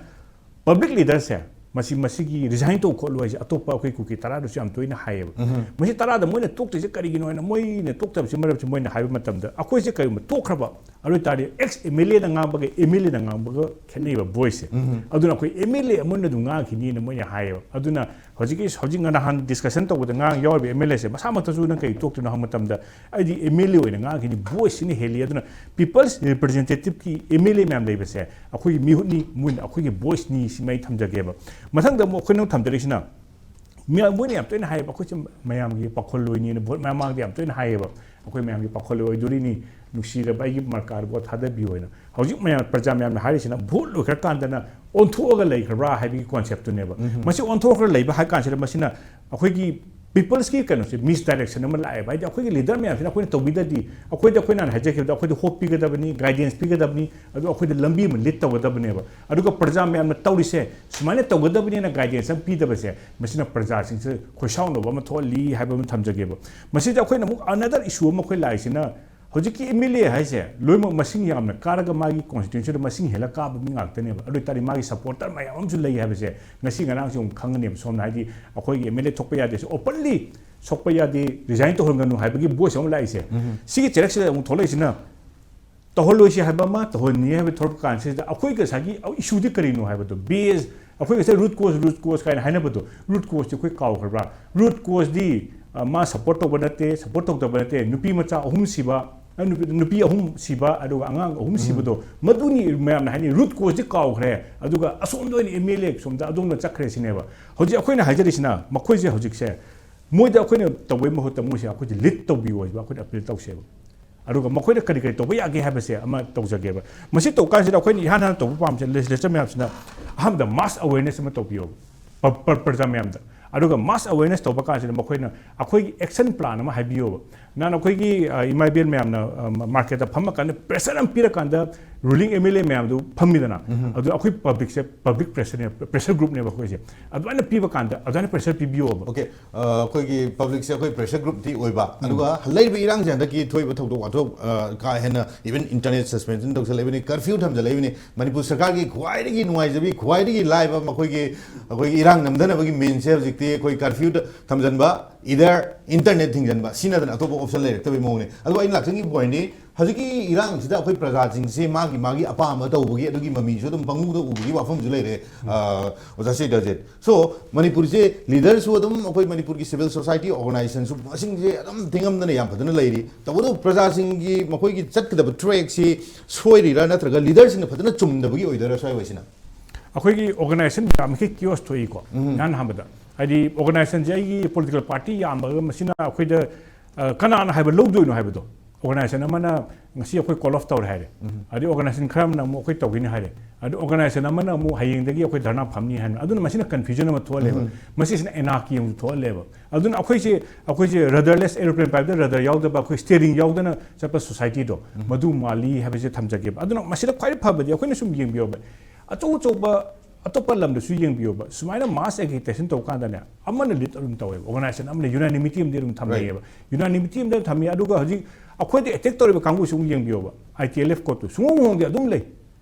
public leader ꯁꯦ ꯃꯁꯤ, ꯃꯁꯤꯒꯤ resign ꯇꯧ ꯈꯣꯠꯂꯨ ꯍꯥꯏꯁꯦ ꯑꯇꯣꯞꯄ ꯑꯩꯈꯣꯏ ꯀꯨꯀꯤ ꯇꯔꯥꯗꯁꯨ ꯌꯥꯝ ꯇꯣꯏꯅ ꯍꯥꯏꯌꯦꯕ꯫ ꯃꯁꯤ ꯇꯔꯥꯗ ꯃꯣꯏꯅ ꯇꯣꯛꯇ꯭ꯔꯤꯁꯦ ꯀꯔꯤꯒꯤꯅꯣ ꯍꯥꯏꯅ, ꯃꯣꯏꯅ ꯇꯣꯛꯇꯕꯁꯤ ꯃꯔꯝꯁꯤ ꯃꯣꯏꯅ ꯍꯥꯏꯕ ꯃꯇꯝꯗ, ꯑꯩꯈꯣꯏꯁꯦ ꯀꯔꯤꯒꯨꯝꯕ ꯇꯣꯛꯈ꯭ꯔꯕ, ꯑꯗꯨ ꯑꯣꯏ ꯇꯥꯔꯗꯤ ex M L A ꯅ ꯉꯥꯡꯕꯒ M L A ꯅ ꯉꯥꯡꯕꯒ ꯈꯦꯠꯅꯩꯕ voice ꯁꯦ꯫ ꯑꯗꯨꯅ ꯑꯩꯈꯣꯏ M L A ꯑꯃꯅ ꯑꯗꯨꯝ ꯉꯥꯡꯈꯤꯅꯤꯅ ꯃꯣꯏꯅ ꯍꯥꯏꯌꯦꯕ꯫ ꯑꯗꯨꯅ ꯍꯧꯖꯤꯛꯀꯤ ꯍꯧꯖꯤꯛ ꯅꯍꯥꯟ ꯗꯤꯁꯀꯁꯟ ꯇꯧꯕꯗ ꯉꯥꯡ ꯌꯥꯎꯔꯤꯕ ꯑꯦꯝ ꯑꯦꯜ ꯑꯦꯁꯦ ꯃꯁꯥꯃꯛꯇꯁꯨ ꯅꯪ ꯀꯩ ꯇꯣꯛꯇꯣꯏꯅꯣ ꯍꯥꯏꯕ ꯃꯇꯝꯗ, ꯑꯩꯗꯤ ꯑꯦꯝ ꯑꯦꯜ ꯑꯦ ꯑꯣꯏꯅ ꯉꯥꯡꯈꯤꯅꯤ, ꯚꯣꯏꯁꯁꯤꯅ ꯍꯦꯜꯂꯤ꯫ ꯑꯗꯨꯅ ꯄꯤꯄꯜꯁ ꯔꯤꯄ꯭ꯔꯖꯦꯟꯇꯦꯇꯤꯞꯀꯤ ꯑꯦꯝ ꯑꯦꯜ ꯑꯦ ꯃꯌꯥꯝ ꯂꯩꯕꯁꯦ ꯑꯩꯈꯣꯏꯒꯤ ꯃꯤꯍꯨꯠꯅꯤ, ꯃꯣꯏꯅ ꯑꯩꯈꯣꯏꯒꯤ ꯚꯣꯏꯁꯅꯤ, ꯁꯤꯃ ꯑꯩ ꯊꯝꯖꯒꯦꯕ꯫ ꯃꯊꯪꯗ ꯑꯃꯨꯛ ꯑꯩꯈꯣꯏꯅ ꯊꯝꯖꯔꯤꯁꯤꯅ, ꯃꯤ-, ꯃꯣꯏꯅ ꯌꯥꯝ ꯇꯣꯏꯅ ꯍꯥꯏꯌꯦꯕ, "ꯑꯩꯈꯣꯏꯁꯦ ꯃꯌꯥꯝꯒꯤ ꯄꯥꯈꯣꯜꯂꯣꯏꯅꯤꯅ" ꯚꯣꯠ ꯃꯃꯥꯡꯗ ꯌꯥꯝ ꯇꯣꯏꯅ ꯍꯥꯏꯌꯦꯕ, "ꯑꯩꯈꯣꯏ ꯃꯌꯥꯝꯒꯤ ꯄꯥꯈꯣꯜꯂꯣꯏ ꯑꯣꯏꯗꯣꯔꯤꯅꯤ, ꯅꯨꯡꯁꯤꯔꯕ ꯑꯩꯒꯤ ꯃꯔꯀꯥꯔ ꯚꯣꯠ ꯊꯥꯗꯕꯤꯌꯨ" ꯍꯥꯏꯅ꯫ ꯍꯧꯖꯤꯛ ꯃꯌꯥꯝ, ꯄ꯭ꯔꯖꯥ ꯃꯌꯥꯝꯅ ꯍꯥꯏꯔꯤꯁꯤꯅ, ꯚꯣꯠ ꯂꯣꯏꯈ꯭ꯔꯀꯥꯟꯗꯅ ꯑꯣꯟꯊꯣꯛꯑꯒ ꯂꯩꯈ꯭ꯔꯕ꯭ꯔꯥ ꯍꯥꯏꯕꯒꯤ ꯀꯣꯟꯁꯦꯞꯇꯨꯅꯦꯕ꯫ ꯃꯁꯤ ꯑꯣꯟꯊꯣꯛꯈ꯭ꯔ ꯂꯩꯕ ꯍꯥꯏ ꯀꯥꯟꯁꯤꯗ, ꯃꯁꯤꯅ ꯑꯩꯈꯣꯏꯒꯤ ꯄꯤꯄꯜꯁꯀꯤ ꯀꯩꯅꯣꯁꯦ ꯃꯤꯁꯗꯥꯏꯔꯦꯛꯁꯟ ꯑꯃ ꯂꯥꯛꯑꯦꯕ꯫ ꯍꯥꯏꯗꯤ ꯑꯩꯈꯣꯏꯒꯤ ꯂꯤꯗꯔ ꯃꯌꯥꯝꯁꯤꯅ ꯑꯩꯈꯣꯏꯅ ꯇꯧꯕꯤꯗ꯭ꯔꯗꯤ, ꯑꯩꯈꯣꯏꯗ, ꯑꯩꯈꯣꯏꯅ ꯍꯥꯟꯅ ꯍꯥꯏꯖꯈꯤꯕꯗ, ꯑꯩꯈꯣꯏꯗ ꯍꯣꯞ ꯄꯤꯒꯗꯕꯅꯤ, ꯒꯥꯏꯗꯦꯟꯁ ꯄꯤꯒꯗꯕꯅꯤ, ꯑꯗꯨ ꯑꯩꯈꯣꯏꯗ ꯂꯝꯕꯤ ꯑꯃ ꯂꯤꯗ ꯇꯧꯒꯗꯕꯅꯦꯕ꯫ ꯑꯗꯨꯒ ꯄ꯭ꯔꯖꯥ ꯃꯌꯥꯝꯅ ꯇꯧꯔꯤꯁꯦ ꯁꯨꯃꯥꯏꯅ ꯇꯧꯒꯗꯕꯅꯤꯅ ꯒꯥꯏꯗꯦꯟꯁ ꯑꯃ ꯄꯤꯗꯕꯁꯦ, ꯃꯁꯤꯅ ꯄ꯭ꯔꯖꯥꯁꯤꯡꯁꯦ ꯈꯣꯏꯁꯥꯎꯅꯕ ꯑꯃ ꯊꯣꯛꯍꯜꯂꯤ ꯍꯥꯏꯕ ꯑꯃ ꯊꯝꯖꯒꯦꯕ꯫ ꯃꯁꯤꯗ ꯑꯩꯈꯣꯏꯅ ꯑꯃꯨꯛ ꯑꯅꯗꯔ ꯏꯁꯨ ꯑꯃ ꯑꯩꯈꯣꯏ ꯂꯥꯛꯏꯁꯤꯅ, ꯍꯧꯖꯤꯛꯀꯤ ꯑꯦꯝ ꯑꯦꯜ ꯑꯦ ꯍꯥꯏꯁꯦ ꯂꯣꯏꯅꯃꯛ ꯃꯁꯤꯡ ꯌꯥꯝꯅ ꯀꯥꯔꯒ ꯃꯥꯒꯤ ꯀꯣꯟꯁꯇꯤꯇ꯭ꯋꯦꯟꯁꯤꯗ ꯃꯁꯤꯡ ꯍꯦꯜꯂ ꯀꯥꯕ ꯃꯤ ꯉꯥꯛꯇꯅꯦꯕ꯫ ꯑꯗꯨ ꯑꯣꯏ ꯇꯥꯔꯗꯤ ꯃꯥꯒꯤ ꯁꯄꯣꯔꯇꯔ ꯃꯌꯥꯝ ꯑꯃꯁꯨ ꯂꯩ ꯍꯥꯏꯕꯁꯦ ꯉꯁꯤ ꯉꯔꯥꯡꯁꯦ ꯑꯃꯨꯛ ꯈꯪꯒꯅꯦꯕ꯫ ꯁꯣꯝꯅ ꯍꯥꯏꯗꯤ ꯑꯩꯈꯣꯏꯒꯤ ꯑꯦꯝ ꯑꯦꯜ ꯑꯦ ꯊꯣꯛꯄ ꯌꯥꯗꯦ, ꯁꯤ ꯑꯣꯄꯟꯂꯤ ꯁꯣꯛꯄ ꯌꯥꯗꯦ, ꯔꯤꯖꯥꯏꯟ ꯇꯧꯍꯟꯒꯅꯨ ꯍꯥꯏꯕꯒꯤ ꯚꯣꯏꯁ ꯑꯃ ꯂꯥꯛꯏꯁꯦ꯫ ꯁꯤꯒꯤ ꯆꯦꯔꯛꯁꯤꯗ ꯑꯃꯨꯛ ꯊꯣꯛꯂꯛꯏꯁꯤꯅ, ꯇꯧꯍꯜꯂꯣꯏꯁꯤ ꯍꯥꯏꯕ ꯑꯃ, ꯇꯧꯍꯟꯅꯤ ꯍꯥꯏꯕ ꯊꯣꯛꯂꯛꯄ ꯀꯥꯟꯁꯤꯗ ꯑꯩꯈꯣꯏ ꯉꯁꯥꯏꯒꯤ ꯏꯁꯨꯗꯤ ꯀꯔꯤꯅꯣ ꯍꯥꯏꯕꯗꯣ, ꯕꯦꯁ, ꯑꯩꯈꯣꯏ ꯉꯁꯥꯏ ꯔꯨꯠ ꯀꯣꯁ, ꯔꯨꯠ ꯀꯣꯁ ꯀꯥꯏꯅ ꯍꯥꯏꯅꯕꯗꯣ, ꯔꯨꯠ ꯀꯣꯁꯇꯤ ꯑꯩꯈꯣꯏ ꯀꯥꯎꯈ꯭ꯔꯕ꯭ꯔꯥ? ꯔꯨꯠ ꯀꯣꯁꯇꯤ, ꯑ, ꯃꯥ ꯁꯄꯣꯔꯠ ꯇꯧꯕ ꯅꯠꯇꯦ, ꯁꯄꯣꯔꯠ ꯇꯧꯗꯕ ꯅꯠꯇꯦ, ꯅꯨꯄꯤ ꯃꯆꯥ ꯑꯍꯨꯝ ꯁꯤꯕ, ꯑ, ꯅꯨꯄꯤ, ꯅꯨꯄꯤ ꯑꯍꯨꯝ ꯁꯤꯕ, ꯑꯗꯨꯒ ꯑꯉꯥꯡ ꯑꯍꯨꯝ ꯁꯤꯕꯗꯣ, ꯃꯗꯨꯅꯤ ꯃꯌꯥꯝꯅ ꯍꯥꯏꯅꯤ, ꯔꯨꯠ ꯀꯣꯁꯇꯤ ꯀꯥꯎꯈ꯭ꯔꯦ, ꯑꯗꯨꯒ ꯑꯁꯣꯝꯗ ꯑꯣꯏꯅ ꯑꯦꯝ ꯑꯦꯜ ꯑꯦ ꯁꯣꯝꯗ ꯑꯗꯣꯝꯗ ꯆꯠꯈ꯭ꯔꯦ ꯁꯤꯅꯦꯕ꯫ ꯍꯧꯖꯤꯛ ꯑꯩꯈꯣꯏꯅ ꯍꯥꯏꯖꯔꯤꯁꯤꯅ, ꯃꯈꯣꯏꯁꯦ ꯍꯧꯖꯤꯛꯁꯦ ꯃꯣꯏꯗ ꯑꯩꯈꯣꯏꯅ ꯇꯧꯕꯩ ꯃꯍꯨꯠꯇ ꯃꯣꯏꯁꯦ ꯑꯩꯈꯣꯏꯁꯦ ꯂꯤꯗ ꯇꯧꯕꯤꯌꯣ ꯍꯥꯏꯕ ꯑꯩꯈꯣꯏꯅ ꯑꯄꯤꯜ ꯇꯧꯁꯦꯕ꯫ ꯑꯗꯨꯒ ꯃꯈꯣꯏꯅ ꯀꯔꯤ ꯀꯔꯤ ꯇꯧꯕ ꯌꯥꯒꯦ ꯍꯥꯏꯕꯁꯦ ꯑꯃ ꯇꯧꯖꯒꯦꯕ꯫ ꯃꯁꯤ ꯇꯧ ꯀꯥꯟꯁꯤꯗ ꯑꯩꯈꯣꯏꯅ ꯏꯍꯥꯟ ꯍꯥꯟꯅ ꯇꯧꯕ ꯄꯥꯝꯕꯁꯦ ꯂꯦꯖꯤꯁꯂꯦꯆꯔ ꯃꯌꯥꯝꯁꯤꯅ ꯑꯍꯥꯟꯕꯗ ꯃꯥꯁ ꯑꯋꯦꯔꯅꯦꯁ ꯑꯃ ꯇꯧꯕꯤꯌꯣꯕ, ꯄ-, ꯄ-, ꯄ꯭ꯔꯖꯥ ꯃꯌꯥꯝꯗ꯫ ꯑꯗꯨꯒ ꯃꯥꯁ ꯑꯋꯦꯔꯅꯦꯁ ꯇꯧꯕ ꯀꯥꯟꯁꯤꯗ ꯃꯈꯣꯏꯅ ꯑꯩꯈꯣꯏꯒꯤ ꯑꯦꯛꯁꯟ ꯄ꯭ꯂꯥꯟ ꯑꯃ ꯍꯥꯏꯕꯤꯌꯣꯕ꯫ ꯅꯍꯥꯟ ꯑꯩꯈꯣꯏꯒꯤ, ꯑ, ꯏꯃꯥ ꯏꯕꯦꯟ ꯃꯌꯥꯝꯅ, ꯑ, ꯃꯥꯔꯀꯦꯠꯇ ꯐꯝꯃꯀꯥꯟꯗ ꯄ꯭ꯔꯦꯁꯔ ꯑꯃ ꯄꯤꯔꯀꯥꯟꯗ ꯔꯨꯂꯤꯡ ꯑꯦꯝ ꯑꯦꯜ ꯑꯦ ꯃꯌꯥꯝꯗꯨ ꯐꯝꯃꯤꯗꯅ, ꯑꯗꯨ ꯑꯩꯈꯣꯏ ꯄꯕ꯭ꯂꯤꯛꯁꯦ ꯄꯕ꯭ꯂꯤꯛ ꯄ꯭ꯔꯦꯁꯔꯅꯦ, ꯄ꯭ꯔꯦꯁꯔ ꯒ꯭ꯔꯨꯞꯅꯦꯕ ꯑꯩꯈꯣꯏꯁꯦ꯫ ꯑꯗꯨꯃꯥꯏꯅ ꯄꯤꯕ ꯀꯥꯟꯗ ꯑꯗꯨꯃꯥꯏꯅ ꯄ꯭ꯔꯦꯁꯔ ꯄꯤꯕꯤꯌꯣꯕ꯫ ꯑꯣꯀꯦ, ꯑ, ꯑꯩꯈꯣꯏꯒꯤ ꯄꯕ꯭ꯂꯤꯛꯁꯦ ꯑꯩꯈꯣꯏ ꯄ꯭ꯔꯦꯁꯔ ꯒ꯭ꯔꯨꯞꯇꯤ ꯑꯣꯏꯕ, ꯑꯗꯨꯒ ꯂꯩꯔꯤꯕ ꯏꯔꯥꯡꯁꯦ ꯍꯟꯗꯛꯀꯤ ꯊꯣꯛꯏꯕ ꯊꯧꯗꯣꯛ ꯋꯥꯊꯣꯛ, ꯑ, ꯀꯥ ꯍꯦꯟꯅ ꯏꯚꯟ ꯏꯟꯇꯔꯅꯦꯠ ꯁꯁꯄꯦꯟꯁꯟ ꯇꯧꯁꯜꯂꯛꯏꯕꯅꯤ, ꯀꯔꯐ꯭ꯌꯨ ꯊꯝꯖꯜꯂꯛꯏꯕꯅꯤ꯫ ꯃꯅꯤꯄꯨꯔ ꯁꯔꯀꯥꯔꯒꯤ ꯈ꯭ꯋꯥꯏꯗꯒꯤ ꯅꯨꯡꯉꯥꯏꯖꯕꯤ, ꯈ꯭ꯋꯥꯏꯗꯒꯤ ꯂꯥꯏꯕ ꯃꯈꯣꯏꯒꯤ, ꯑꯩꯈꯣꯏꯒꯤ ꯏꯔꯥꯡ ꯅꯝꯊꯅꯕꯒꯤ ꯃꯤꯟꯁꯦ ꯍꯧꯖꯤꯛꯇꯤ ꯑꯩꯈꯣꯏ ꯀꯔꯐ꯭ꯌꯨ ꯊꯝꯖꯟꯕ, ꯏꯗꯔ ꯏꯟꯇꯔꯅꯦꯠ ꯊꯤꯡꯖꯟꯕ, ꯁꯤ ꯅꯠꯇꯅ ꯑꯇꯣꯞꯄ ꯑꯣꯞꯁꯟ ꯂꯩꯔꯛꯇꯕꯒꯤ ꯃꯑꯣꯡꯅꯤ꯫ ꯑꯗꯨꯕꯨ ꯑꯩꯅ ꯂꯥꯛꯆꯅꯤꯡꯉꯤꯕ ꯄꯣꯏꯟꯗꯤ, ꯍꯧꯖꯤꯛꯀꯤ ꯏꯔꯥꯡꯁꯤꯗ ꯑꯩꯈꯣꯏ ꯄ꯭ꯔꯖꯥꯁꯤꯡꯁꯦ ꯃꯥꯒꯤ ꯃꯥꯒꯤ ꯑꯄꯥꯝꯕ ꯇꯧꯕꯒꯤ, ꯑꯗꯨꯒꯤ ꯃꯃꯤꯁꯨ ꯑꯗꯨꯝ ꯄꯪꯎꯗ ꯎꯕꯒꯤ ꯋꯥꯐꯝꯁꯨ ꯂꯩꯔꯦ, ꯑ, ꯑꯣꯖꯥ ꯁꯤꯗꯖꯤꯠ꯫ So, ꯃꯅꯤꯄꯨꯔꯁꯦ ꯂꯤꯗꯔꯁꯨ ꯑꯗꯨꯝ ꯑꯩꯈꯣꯏ ꯃꯅꯤꯄꯨꯔꯒꯤ ꯁꯤꯚꯤꯜ ꯁꯣꯁꯥꯏꯇꯤ ꯑꯣꯔꯒꯅꯥꯏꯖꯦꯁꯟꯁꯨ ꯃꯁꯤꯡꯁꯦ ꯑꯗꯨꯝ ꯊꯤꯉꯝꯗꯅ ꯌꯥꯝ ꯐꯖꯅ ꯂꯩꯔꯤ꯫ ꯇꯧꯕꯇꯕꯨ ꯄ꯭ꯔꯖꯥꯁꯤꯡꯒꯤ ꯃꯈꯣꯏꯒꯤ ꯆꯠꯀꯗꯕ ꯇ꯭ꯔꯦꯛꯁꯤ ꯁꯣꯏꯔꯤꯔꯥ, ꯅꯠꯇ꯭ꯔꯒ ꯂꯤꯗꯔꯁꯤꯡꯅ ꯐꯖꯅ ꯆꯨꯝꯗꯕꯒꯤ ꯑꯣꯏꯗꯣꯏꯔꯥ ꯁ꯭ꯋꯥꯏ ꯑꯣꯏꯁꯤꯅ? ꯑꯩꯈꯣꯏꯒꯤ ꯑꯣꯔꯒꯅꯥꯏꯖꯦꯁꯟ ꯌꯥꯝꯃꯤꯈꯩ ꯀꯤꯌꯣꯁ ꯊꯣꯛꯏꯀꯣ꯫ ꯎꯝ꯫ ꯏꯍꯥꯟ ꯍꯥꯟꯕꯗ ꯍꯥꯏꯗꯤ ꯑꯣꯔꯒꯅꯥꯏꯖꯦꯁꯟꯁꯦ ꯑꯩꯒꯤ ꯄꯣꯂꯤꯇꯤꯀꯦꯜ ꯄꯥꯔꯇꯤ ꯌꯥꯝꯕꯒ ꯃꯁꯤꯅ ꯑꯩꯈꯣꯏꯗ, ꯑ, ꯀꯅꯥꯅ ꯍꯥꯏꯕ ꯂꯧꯗꯣꯏꯅꯣ ꯍꯥꯏꯕꯗꯣ꯫ ꯑꯣꯔꯒꯅꯥꯏꯖꯦꯁꯟ ꯑꯃꯅ ꯉꯁꯤ ꯑꯩꯈꯣꯏ ꯀꯣꯜ ꯑꯣꯐ ꯇꯧꯔꯦ ꯍꯥꯏꯔꯦ, ꯑꯗꯩ ꯑꯣꯔꯒꯅꯥꯏꯖꯦꯁꯟ ꯈꯔ ꯑꯃꯅ ꯑꯃꯨꯛ ꯑꯩꯈꯣꯏ ꯇꯧꯒꯅꯤ ꯍꯥꯏꯔꯦ, ꯑꯗꯩ ꯑꯣꯔꯒꯅꯥꯏꯖꯦꯁꯟ ꯑꯃꯅ ꯑꯃꯨꯛ ꯍꯌꯦꯡꯗꯒꯤ ꯑꯩꯈꯣꯏ ꯙꯔꯅꯥ ꯐꯝꯅꯤ ꯍꯥꯏꯅ, ꯑꯗꯨꯅ ꯃꯁꯤꯅ ꯀꯟꯐ꯭ꯌꯨꯖꯟ ꯑꯃ ꯊꯣꯛꯍꯜꯂꯦꯕ꯫ ꯎꯝ꯫ ꯃꯁꯤꯁꯤꯅ ꯑꯦꯅꯥꯔꯀꯤ ꯑꯃꯨꯛ ꯊꯣꯛꯍꯜꯂꯦꯕ꯫ ꯑꯗꯨꯅ ꯑꯩꯈꯣꯏꯁꯦ, ꯑꯩꯈꯣꯏꯁꯦ ꯔꯗꯔꯂꯦꯁ ꯑꯦꯔꯣꯄ꯭ꯂꯦꯟ ꯄꯥꯏꯕꯗ ꯔꯗꯔ ꯌꯥꯎꯗꯕ, ꯑꯩꯈꯣꯏ ꯁ꯭ꯇꯦꯔꯤꯡ ꯌꯥꯎꯗꯅ ꯆꯠꯄ ꯁꯣꯁꯥꯏꯇꯤꯗꯣ, ꯎꯝ꯫ ꯃꯗꯨ ꯃꯥꯜꯂꯤ ꯍꯥꯏꯕꯁꯦ ꯊꯝꯖꯒꯦꯕ꯫ ꯑꯗꯨꯅ ꯃꯁꯤꯗ ꯈ꯭ꯋꯥꯏꯗꯩ ꯐꯕꯗꯤ ꯑꯩꯈꯣꯏꯅ ꯁꯨꯝ ꯌꯦꯡꯕꯤꯌꯣꯕ, ꯑꯆꯧ ꯑꯆꯧꯕ ꯑꯇꯣꯞꯄ ꯂꯝꯗꯁꯨ ꯌꯦꯡꯕꯤꯌꯣꯕ, ꯁꯨꯃꯥꯏꯅ ꯃꯥꯁ ꯑꯦꯒꯤꯇꯦꯁꯟ ꯇꯧꯕ ꯀꯥꯟꯗꯅꯦ, ꯑꯃꯅ ꯂꯤꯗ ꯑꯗꯨꯝ ꯇꯧꯋꯦꯕ, ꯑꯣꯔꯒꯅꯥꯏꯖꯦꯁꯟ ꯑꯃꯅ ꯌꯨꯅꯥꯅꯤꯃꯤꯇꯤ ꯑꯃꯗꯤ ꯑꯗꯨꯝ ꯊꯝꯅꯩꯌꯦꯕ꯫ ꯌꯨꯅꯥꯅꯤꯃꯤꯇꯤ ꯑꯃꯗꯤ ꯑꯗꯨꯝ ꯊꯝꯃꯤ꯫ ꯑꯗꯨꯒ ꯍꯧꯖꯤꯛ ꯑꯩꯈꯣꯏꯗ ꯑꯦꯇꯦꯛ ꯇꯧꯔꯤꯕ ꯀꯥꯡꯕꯨꯁꯤ ꯑꯃꯨꯛ ꯌꯦꯡꯕꯤꯌꯣꯕ, ꯑꯥꯏ ꯇꯤ ꯑꯦꯜ ꯑꯦꯐ ꯀꯣꯠꯇꯨ ꯁꯨꯡꯍꯣꯡ ꯍꯣꯡꯗꯦ, ꯑꯗꯨꯝ ꯂꯩ꯫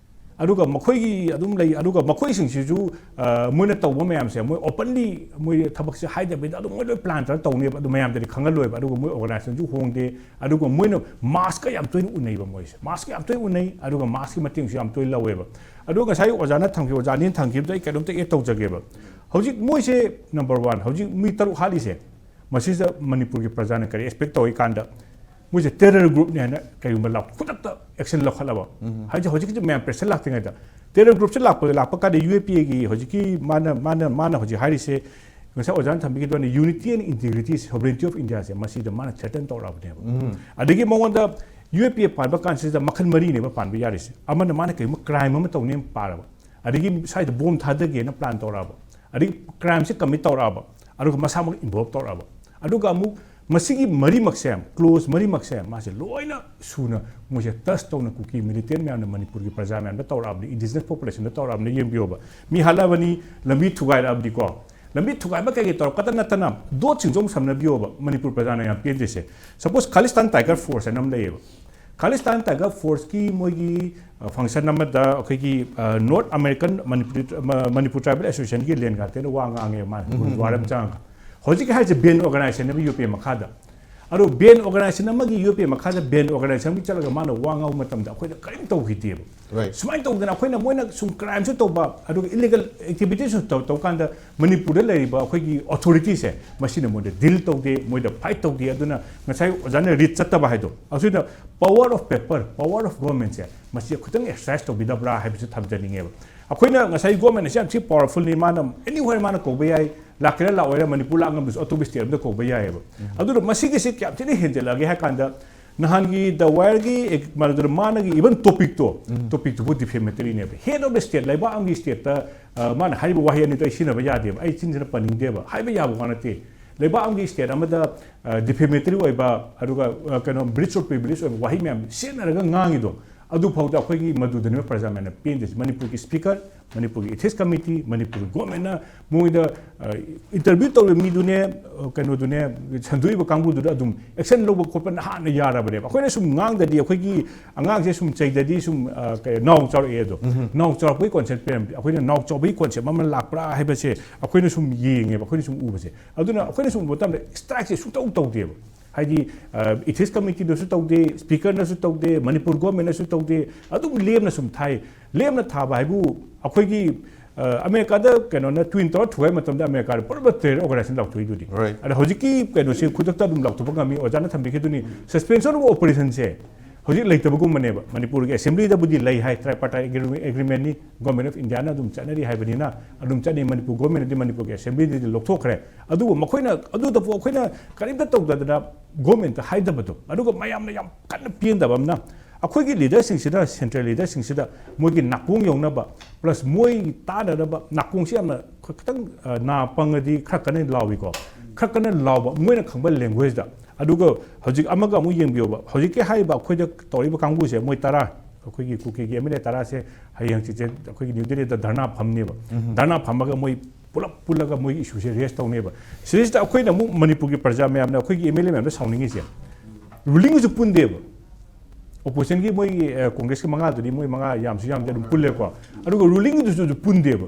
ꯑꯗꯨꯒ ꯃꯈꯣꯏꯒꯤ ꯑꯗꯨꯝ ꯂꯩ꯫ ꯑꯗꯨꯒ ꯃꯈꯣꯏꯁꯤꯡꯁꯤꯁꯨ, ꯑ, ꯃꯣꯏꯅ ꯇꯧꯕ ꯃꯌꯥꯝꯁꯦ, ꯃꯣꯏ ꯑꯣꯄꯟꯂꯤ ꯃꯣꯏ ꯊꯕꯛꯁꯦ ꯍꯥꯏꯗꯕꯤꯗ ꯑꯗꯨꯝ ꯃꯣꯏ ꯂꯣꯏ ꯄ꯭ꯂꯥꯟ ꯇꯧꯔ ꯇꯧꯅꯦꯕ꯫ ꯑꯗꯨ ꯃꯌꯥꯝꯗꯗꯤ ꯈꯪꯍꯜꯂꯣꯏꯕ꯫ ꯑꯗꯨꯒ ꯃꯣꯏ ꯑꯣꯔꯒꯅꯥꯏꯖꯦꯁꯟꯁꯨ ꯍꯣꯡꯗꯦ꯫ ꯑꯗꯨꯒ ꯃꯣꯏꯅ ꯃꯥꯁꯀ ꯌꯥꯝ ꯇꯣꯏꯅ ꯎꯅꯩꯕ ꯃꯣꯏꯁꯦ꯫ ꯃꯥꯁꯀ ꯌꯥꯝ ꯇꯣꯏꯅ ꯎꯅꯩ, ꯑꯗꯨꯒ ꯃꯥꯁꯀꯤ ꯃꯇꯦꯡꯁꯨ ꯌꯥꯝ ꯇꯣꯏꯅ ꯂꯧꯋꯦꯕ꯫ ꯑꯗꯨꯒ ꯉꯁꯥꯏ ꯑꯣꯖꯥꯅ ꯊꯝꯈꯤꯕ, ꯑꯣꯖꯥ ꯑꯅꯤꯅ ꯊꯝꯈꯤꯕꯗ ꯑꯩ ꯀꯩꯅꯣꯝꯇ ꯑꯦꯗ ꯇꯧꯖꯒꯦꯕ꯫ ꯍꯧꯖꯤꯛ ꯃꯣꯏꯁꯦ, ꯅꯝꯕꯔ ꯋꯥꯟ, ꯍꯧꯖꯤꯛ ꯃꯤ ꯇꯔꯨꯛ ꯍꯥꯠꯂꯤꯁꯦ, ꯃꯁꯤꯗ ꯃꯅꯤꯄꯨꯔꯒꯤ ꯄ꯭ꯔꯖꯥꯅ ꯀꯔꯤ ꯑꯦꯛꯁꯄꯦꯛ ꯇꯧꯏ ꯀꯥꯟꯗ, ꯃꯣꯏꯁꯦ ꯇꯦꯔꯔ ꯒ꯭ꯔꯨꯞꯅꯤ ꯍꯥꯏꯅ ꯀꯩꯒꯨꯝꯕ ꯂꯥꯎ-, ꯈꯨꯗꯛꯇ ꯑꯦꯛꯁꯟ ꯂꯧꯈꯠꯂꯕ? ꯎꯝ꯫ ꯍꯥꯏꯗꯤ ꯍꯧꯖꯤꯛꯀꯤꯁꯦ ꯃꯌꯥꯝ ꯄ꯭ꯔꯦꯁꯔ ꯂꯥꯛꯇ꯭ꯔꯤꯉꯩꯗ, ꯇꯦꯔꯔ ꯒ꯭ꯔꯨꯞꯁꯦ ꯂꯥꯛꯄꯗ, ꯂꯥꯛꯄ ꯀꯥꯟꯗ ꯌꯨ ꯑꯦ ꯄꯤ ꯑꯦꯒꯤ ꯍꯧꯖꯤꯛꯀꯤ ꯃꯥꯅ, ꯃꯥꯅ, ꯃꯥꯅ ꯍꯧꯖꯤꯛ ꯍꯥꯏꯔꯤꯁꯦ, ꯉꯁꯥꯏ ꯑꯣꯖꯥꯅ ꯊꯝꯕꯤꯈꯤꯕꯗꯨꯅ unity and integrity, sovereignty of India ꯁꯦ ꯃꯁꯤꯗ ꯃꯥꯅ ꯊ꯭ꯔꯦꯇꯟ ꯇꯧꯔꯛꯑꯕꯅꯦꯕ꯫ ꯎꯝ꯫ ꯑꯗꯒꯤ ꯃꯉꯣꯟꯗ ꯌꯨ ꯑꯦ ꯄꯤ ꯑꯦ ꯄꯥꯟꯕ ꯀꯥꯟꯁꯤꯗ ꯃꯈꯜ ꯃꯔꯤꯅꯦꯕ ꯄꯥꯟꯕ ꯌꯥꯔꯤꯁꯦ꯫ ꯑꯃꯅ ꯃꯥꯅ ꯀꯩꯒꯨꯝꯕ ꯀ꯭ꯔꯥꯏꯝ ꯑꯃ ꯇꯧꯅꯦꯅ ꯄꯥꯔꯕ, ꯑꯗꯒꯤ ꯁ꯭ꯋꯥꯏꯗ ꯕꯣꯝ ꯊꯥꯗꯒꯦꯅ ꯄ꯭ꯂꯥꯟ ꯇꯧꯔꯛꯑꯕ, ꯑꯗꯒꯤ ꯀ꯭ꯔꯥꯏꯝꯁꯦ ꯀꯃꯤꯠ ꯇꯧꯔꯛꯑꯕ, ꯑꯗꯨꯒ ꯃꯁꯥꯃꯛ ꯏꯟꯚꯣꯜꯕ ꯇꯧꯔꯛꯑꯕ, ꯑꯗꯨꯒ ꯑꯃꯨꯛ ꯃꯁꯤꯒꯤ ꯃꯔꯤꯃꯛꯁꯦ, ꯀ꯭ꯂꯣꯖ ꯃꯔꯤꯃꯛꯁꯦ ꯃꯥꯁꯦ ꯂꯣꯏꯅ ꯁꯨꯅ ꯃꯣꯏꯁꯦ ꯇꯁ ꯇꯧꯅ ꯀꯨꯀꯤ ꯃꯤꯂꯤꯇꯦꯟ ꯃꯌꯥꯝꯅ ꯃꯅꯤꯄꯨꯔꯒꯤ ꯄ꯭ꯔꯖꯥ ꯃꯌꯥꯝꯗ ꯇꯧꯔꯛꯑꯕꯅꯤ, ꯏꯟꯗꯤꯖꯤꯅꯁ ꯄꯣꯄꯨꯂꯦꯁꯟꯗ ꯇꯧꯔꯛꯑꯕꯅꯤ꯫ ꯌꯦꯡꯕꯤꯌꯣꯕ, ꯃꯤ ꯍꯥꯠꯂꯕꯅꯤ, ꯂꯝꯕꯤ ꯊꯨꯒꯥꯏꯔꯛꯑꯕꯗꯤꯀꯣ, ꯂꯝꯕꯤ ꯊꯨꯒꯥꯏꯕ ꯀꯩꯀꯩ ꯇꯧꯔꯛꯄꯗ ꯅꯠꯇꯅ ꯗꯣꯠꯁꯤꯡꯁꯨ ꯑꯃꯨꯛ ꯁꯝꯅꯕꯤꯌꯣꯕ, ꯃꯅꯤꯄꯨꯔ ꯄ꯭ꯔꯖꯥꯅ ꯌꯥꯝ ꯄꯦꯟꯗ꯭ꯔꯤꯁꯦ꯫ ꯁꯄꯣꯁ ꯈꯥꯂꯤꯁꯇꯥꯟ ꯇꯥꯏꯒꯔ ꯐꯣꯔꯁ ꯍꯥꯏꯅ ꯑꯃ ꯂꯩꯌꯦꯕ, ꯈꯥꯂꯤꯁꯇꯥꯟ ꯇꯥꯏꯒꯔ ꯐꯣꯔꯁꯀꯤ ꯃꯣꯏꯒꯤ, ꯑ, ꯐꯪꯁꯟ ꯑꯃꯗ ꯑꯩꯈꯣꯏꯒꯤ, ꯑ, ꯅꯣꯔꯠ ꯑꯃꯦꯔꯤꯀꯟ ꯃꯅꯤꯄꯨꯔꯤ, ꯃ-, ꯃꯅꯤꯄꯨꯔ ꯇ꯭ꯔꯥꯏꯕꯦꯜ ꯑꯦꯁꯣꯁꯤꯌꯦꯁꯟꯒꯤ ꯂꯦꯟ ꯒꯥꯔꯗꯦꯟꯅ ꯋꯥ ꯉꯥꯡꯉꯦꯕ ꯃꯥꯅ, ꯎꯝ, ꯎꯝ, ꯒꯨꯔꯨꯗ꯭ꯋꯥꯔꯥ ꯑꯃ ꯆꯪꯉꯒ꯫ ꯍꯧꯖꯤꯛꯀꯤ ꯍꯥꯏꯔꯤꯁꯦ ꯕꯦꯟ ꯑꯣꯔꯒꯅꯥꯏꯖꯦꯁꯟꯅꯦꯕ ꯌꯨ ꯑꯦ ꯄꯤ ꯑꯦ ꯃꯈꯥꯗ꯫ ꯑꯗꯣ ꯕꯦꯟ ꯑꯣꯔꯒꯅꯥꯏꯖꯦꯁꯟ ꯑꯃꯒꯤ, ꯌꯨ ꯑꯦꯐ ꯑꯦ ꯃꯈꯥꯗ ꯕꯦꯟ ꯑꯣꯔꯒꯅꯥꯏꯖꯦꯁꯟ ꯑꯃꯒꯤ ꯆꯠꯂꯒ ꯃꯥꯅ ꯋꯥ ꯉꯥꯡꯕ ꯃꯇꯝꯗ ꯑꯩꯈꯣꯏꯅ ꯀꯔꯤꯝ ꯇꯧꯈꯤꯗꯦꯕ꯫ Right. ꯁꯨꯃꯥꯏꯅ ꯇꯧꯗꯅ ꯑꯩꯈꯣꯏꯅ, ꯃꯣꯏꯅ ꯁꯨꯝ ꯀ꯭ꯔꯥꯏꯝꯁꯨ ꯇꯧꯕ, ꯑꯗꯨꯒ ꯏꯂꯤꯒꯦꯜ ꯑꯦꯛꯇꯤꯚꯤꯇꯤꯁꯁꯨ ꯇꯧ ꯇꯧ ꯀꯥꯟꯗ ꯃꯅꯤꯄꯨꯔꯗ ꯂꯩꯔꯤꯕ ꯑꯩꯈꯣꯏꯒꯤ ꯑꯣꯊꯣꯔꯤꯇꯤꯁꯦ ꯃꯁꯤꯅ ꯃꯣꯏꯗ ꯗꯤꯜ ꯇꯧꯗꯦ, ꯃꯣꯏꯗ ꯐꯥꯏꯠ ꯇꯧꯗꯦ꯫ ꯑꯗꯨꯅ ꯉꯁꯥꯏ ꯑꯣꯖꯥꯅ ꯔꯤꯠ ꯆꯠꯇꯕ ꯍꯥꯏꯗꯣ, ꯑꯗꯨꯅ power of paper, power of governmentꯁꯦ ꯃꯁꯤ ꯈꯤꯇꯪ ꯑꯦꯛꯁꯔꯁꯥꯏꯁ ꯇꯧꯕꯤꯗꯕ꯭ꯔꯥ ꯍꯥꯏꯕꯁꯤ ꯊꯝꯖꯅꯤꯡꯉꯦꯕ꯫ ꯑꯩꯈꯣꯏꯅ ꯉꯁꯥꯏ ꯒꯣꯔꯃꯦꯟ ꯑꯁꯤ ꯌꯥꯝ ꯊꯤ ꯄꯋꯥꯔꯐꯨꯜꯅꯤ, ꯃꯥꯅ anywhere ꯃꯥꯅ ꯀꯧꯕ ꯌꯥꯏ, ꯂꯥꯛꯀꯦꯔꯥ ꯂꯥꯛꯑꯣꯏꯔꯥ, ꯃꯅꯤꯄꯨꯔ ꯂꯥꯛ ꯉꯝꯗ꯭ꯔꯁꯨ ꯑꯇꯣꯞꯄ ꯁ꯭ꯇꯦꯠ ꯑꯃꯗ ꯀꯧꯕ ꯌꯥꯏꯑꯕ꯫ ꯑꯗꯨꯅ ꯃꯁꯤꯒꯤꯁꯤ ꯀꯌꯥꯝ ꯊꯤꯅ ꯍꯦꯟꯖꯜꯂꯛꯑꯒꯦ ꯍꯥꯏ ꯀꯥꯟꯗ, ꯅꯍꯥꯟꯒꯤ ꯗ ꯋꯥꯌꯔꯒꯤ ꯃꯥꯅꯒꯤ even ꯇꯣꯄꯤꯛꯇꯣ, ꯇꯣꯄꯤꯛꯇꯨꯕꯨ ꯗꯤꯐꯦꯃꯦꯇꯔꯤꯅꯦꯕ꯫ ꯍꯦꯠ ꯑꯣꯐ ꯗ ꯁ꯭ꯇꯦꯠ, ꯂꯩꯕꯥꯛ ꯑꯃꯒꯤ ꯁ꯭ꯇꯦꯠꯇ ꯃꯥꯅ ꯍꯥꯏꯔꯤꯕ ꯋꯥꯍꯩ ꯑꯅꯤꯗꯣ ꯑꯩ ꯁꯤꯖꯤꯟꯅꯕ ꯌꯥꯗꯦꯕ, ꯑꯩ ꯆꯤꯟꯁꯤꯅ ꯄꯟꯅꯤꯡꯗꯦꯕ, ꯍꯥꯏꯕ ꯌꯥꯕ ꯋꯥ ꯅꯠꯇꯦ꯫ ꯂꯩꯕꯥꯛ ꯑꯃꯒꯤ ꯁ꯭ꯇꯦꯠ ꯑꯃꯗ ꯗꯤꯐꯦꯃꯦꯇꯔꯤ ꯑꯣꯏꯕ, ꯑꯗꯨꯒ ꯑ, ꯀꯩꯅꯣ, breach of privilege ꯑꯣꯏꯕ ꯋꯥꯍꯩ ꯃꯌꯥꯝ ꯁꯤꯖꯤꯟꯅꯔꯒ ꯉꯥꯡꯉꯤꯗꯣ, ꯑꯗꯨꯐꯥꯎꯗ ꯑꯩꯈꯣꯏꯒꯤ ꯃꯗꯨꯗꯅꯦꯕ ꯄ꯭ꯔꯖꯥ ꯃꯌꯥꯝꯅ ꯄꯦꯟꯗ꯭ꯔꯤꯁꯦ꯫ ꯃꯅꯤꯄꯨꯔꯒꯤ ꯁ꯭ꯄꯤꯀꯔ, ꯃꯅꯤꯄꯨꯔꯒꯤ ꯏꯊꯤꯛꯁ ꯀꯃꯤꯇꯤ, ꯃꯅꯤꯄꯨꯔꯒꯤ ꯒꯣꯔꯃꯦꯟꯅ ꯃꯣꯏꯗ ꯏꯟꯇꯔꯚ꯭ꯌꯨ ꯇꯧꯔꯤꯕ ꯃꯤꯗꯨꯅꯦ, ꯑ, ꯀꯩꯅꯣꯗꯨꯅꯦ, ꯁꯟꯗꯣꯛꯏꯕ ꯀꯥꯡꯕꯨꯗꯨꯗ ꯑꯗꯨꯝ ꯑꯦꯛꯁꯟ ꯂꯧꯕ ꯈꯣꯠꯄ ꯅꯍꯥꯟꯅ ꯌꯥꯔꯕꯅꯦꯕ꯫ ꯑꯩꯈꯣꯏꯅ ꯁꯨꯝ ꯉꯥꯡꯗꯗꯤ, ꯑꯩꯈꯣꯏꯒꯤ ꯑꯉꯥꯡꯁꯦ ꯁꯨꯝ ꯆꯩꯗꯗꯤ ꯁꯨꯝ, ꯑ, ꯀꯩ, ꯅꯥꯎ ꯆꯥꯎꯔꯛꯑꯦ ꯑꯗꯣ꯫ ꯅꯥꯎ ꯆꯥꯎꯔꯛꯄꯒꯤ ꯀꯣꯟꯁꯦꯞ ꯄꯤꯔꯝ-, ꯑꯩꯈꯣꯏꯅ ꯅꯥꯎ ꯆꯥꯎꯕꯒꯤ ꯀꯣꯟꯁꯦꯞ ꯑꯃ ꯂꯥꯛꯄ꯭ꯔꯥ ꯍꯥꯏꯕꯁꯦ ꯑꯩꯈꯣꯏꯅ ꯁꯨꯝ ꯌꯦꯡꯉꯦꯕ, ꯑꯩꯈꯣꯏꯅ ꯁꯨꯝ ꯎꯕꯁꯦ꯫ ꯑꯗꯨꯅ ꯑꯩꯈꯣꯏꯅ ꯁꯨꯝ ꯎꯕ ꯃꯇꯝꯗ ꯁ꯭ꯇ꯭ꯔꯥꯏꯛꯁꯦ ꯁꯨꯡꯇꯧ ꯇꯧꯗꯦꯕ꯫ ꯍꯥꯏꯗꯤ, ꯑ, ꯏꯊꯤꯛꯁ ꯀꯃꯤꯇꯤꯗꯁꯨ ꯇꯧꯗꯦ, ꯁ꯭ꯄꯤꯀꯔꯅꯁꯨ ꯇꯧꯗꯦ, ꯃꯅꯤꯄꯨꯔ ꯒꯣꯔꯃꯦꯟꯅꯁꯨ ꯇꯧꯗꯦ, ꯑꯗꯨꯝ ꯂꯦꯝꯅ ꯁꯨꯝ ꯊꯥꯏ꯫ ꯂꯦꯝꯅ ꯊꯥꯕ ꯍꯥꯏꯕꯨ ꯑꯩꯈꯣꯏꯒꯤ, ꯑ, ꯑꯃꯦꯔꯤꯀꯥꯗ ꯀꯩꯅꯣꯅ ꯇ꯭ꯋꯤꯟ ꯇꯧꯔ ꯊꯨꯒꯥꯏ ꯃꯇꯝꯗ ꯑꯃꯦꯔꯤꯀꯥꯗ ꯄꯨꯔꯥ ꯇꯦꯔꯔ ꯑꯣꯔꯒꯅꯥꯏꯖꯦꯁꯟ ꯂꯥꯎꯊꯣꯛꯏꯗꯨꯗꯤ꯫ Right. ꯑꯗ ꯍꯧꯖꯤꯛꯀꯤ ꯀꯩꯅꯣꯁꯦ ꯈꯨꯗꯛꯇ ꯑꯗꯨꯝ ꯂꯥꯎꯊꯣꯛꯄ ꯉꯝꯃꯤ, ꯑꯣꯖꯥꯅ ꯊꯝꯕꯤꯈꯤꯗꯨꯅꯤ꯫ Suspension of operationꯁꯦ ꯍꯧꯖꯤꯛ ꯂꯩꯇꯕꯒꯨꯝꯕꯅꯦꯕ꯫ ꯃꯅꯤꯄꯨꯔꯒꯤ ꯑꯦꯁꯦꯝꯕ꯭ꯂꯤꯗꯕꯨꯗꯤ ꯂꯩ ꯍꯥꯏ, tripartite agreementꯅꯤ, ꯒꯣꯔꯃꯦꯟ ꯑꯣꯐ ꯏꯟꯗꯤꯌꯥꯅ ꯑꯗꯨꯝ ꯆꯠꯅꯔꯤ ꯍꯥꯏꯕꯅꯤꯅ ꯑꯗꯨꯝ ꯆꯠꯅꯩ꯫ ꯃꯅꯤꯄꯨꯔ ꯒꯣꯔꯃꯦꯟꯅꯗꯤ ꯃꯅꯤꯄꯨꯔꯒꯤ ꯑꯦꯁꯦꯝꯕ꯭ꯂꯤꯗꯗꯤ ꯂꯧꯊꯣꯛꯈ꯭ꯔꯦ꯫ ꯑꯗꯨꯕꯨ ꯃꯈꯣꯏꯅ ꯑꯗꯨꯗꯐꯥꯎ ꯑꯩꯈꯣꯏꯅ ꯀꯔꯤꯝꯇ ꯇꯧꯗꯗꯅ ꯒꯣꯔꯃꯦꯟꯇ ꯍꯥꯏꯗꯕꯗꯣ, ꯑꯗꯨꯒ ꯃꯌꯥꯝꯅ ꯌꯥꯝ ꯀꯟꯅ ꯄꯦꯟꯗꯕ ꯑꯃꯅ, ꯑꯩꯈꯣꯏꯒꯤ ꯂꯤꯗꯔꯁꯤꯡꯁꯤꯗ, ꯁꯦꯟꯇ꯭ꯔꯦꯜ ꯂꯤꯗꯔꯁꯤꯡꯁꯤꯗ ꯃꯣꯏꯒꯤ ꯅꯥꯀꯣꯡ ꯌꯧꯅꯕ, ꯄ꯭ꯂꯁ ꯃꯣꯏ ꯇꯥꯅꯅꯕ, ꯅꯥꯀꯣꯡꯁꯤ ꯌꯥꯝꯅ ꯈ-, ꯈꯤꯇꯪ, ꯑ, ꯅꯥ ꯄꯪꯉꯗꯤ ꯈꯔ ꯀꯟꯅ ꯂꯥꯎꯏꯀꯣ, ꯈꯔ ꯀꯟꯅ ꯂꯥꯎꯕ, ꯃꯣꯏꯅ ꯈꯪꯕ ꯂꯦꯡꯒ꯭ꯋꯦꯖꯇ꯫ ꯑꯗꯨꯒ ꯍꯧꯖꯤꯛ ꯑꯃꯒ ꯑꯃꯨꯛ ꯌꯦꯡꯕꯤꯌꯣꯕ, ꯍꯧꯖꯤꯛꯀꯤ ꯍꯥꯏꯔꯤꯕ ꯑꯩꯈꯣꯏꯗ ꯇꯧꯔꯤꯕ ꯀꯥꯡꯕꯨꯁꯦ, ꯃꯣꯏ ꯇꯔꯥ, ꯑꯩꯈꯣꯏꯒꯤ ꯀꯨꯀꯤꯒꯤ ꯑꯦꯝ ꯑꯦꯜ ꯑꯦ ꯇꯔꯥꯁꯦ ꯍꯌꯦꯡ ꯍꯪꯆꯤꯠꯁꯦ ꯑꯩꯈꯣꯏꯒꯤ ꯅ꯭ꯌꯨ ꯗꯦꯜꯂꯤꯗ ꯙꯔꯅꯥ ꯐꯝꯅꯦꯕ꯫ ꯙꯔꯅꯥ ꯐꯝꯃꯒ ꯃꯣꯏ ꯄꯨꯂꯞ ꯄꯨꯜꯂꯒ ꯃꯣꯏꯒꯤ ꯏꯁꯨꯁꯦ ꯔꯦꯁ ꯇꯧꯅꯦꯕ꯫ ꯁꯤꯗꯩꯁꯤꯗ ꯑꯩꯈꯣꯏꯅ ꯑꯃꯨꯛ ꯃꯅꯤꯄꯨꯔꯒꯤ ꯄ꯭ꯔꯖꯥ ꯃꯌꯥꯝꯅ, ꯑꯩꯈꯣꯏꯒꯤ ꯑꯦꯝ ꯑꯦꯜ ꯑꯦ ꯃꯌꯥꯝꯅ ꯁꯥꯎꯅꯤꯡꯉꯤꯁꯦ, ꯔꯨꯂꯤꯡꯒꯁꯨ ꯄꯨꯟꯗꯦꯕ꯫ ꯑꯣꯄꯣꯖꯤꯁꯟꯒꯤ ꯃꯣꯏꯒꯤ, ꯑ, ꯀꯣꯡꯒ꯭ꯔꯦꯁꯀꯤ ꯃꯉꯥꯗꯨꯗꯤ ꯃꯣꯏ ꯃꯉꯥ ꯌꯥꯝꯁꯨ ꯌꯥꯝꯗꯦ, ꯑꯗꯨꯝ ꯄꯨꯜꯂꯦꯀꯣ꯫ ꯑꯗꯨꯒ ꯔꯨꯂꯤꯡꯒꯤꯗꯨꯁꯨ ꯄꯨꯟꯗꯦꯕ꯫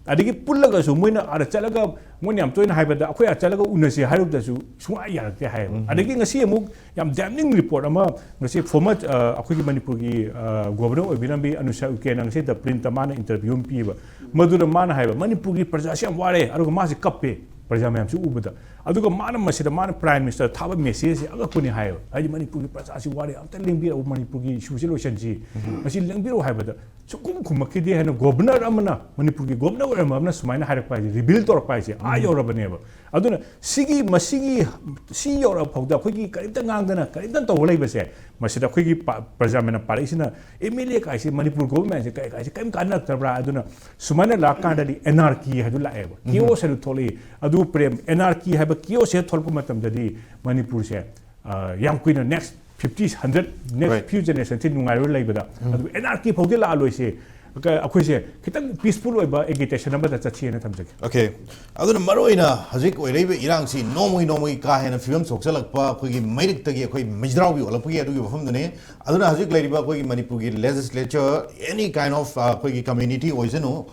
ꯑꯗꯒꯤ ꯄꯨꯜꯂꯒꯁꯨ ꯃꯣꯏꯅ ꯑꯥꯗ ꯆꯠꯂꯒ, ꯃꯣꯏꯅ ꯌꯥꯝ ꯇꯣꯏꯅ ꯍꯥꯏꯕꯗ, "ꯑꯩꯈꯣꯏ ꯑꯥ ꯆꯠꯂꯒ ꯎꯅꯁꯤ" ꯍꯥꯏꯔꯨꯕꯗꯁꯨ ꯁꯨꯡꯌꯥ ꯌꯥꯔꯛꯇꯦ ꯍꯥꯏꯌꯦꯕ꯫ ꯑꯗꯒꯤ ꯉꯁꯤ ꯑꯃꯨꯛ ꯌꯥꯝ damning report ꯑꯃ, ꯉꯁꯤ former, ꯑ, ꯑꯩꯈꯣꯏꯒꯤ ꯃꯅꯤꯄꯨꯔꯒꯤ, ꯑ, ꯒꯣꯕꯔꯅꯔ ꯑꯣꯏꯕꯤꯔꯝꯕꯤ ꯑꯅꯨꯁꯥ ꯎꯏꯀꯦꯅ ꯉꯁꯤ The Print ꯇ ꯃꯥꯅ interview ꯑꯃ ꯄꯤꯌꯦꯕ꯫ ꯃꯗꯨꯗ ꯃꯥꯅ ꯍꯥꯏꯕ, "ꯃꯅꯤꯄꯨꯔꯒꯤ ꯄ꯭ꯔꯖꯥꯁꯤ ꯌꯥꯝ ꯋꯥꯔꯦ", ꯑꯗꯨꯒ ꯃꯥꯁꯤ ꯀꯞꯄꯦ, ꯄ꯭ꯔꯖꯥ ꯃꯌꯥꯝꯁꯤ ꯎꯕꯗ꯫ ꯑꯗꯨꯒ ꯃꯥꯅ ꯃꯁꯤꯗ ꯃꯥꯅ Prime Minister ꯊꯥꯕ message ꯁꯤ ꯑꯉꯛꯄꯅꯤ ꯍꯥꯏꯌꯦꯕ꯫ ꯍꯥꯏꯗꯤ, "ꯃꯅꯤꯄꯨꯔꯒꯤ ꯄ꯭ꯔꯖꯥꯁꯤ ꯋꯥꯔꯦ, ꯑꯝꯇ ꯂꯦꯡꯕꯤꯔꯛꯎ, ꯃꯅꯤꯄꯨꯔꯒꯤ issue ꯁꯤ ꯂꯣꯏꯁꯤꯟꯁꯤ, ꯃꯁꯤ ꯂꯦꯡꯕꯤꯔꯛꯎ" ꯍꯥꯏꯕꯗ, ꯁꯨꯡꯈꯨꯝ ꯈꯨꯝꯃꯛꯈꯤꯗꯦ ꯍꯥꯏꯅ ꯒꯣꯕꯔꯅꯔ ꯑꯃꯅ, ꯃꯅꯤꯄꯨꯔꯒꯤ ꯒꯣꯕꯔꯅꯔ ꯑꯣꯏꯔꯝꯕ ꯑꯃꯅ ꯁꯨꯃꯥꯏꯅ ꯍꯥꯏꯔꯛꯄ ꯍꯥꯏꯁꯦ, reveal ꯇꯧꯔꯛꯄ ꯍꯥꯏꯁꯦ ꯑꯥ ꯌꯧꯔꯕꯅꯦꯕ꯫ ꯑꯗꯨꯅ ꯁꯤꯒꯤ, ꯃꯁꯤꯒꯤ, ꯁꯤ ꯌꯧꯔꯛꯑ ꯐꯥꯎꯗ ꯑꯩꯈꯣꯏꯒꯤ ꯀꯔꯤꯝꯇ ꯉꯥꯡꯗꯅ, ꯀꯔꯤꯝꯇ ꯇꯧꯕ ꯂꯩꯕꯁꯦ, ꯃꯁꯤꯗ ꯑꯩꯈꯣꯏꯒꯤ ꯄ-, ꯄ꯭ꯔꯖꯥ ꯃꯌꯥꯝꯅ ꯄꯥꯔꯛꯏꯁꯤꯅ, "ꯑꯦꯝ ꯑꯦꯜ ꯑꯦ ꯀꯥꯏꯁꯦ, ꯃꯅꯤꯄꯨꯔ ꯒꯣꯕꯔꯃꯦꯟꯁꯦ ꯀꯩ ꯀꯥꯏꯁꯦ ꯀꯔꯤꯝ ꯀꯥꯟꯅꯔꯛꯇꯕ꯭ꯔꯥ?" ꯑꯗꯨꯅ ꯁꯨꯃꯥꯏꯅ ꯂꯥꯛꯀꯥꯟꯗꯗꯤ anarchy ꯍꯥꯏꯗꯨ ꯂꯥꯛꯑꯦꯕ, chaos ꯍꯥꯏꯗꯨ ꯊꯣꯛꯂꯛꯏ꯫ ꯑꯗꯨ ꯄ꯭ꯔꯦꯝ, anarchy ꯍꯥꯏꯕ chaos ꯍꯦꯛ ꯊꯣꯛꯂꯛꯄ ꯃꯇꯝꯗꯗꯤ ꯃꯅꯤꯄꯨꯔꯁꯦ, ꯑ, ꯌꯥꯝ ꯀꯨꯏꯅ next fifty, hundred, next Right. few generation ꯁꯤ ꯅꯨꯡꯉꯥꯏꯔꯣꯏ ꯂꯩꯕꯗ꯫ ꯑꯗꯨ anarchy ꯐꯥꯎꯗꯤ ꯂꯥꯛꯍꯜꯂꯣꯏꯁꯦ꯫ ꯀ-, ꯑꯩꯈꯣꯏꯁꯦ ꯈꯤꯇꯪ peaceful ꯑꯣꯏꯕ agitation ꯑꯃꯗ ꯆꯠꯁꯤꯅ ꯊꯝꯖꯒꯦ꯫ Okay. ꯑꯗꯨꯅ ꯃꯔꯨꯑꯣꯏꯅ ꯍꯧꯖꯤꯛ ꯑꯣꯏꯔꯛꯏꯕ ꯏꯔꯥꯡꯁꯤ ꯅꯣꯡꯃꯒꯤ ꯅꯣꯡꯃꯒꯤ ꯀꯥ ꯍꯦꯟꯅ ꯐꯤꯕꯝ ꯁꯣꯛꯆꯜꯂꯛꯄ, ꯑꯩꯈꯣꯏꯒꯤ ꯃꯩꯔꯛꯇꯒꯤ ꯑꯩꯈꯣꯏ ꯃꯩꯖ꯭ꯔꯥꯎꯕꯤ ꯑꯣꯜꯂꯛꯄꯒꯤ ꯑꯗꯨꯒꯤ ꯋꯥꯐꯝꯗꯨꯅꯤ꯫ ꯑꯗꯨꯅ ꯍꯧꯖꯤꯛ ꯂꯩꯔꯤꯕ ꯑꯩꯈꯣꯏꯒꯤ ꯃꯅꯤꯄꯨꯔꯒꯤ legislature, any kind of, ꯑ, ꯑꯩꯈꯣꯏꯒꯤ community ꯑꯣꯏꯁꯅꯨ,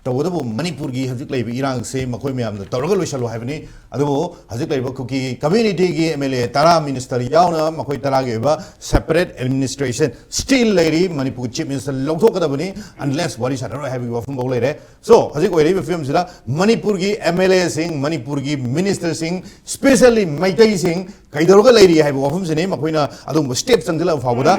ꯇꯧꯕꯇꯕꯨ ꯃꯅꯤꯄꯨꯔꯒꯤ ꯍꯧꯖꯤꯛ ꯂꯩꯔꯤꯕ ꯏꯔꯥꯡꯁꯤ ꯃꯈꯣꯏ ꯃꯌꯥꯝꯅ ꯇꯧꯔꯒ ꯂꯣꯏꯁꯤꯜꯂꯨ ꯍꯥꯏꯕꯅꯤ꯫ ꯑꯗꯨꯕꯨ ꯍꯧꯖꯤꯛ ꯂꯩꯔꯤꯕ ꯀꯨꯀꯤ community ꯒꯤ ꯑꯦꯝ ꯑꯦꯜ ꯑꯦ ꯇꯔꯥ, minister ꯌꯥꯎꯅ ꯃꯈꯣꯏ ꯇꯔꯥꯒꯤ ꯑꯣꯏꯕ separate administration still ꯂꯩꯔꯤ꯫ ꯃꯅꯤꯄꯨꯔꯒꯤ chief minister ꯂꯧꯊꯣꯛꯀꯗꯕꯅꯤ, unless ꯋꯥꯔꯤ ꯁꯥꯟꯅꯔꯣꯏ ꯍꯥꯏꯕꯒꯤ ꯋꯥꯐꯝꯐꯥꯎ ꯂꯩꯔꯦ꯫ So, ꯍꯧꯖꯤꯛ ꯑꯣꯏꯔꯛꯏꯕ ꯐꯤꯕꯝꯁꯤꯗ ꯃꯅꯤꯄꯨꯔꯒꯤ ꯑꯦꯝ ꯑꯦꯜ ꯑꯦꯁꯤꯡ, ꯃꯅꯤꯄꯨꯔꯒꯤ minister ꯁꯤꯡ, specially ꯃꯩꯇꯩꯁꯤꯡ ꯀꯩꯗꯧꯔꯒ ꯂꯩꯔꯤ ꯍꯥꯏꯕ ꯋꯥꯐꯝꯁꯤꯅꯤ ꯃꯈꯣꯏꯅ ꯑꯗꯨꯒꯨꯝꯕ step ꯆꯪꯁꯤꯜꯂꯛꯄ ꯐꯥꯎꯕꯗ꯫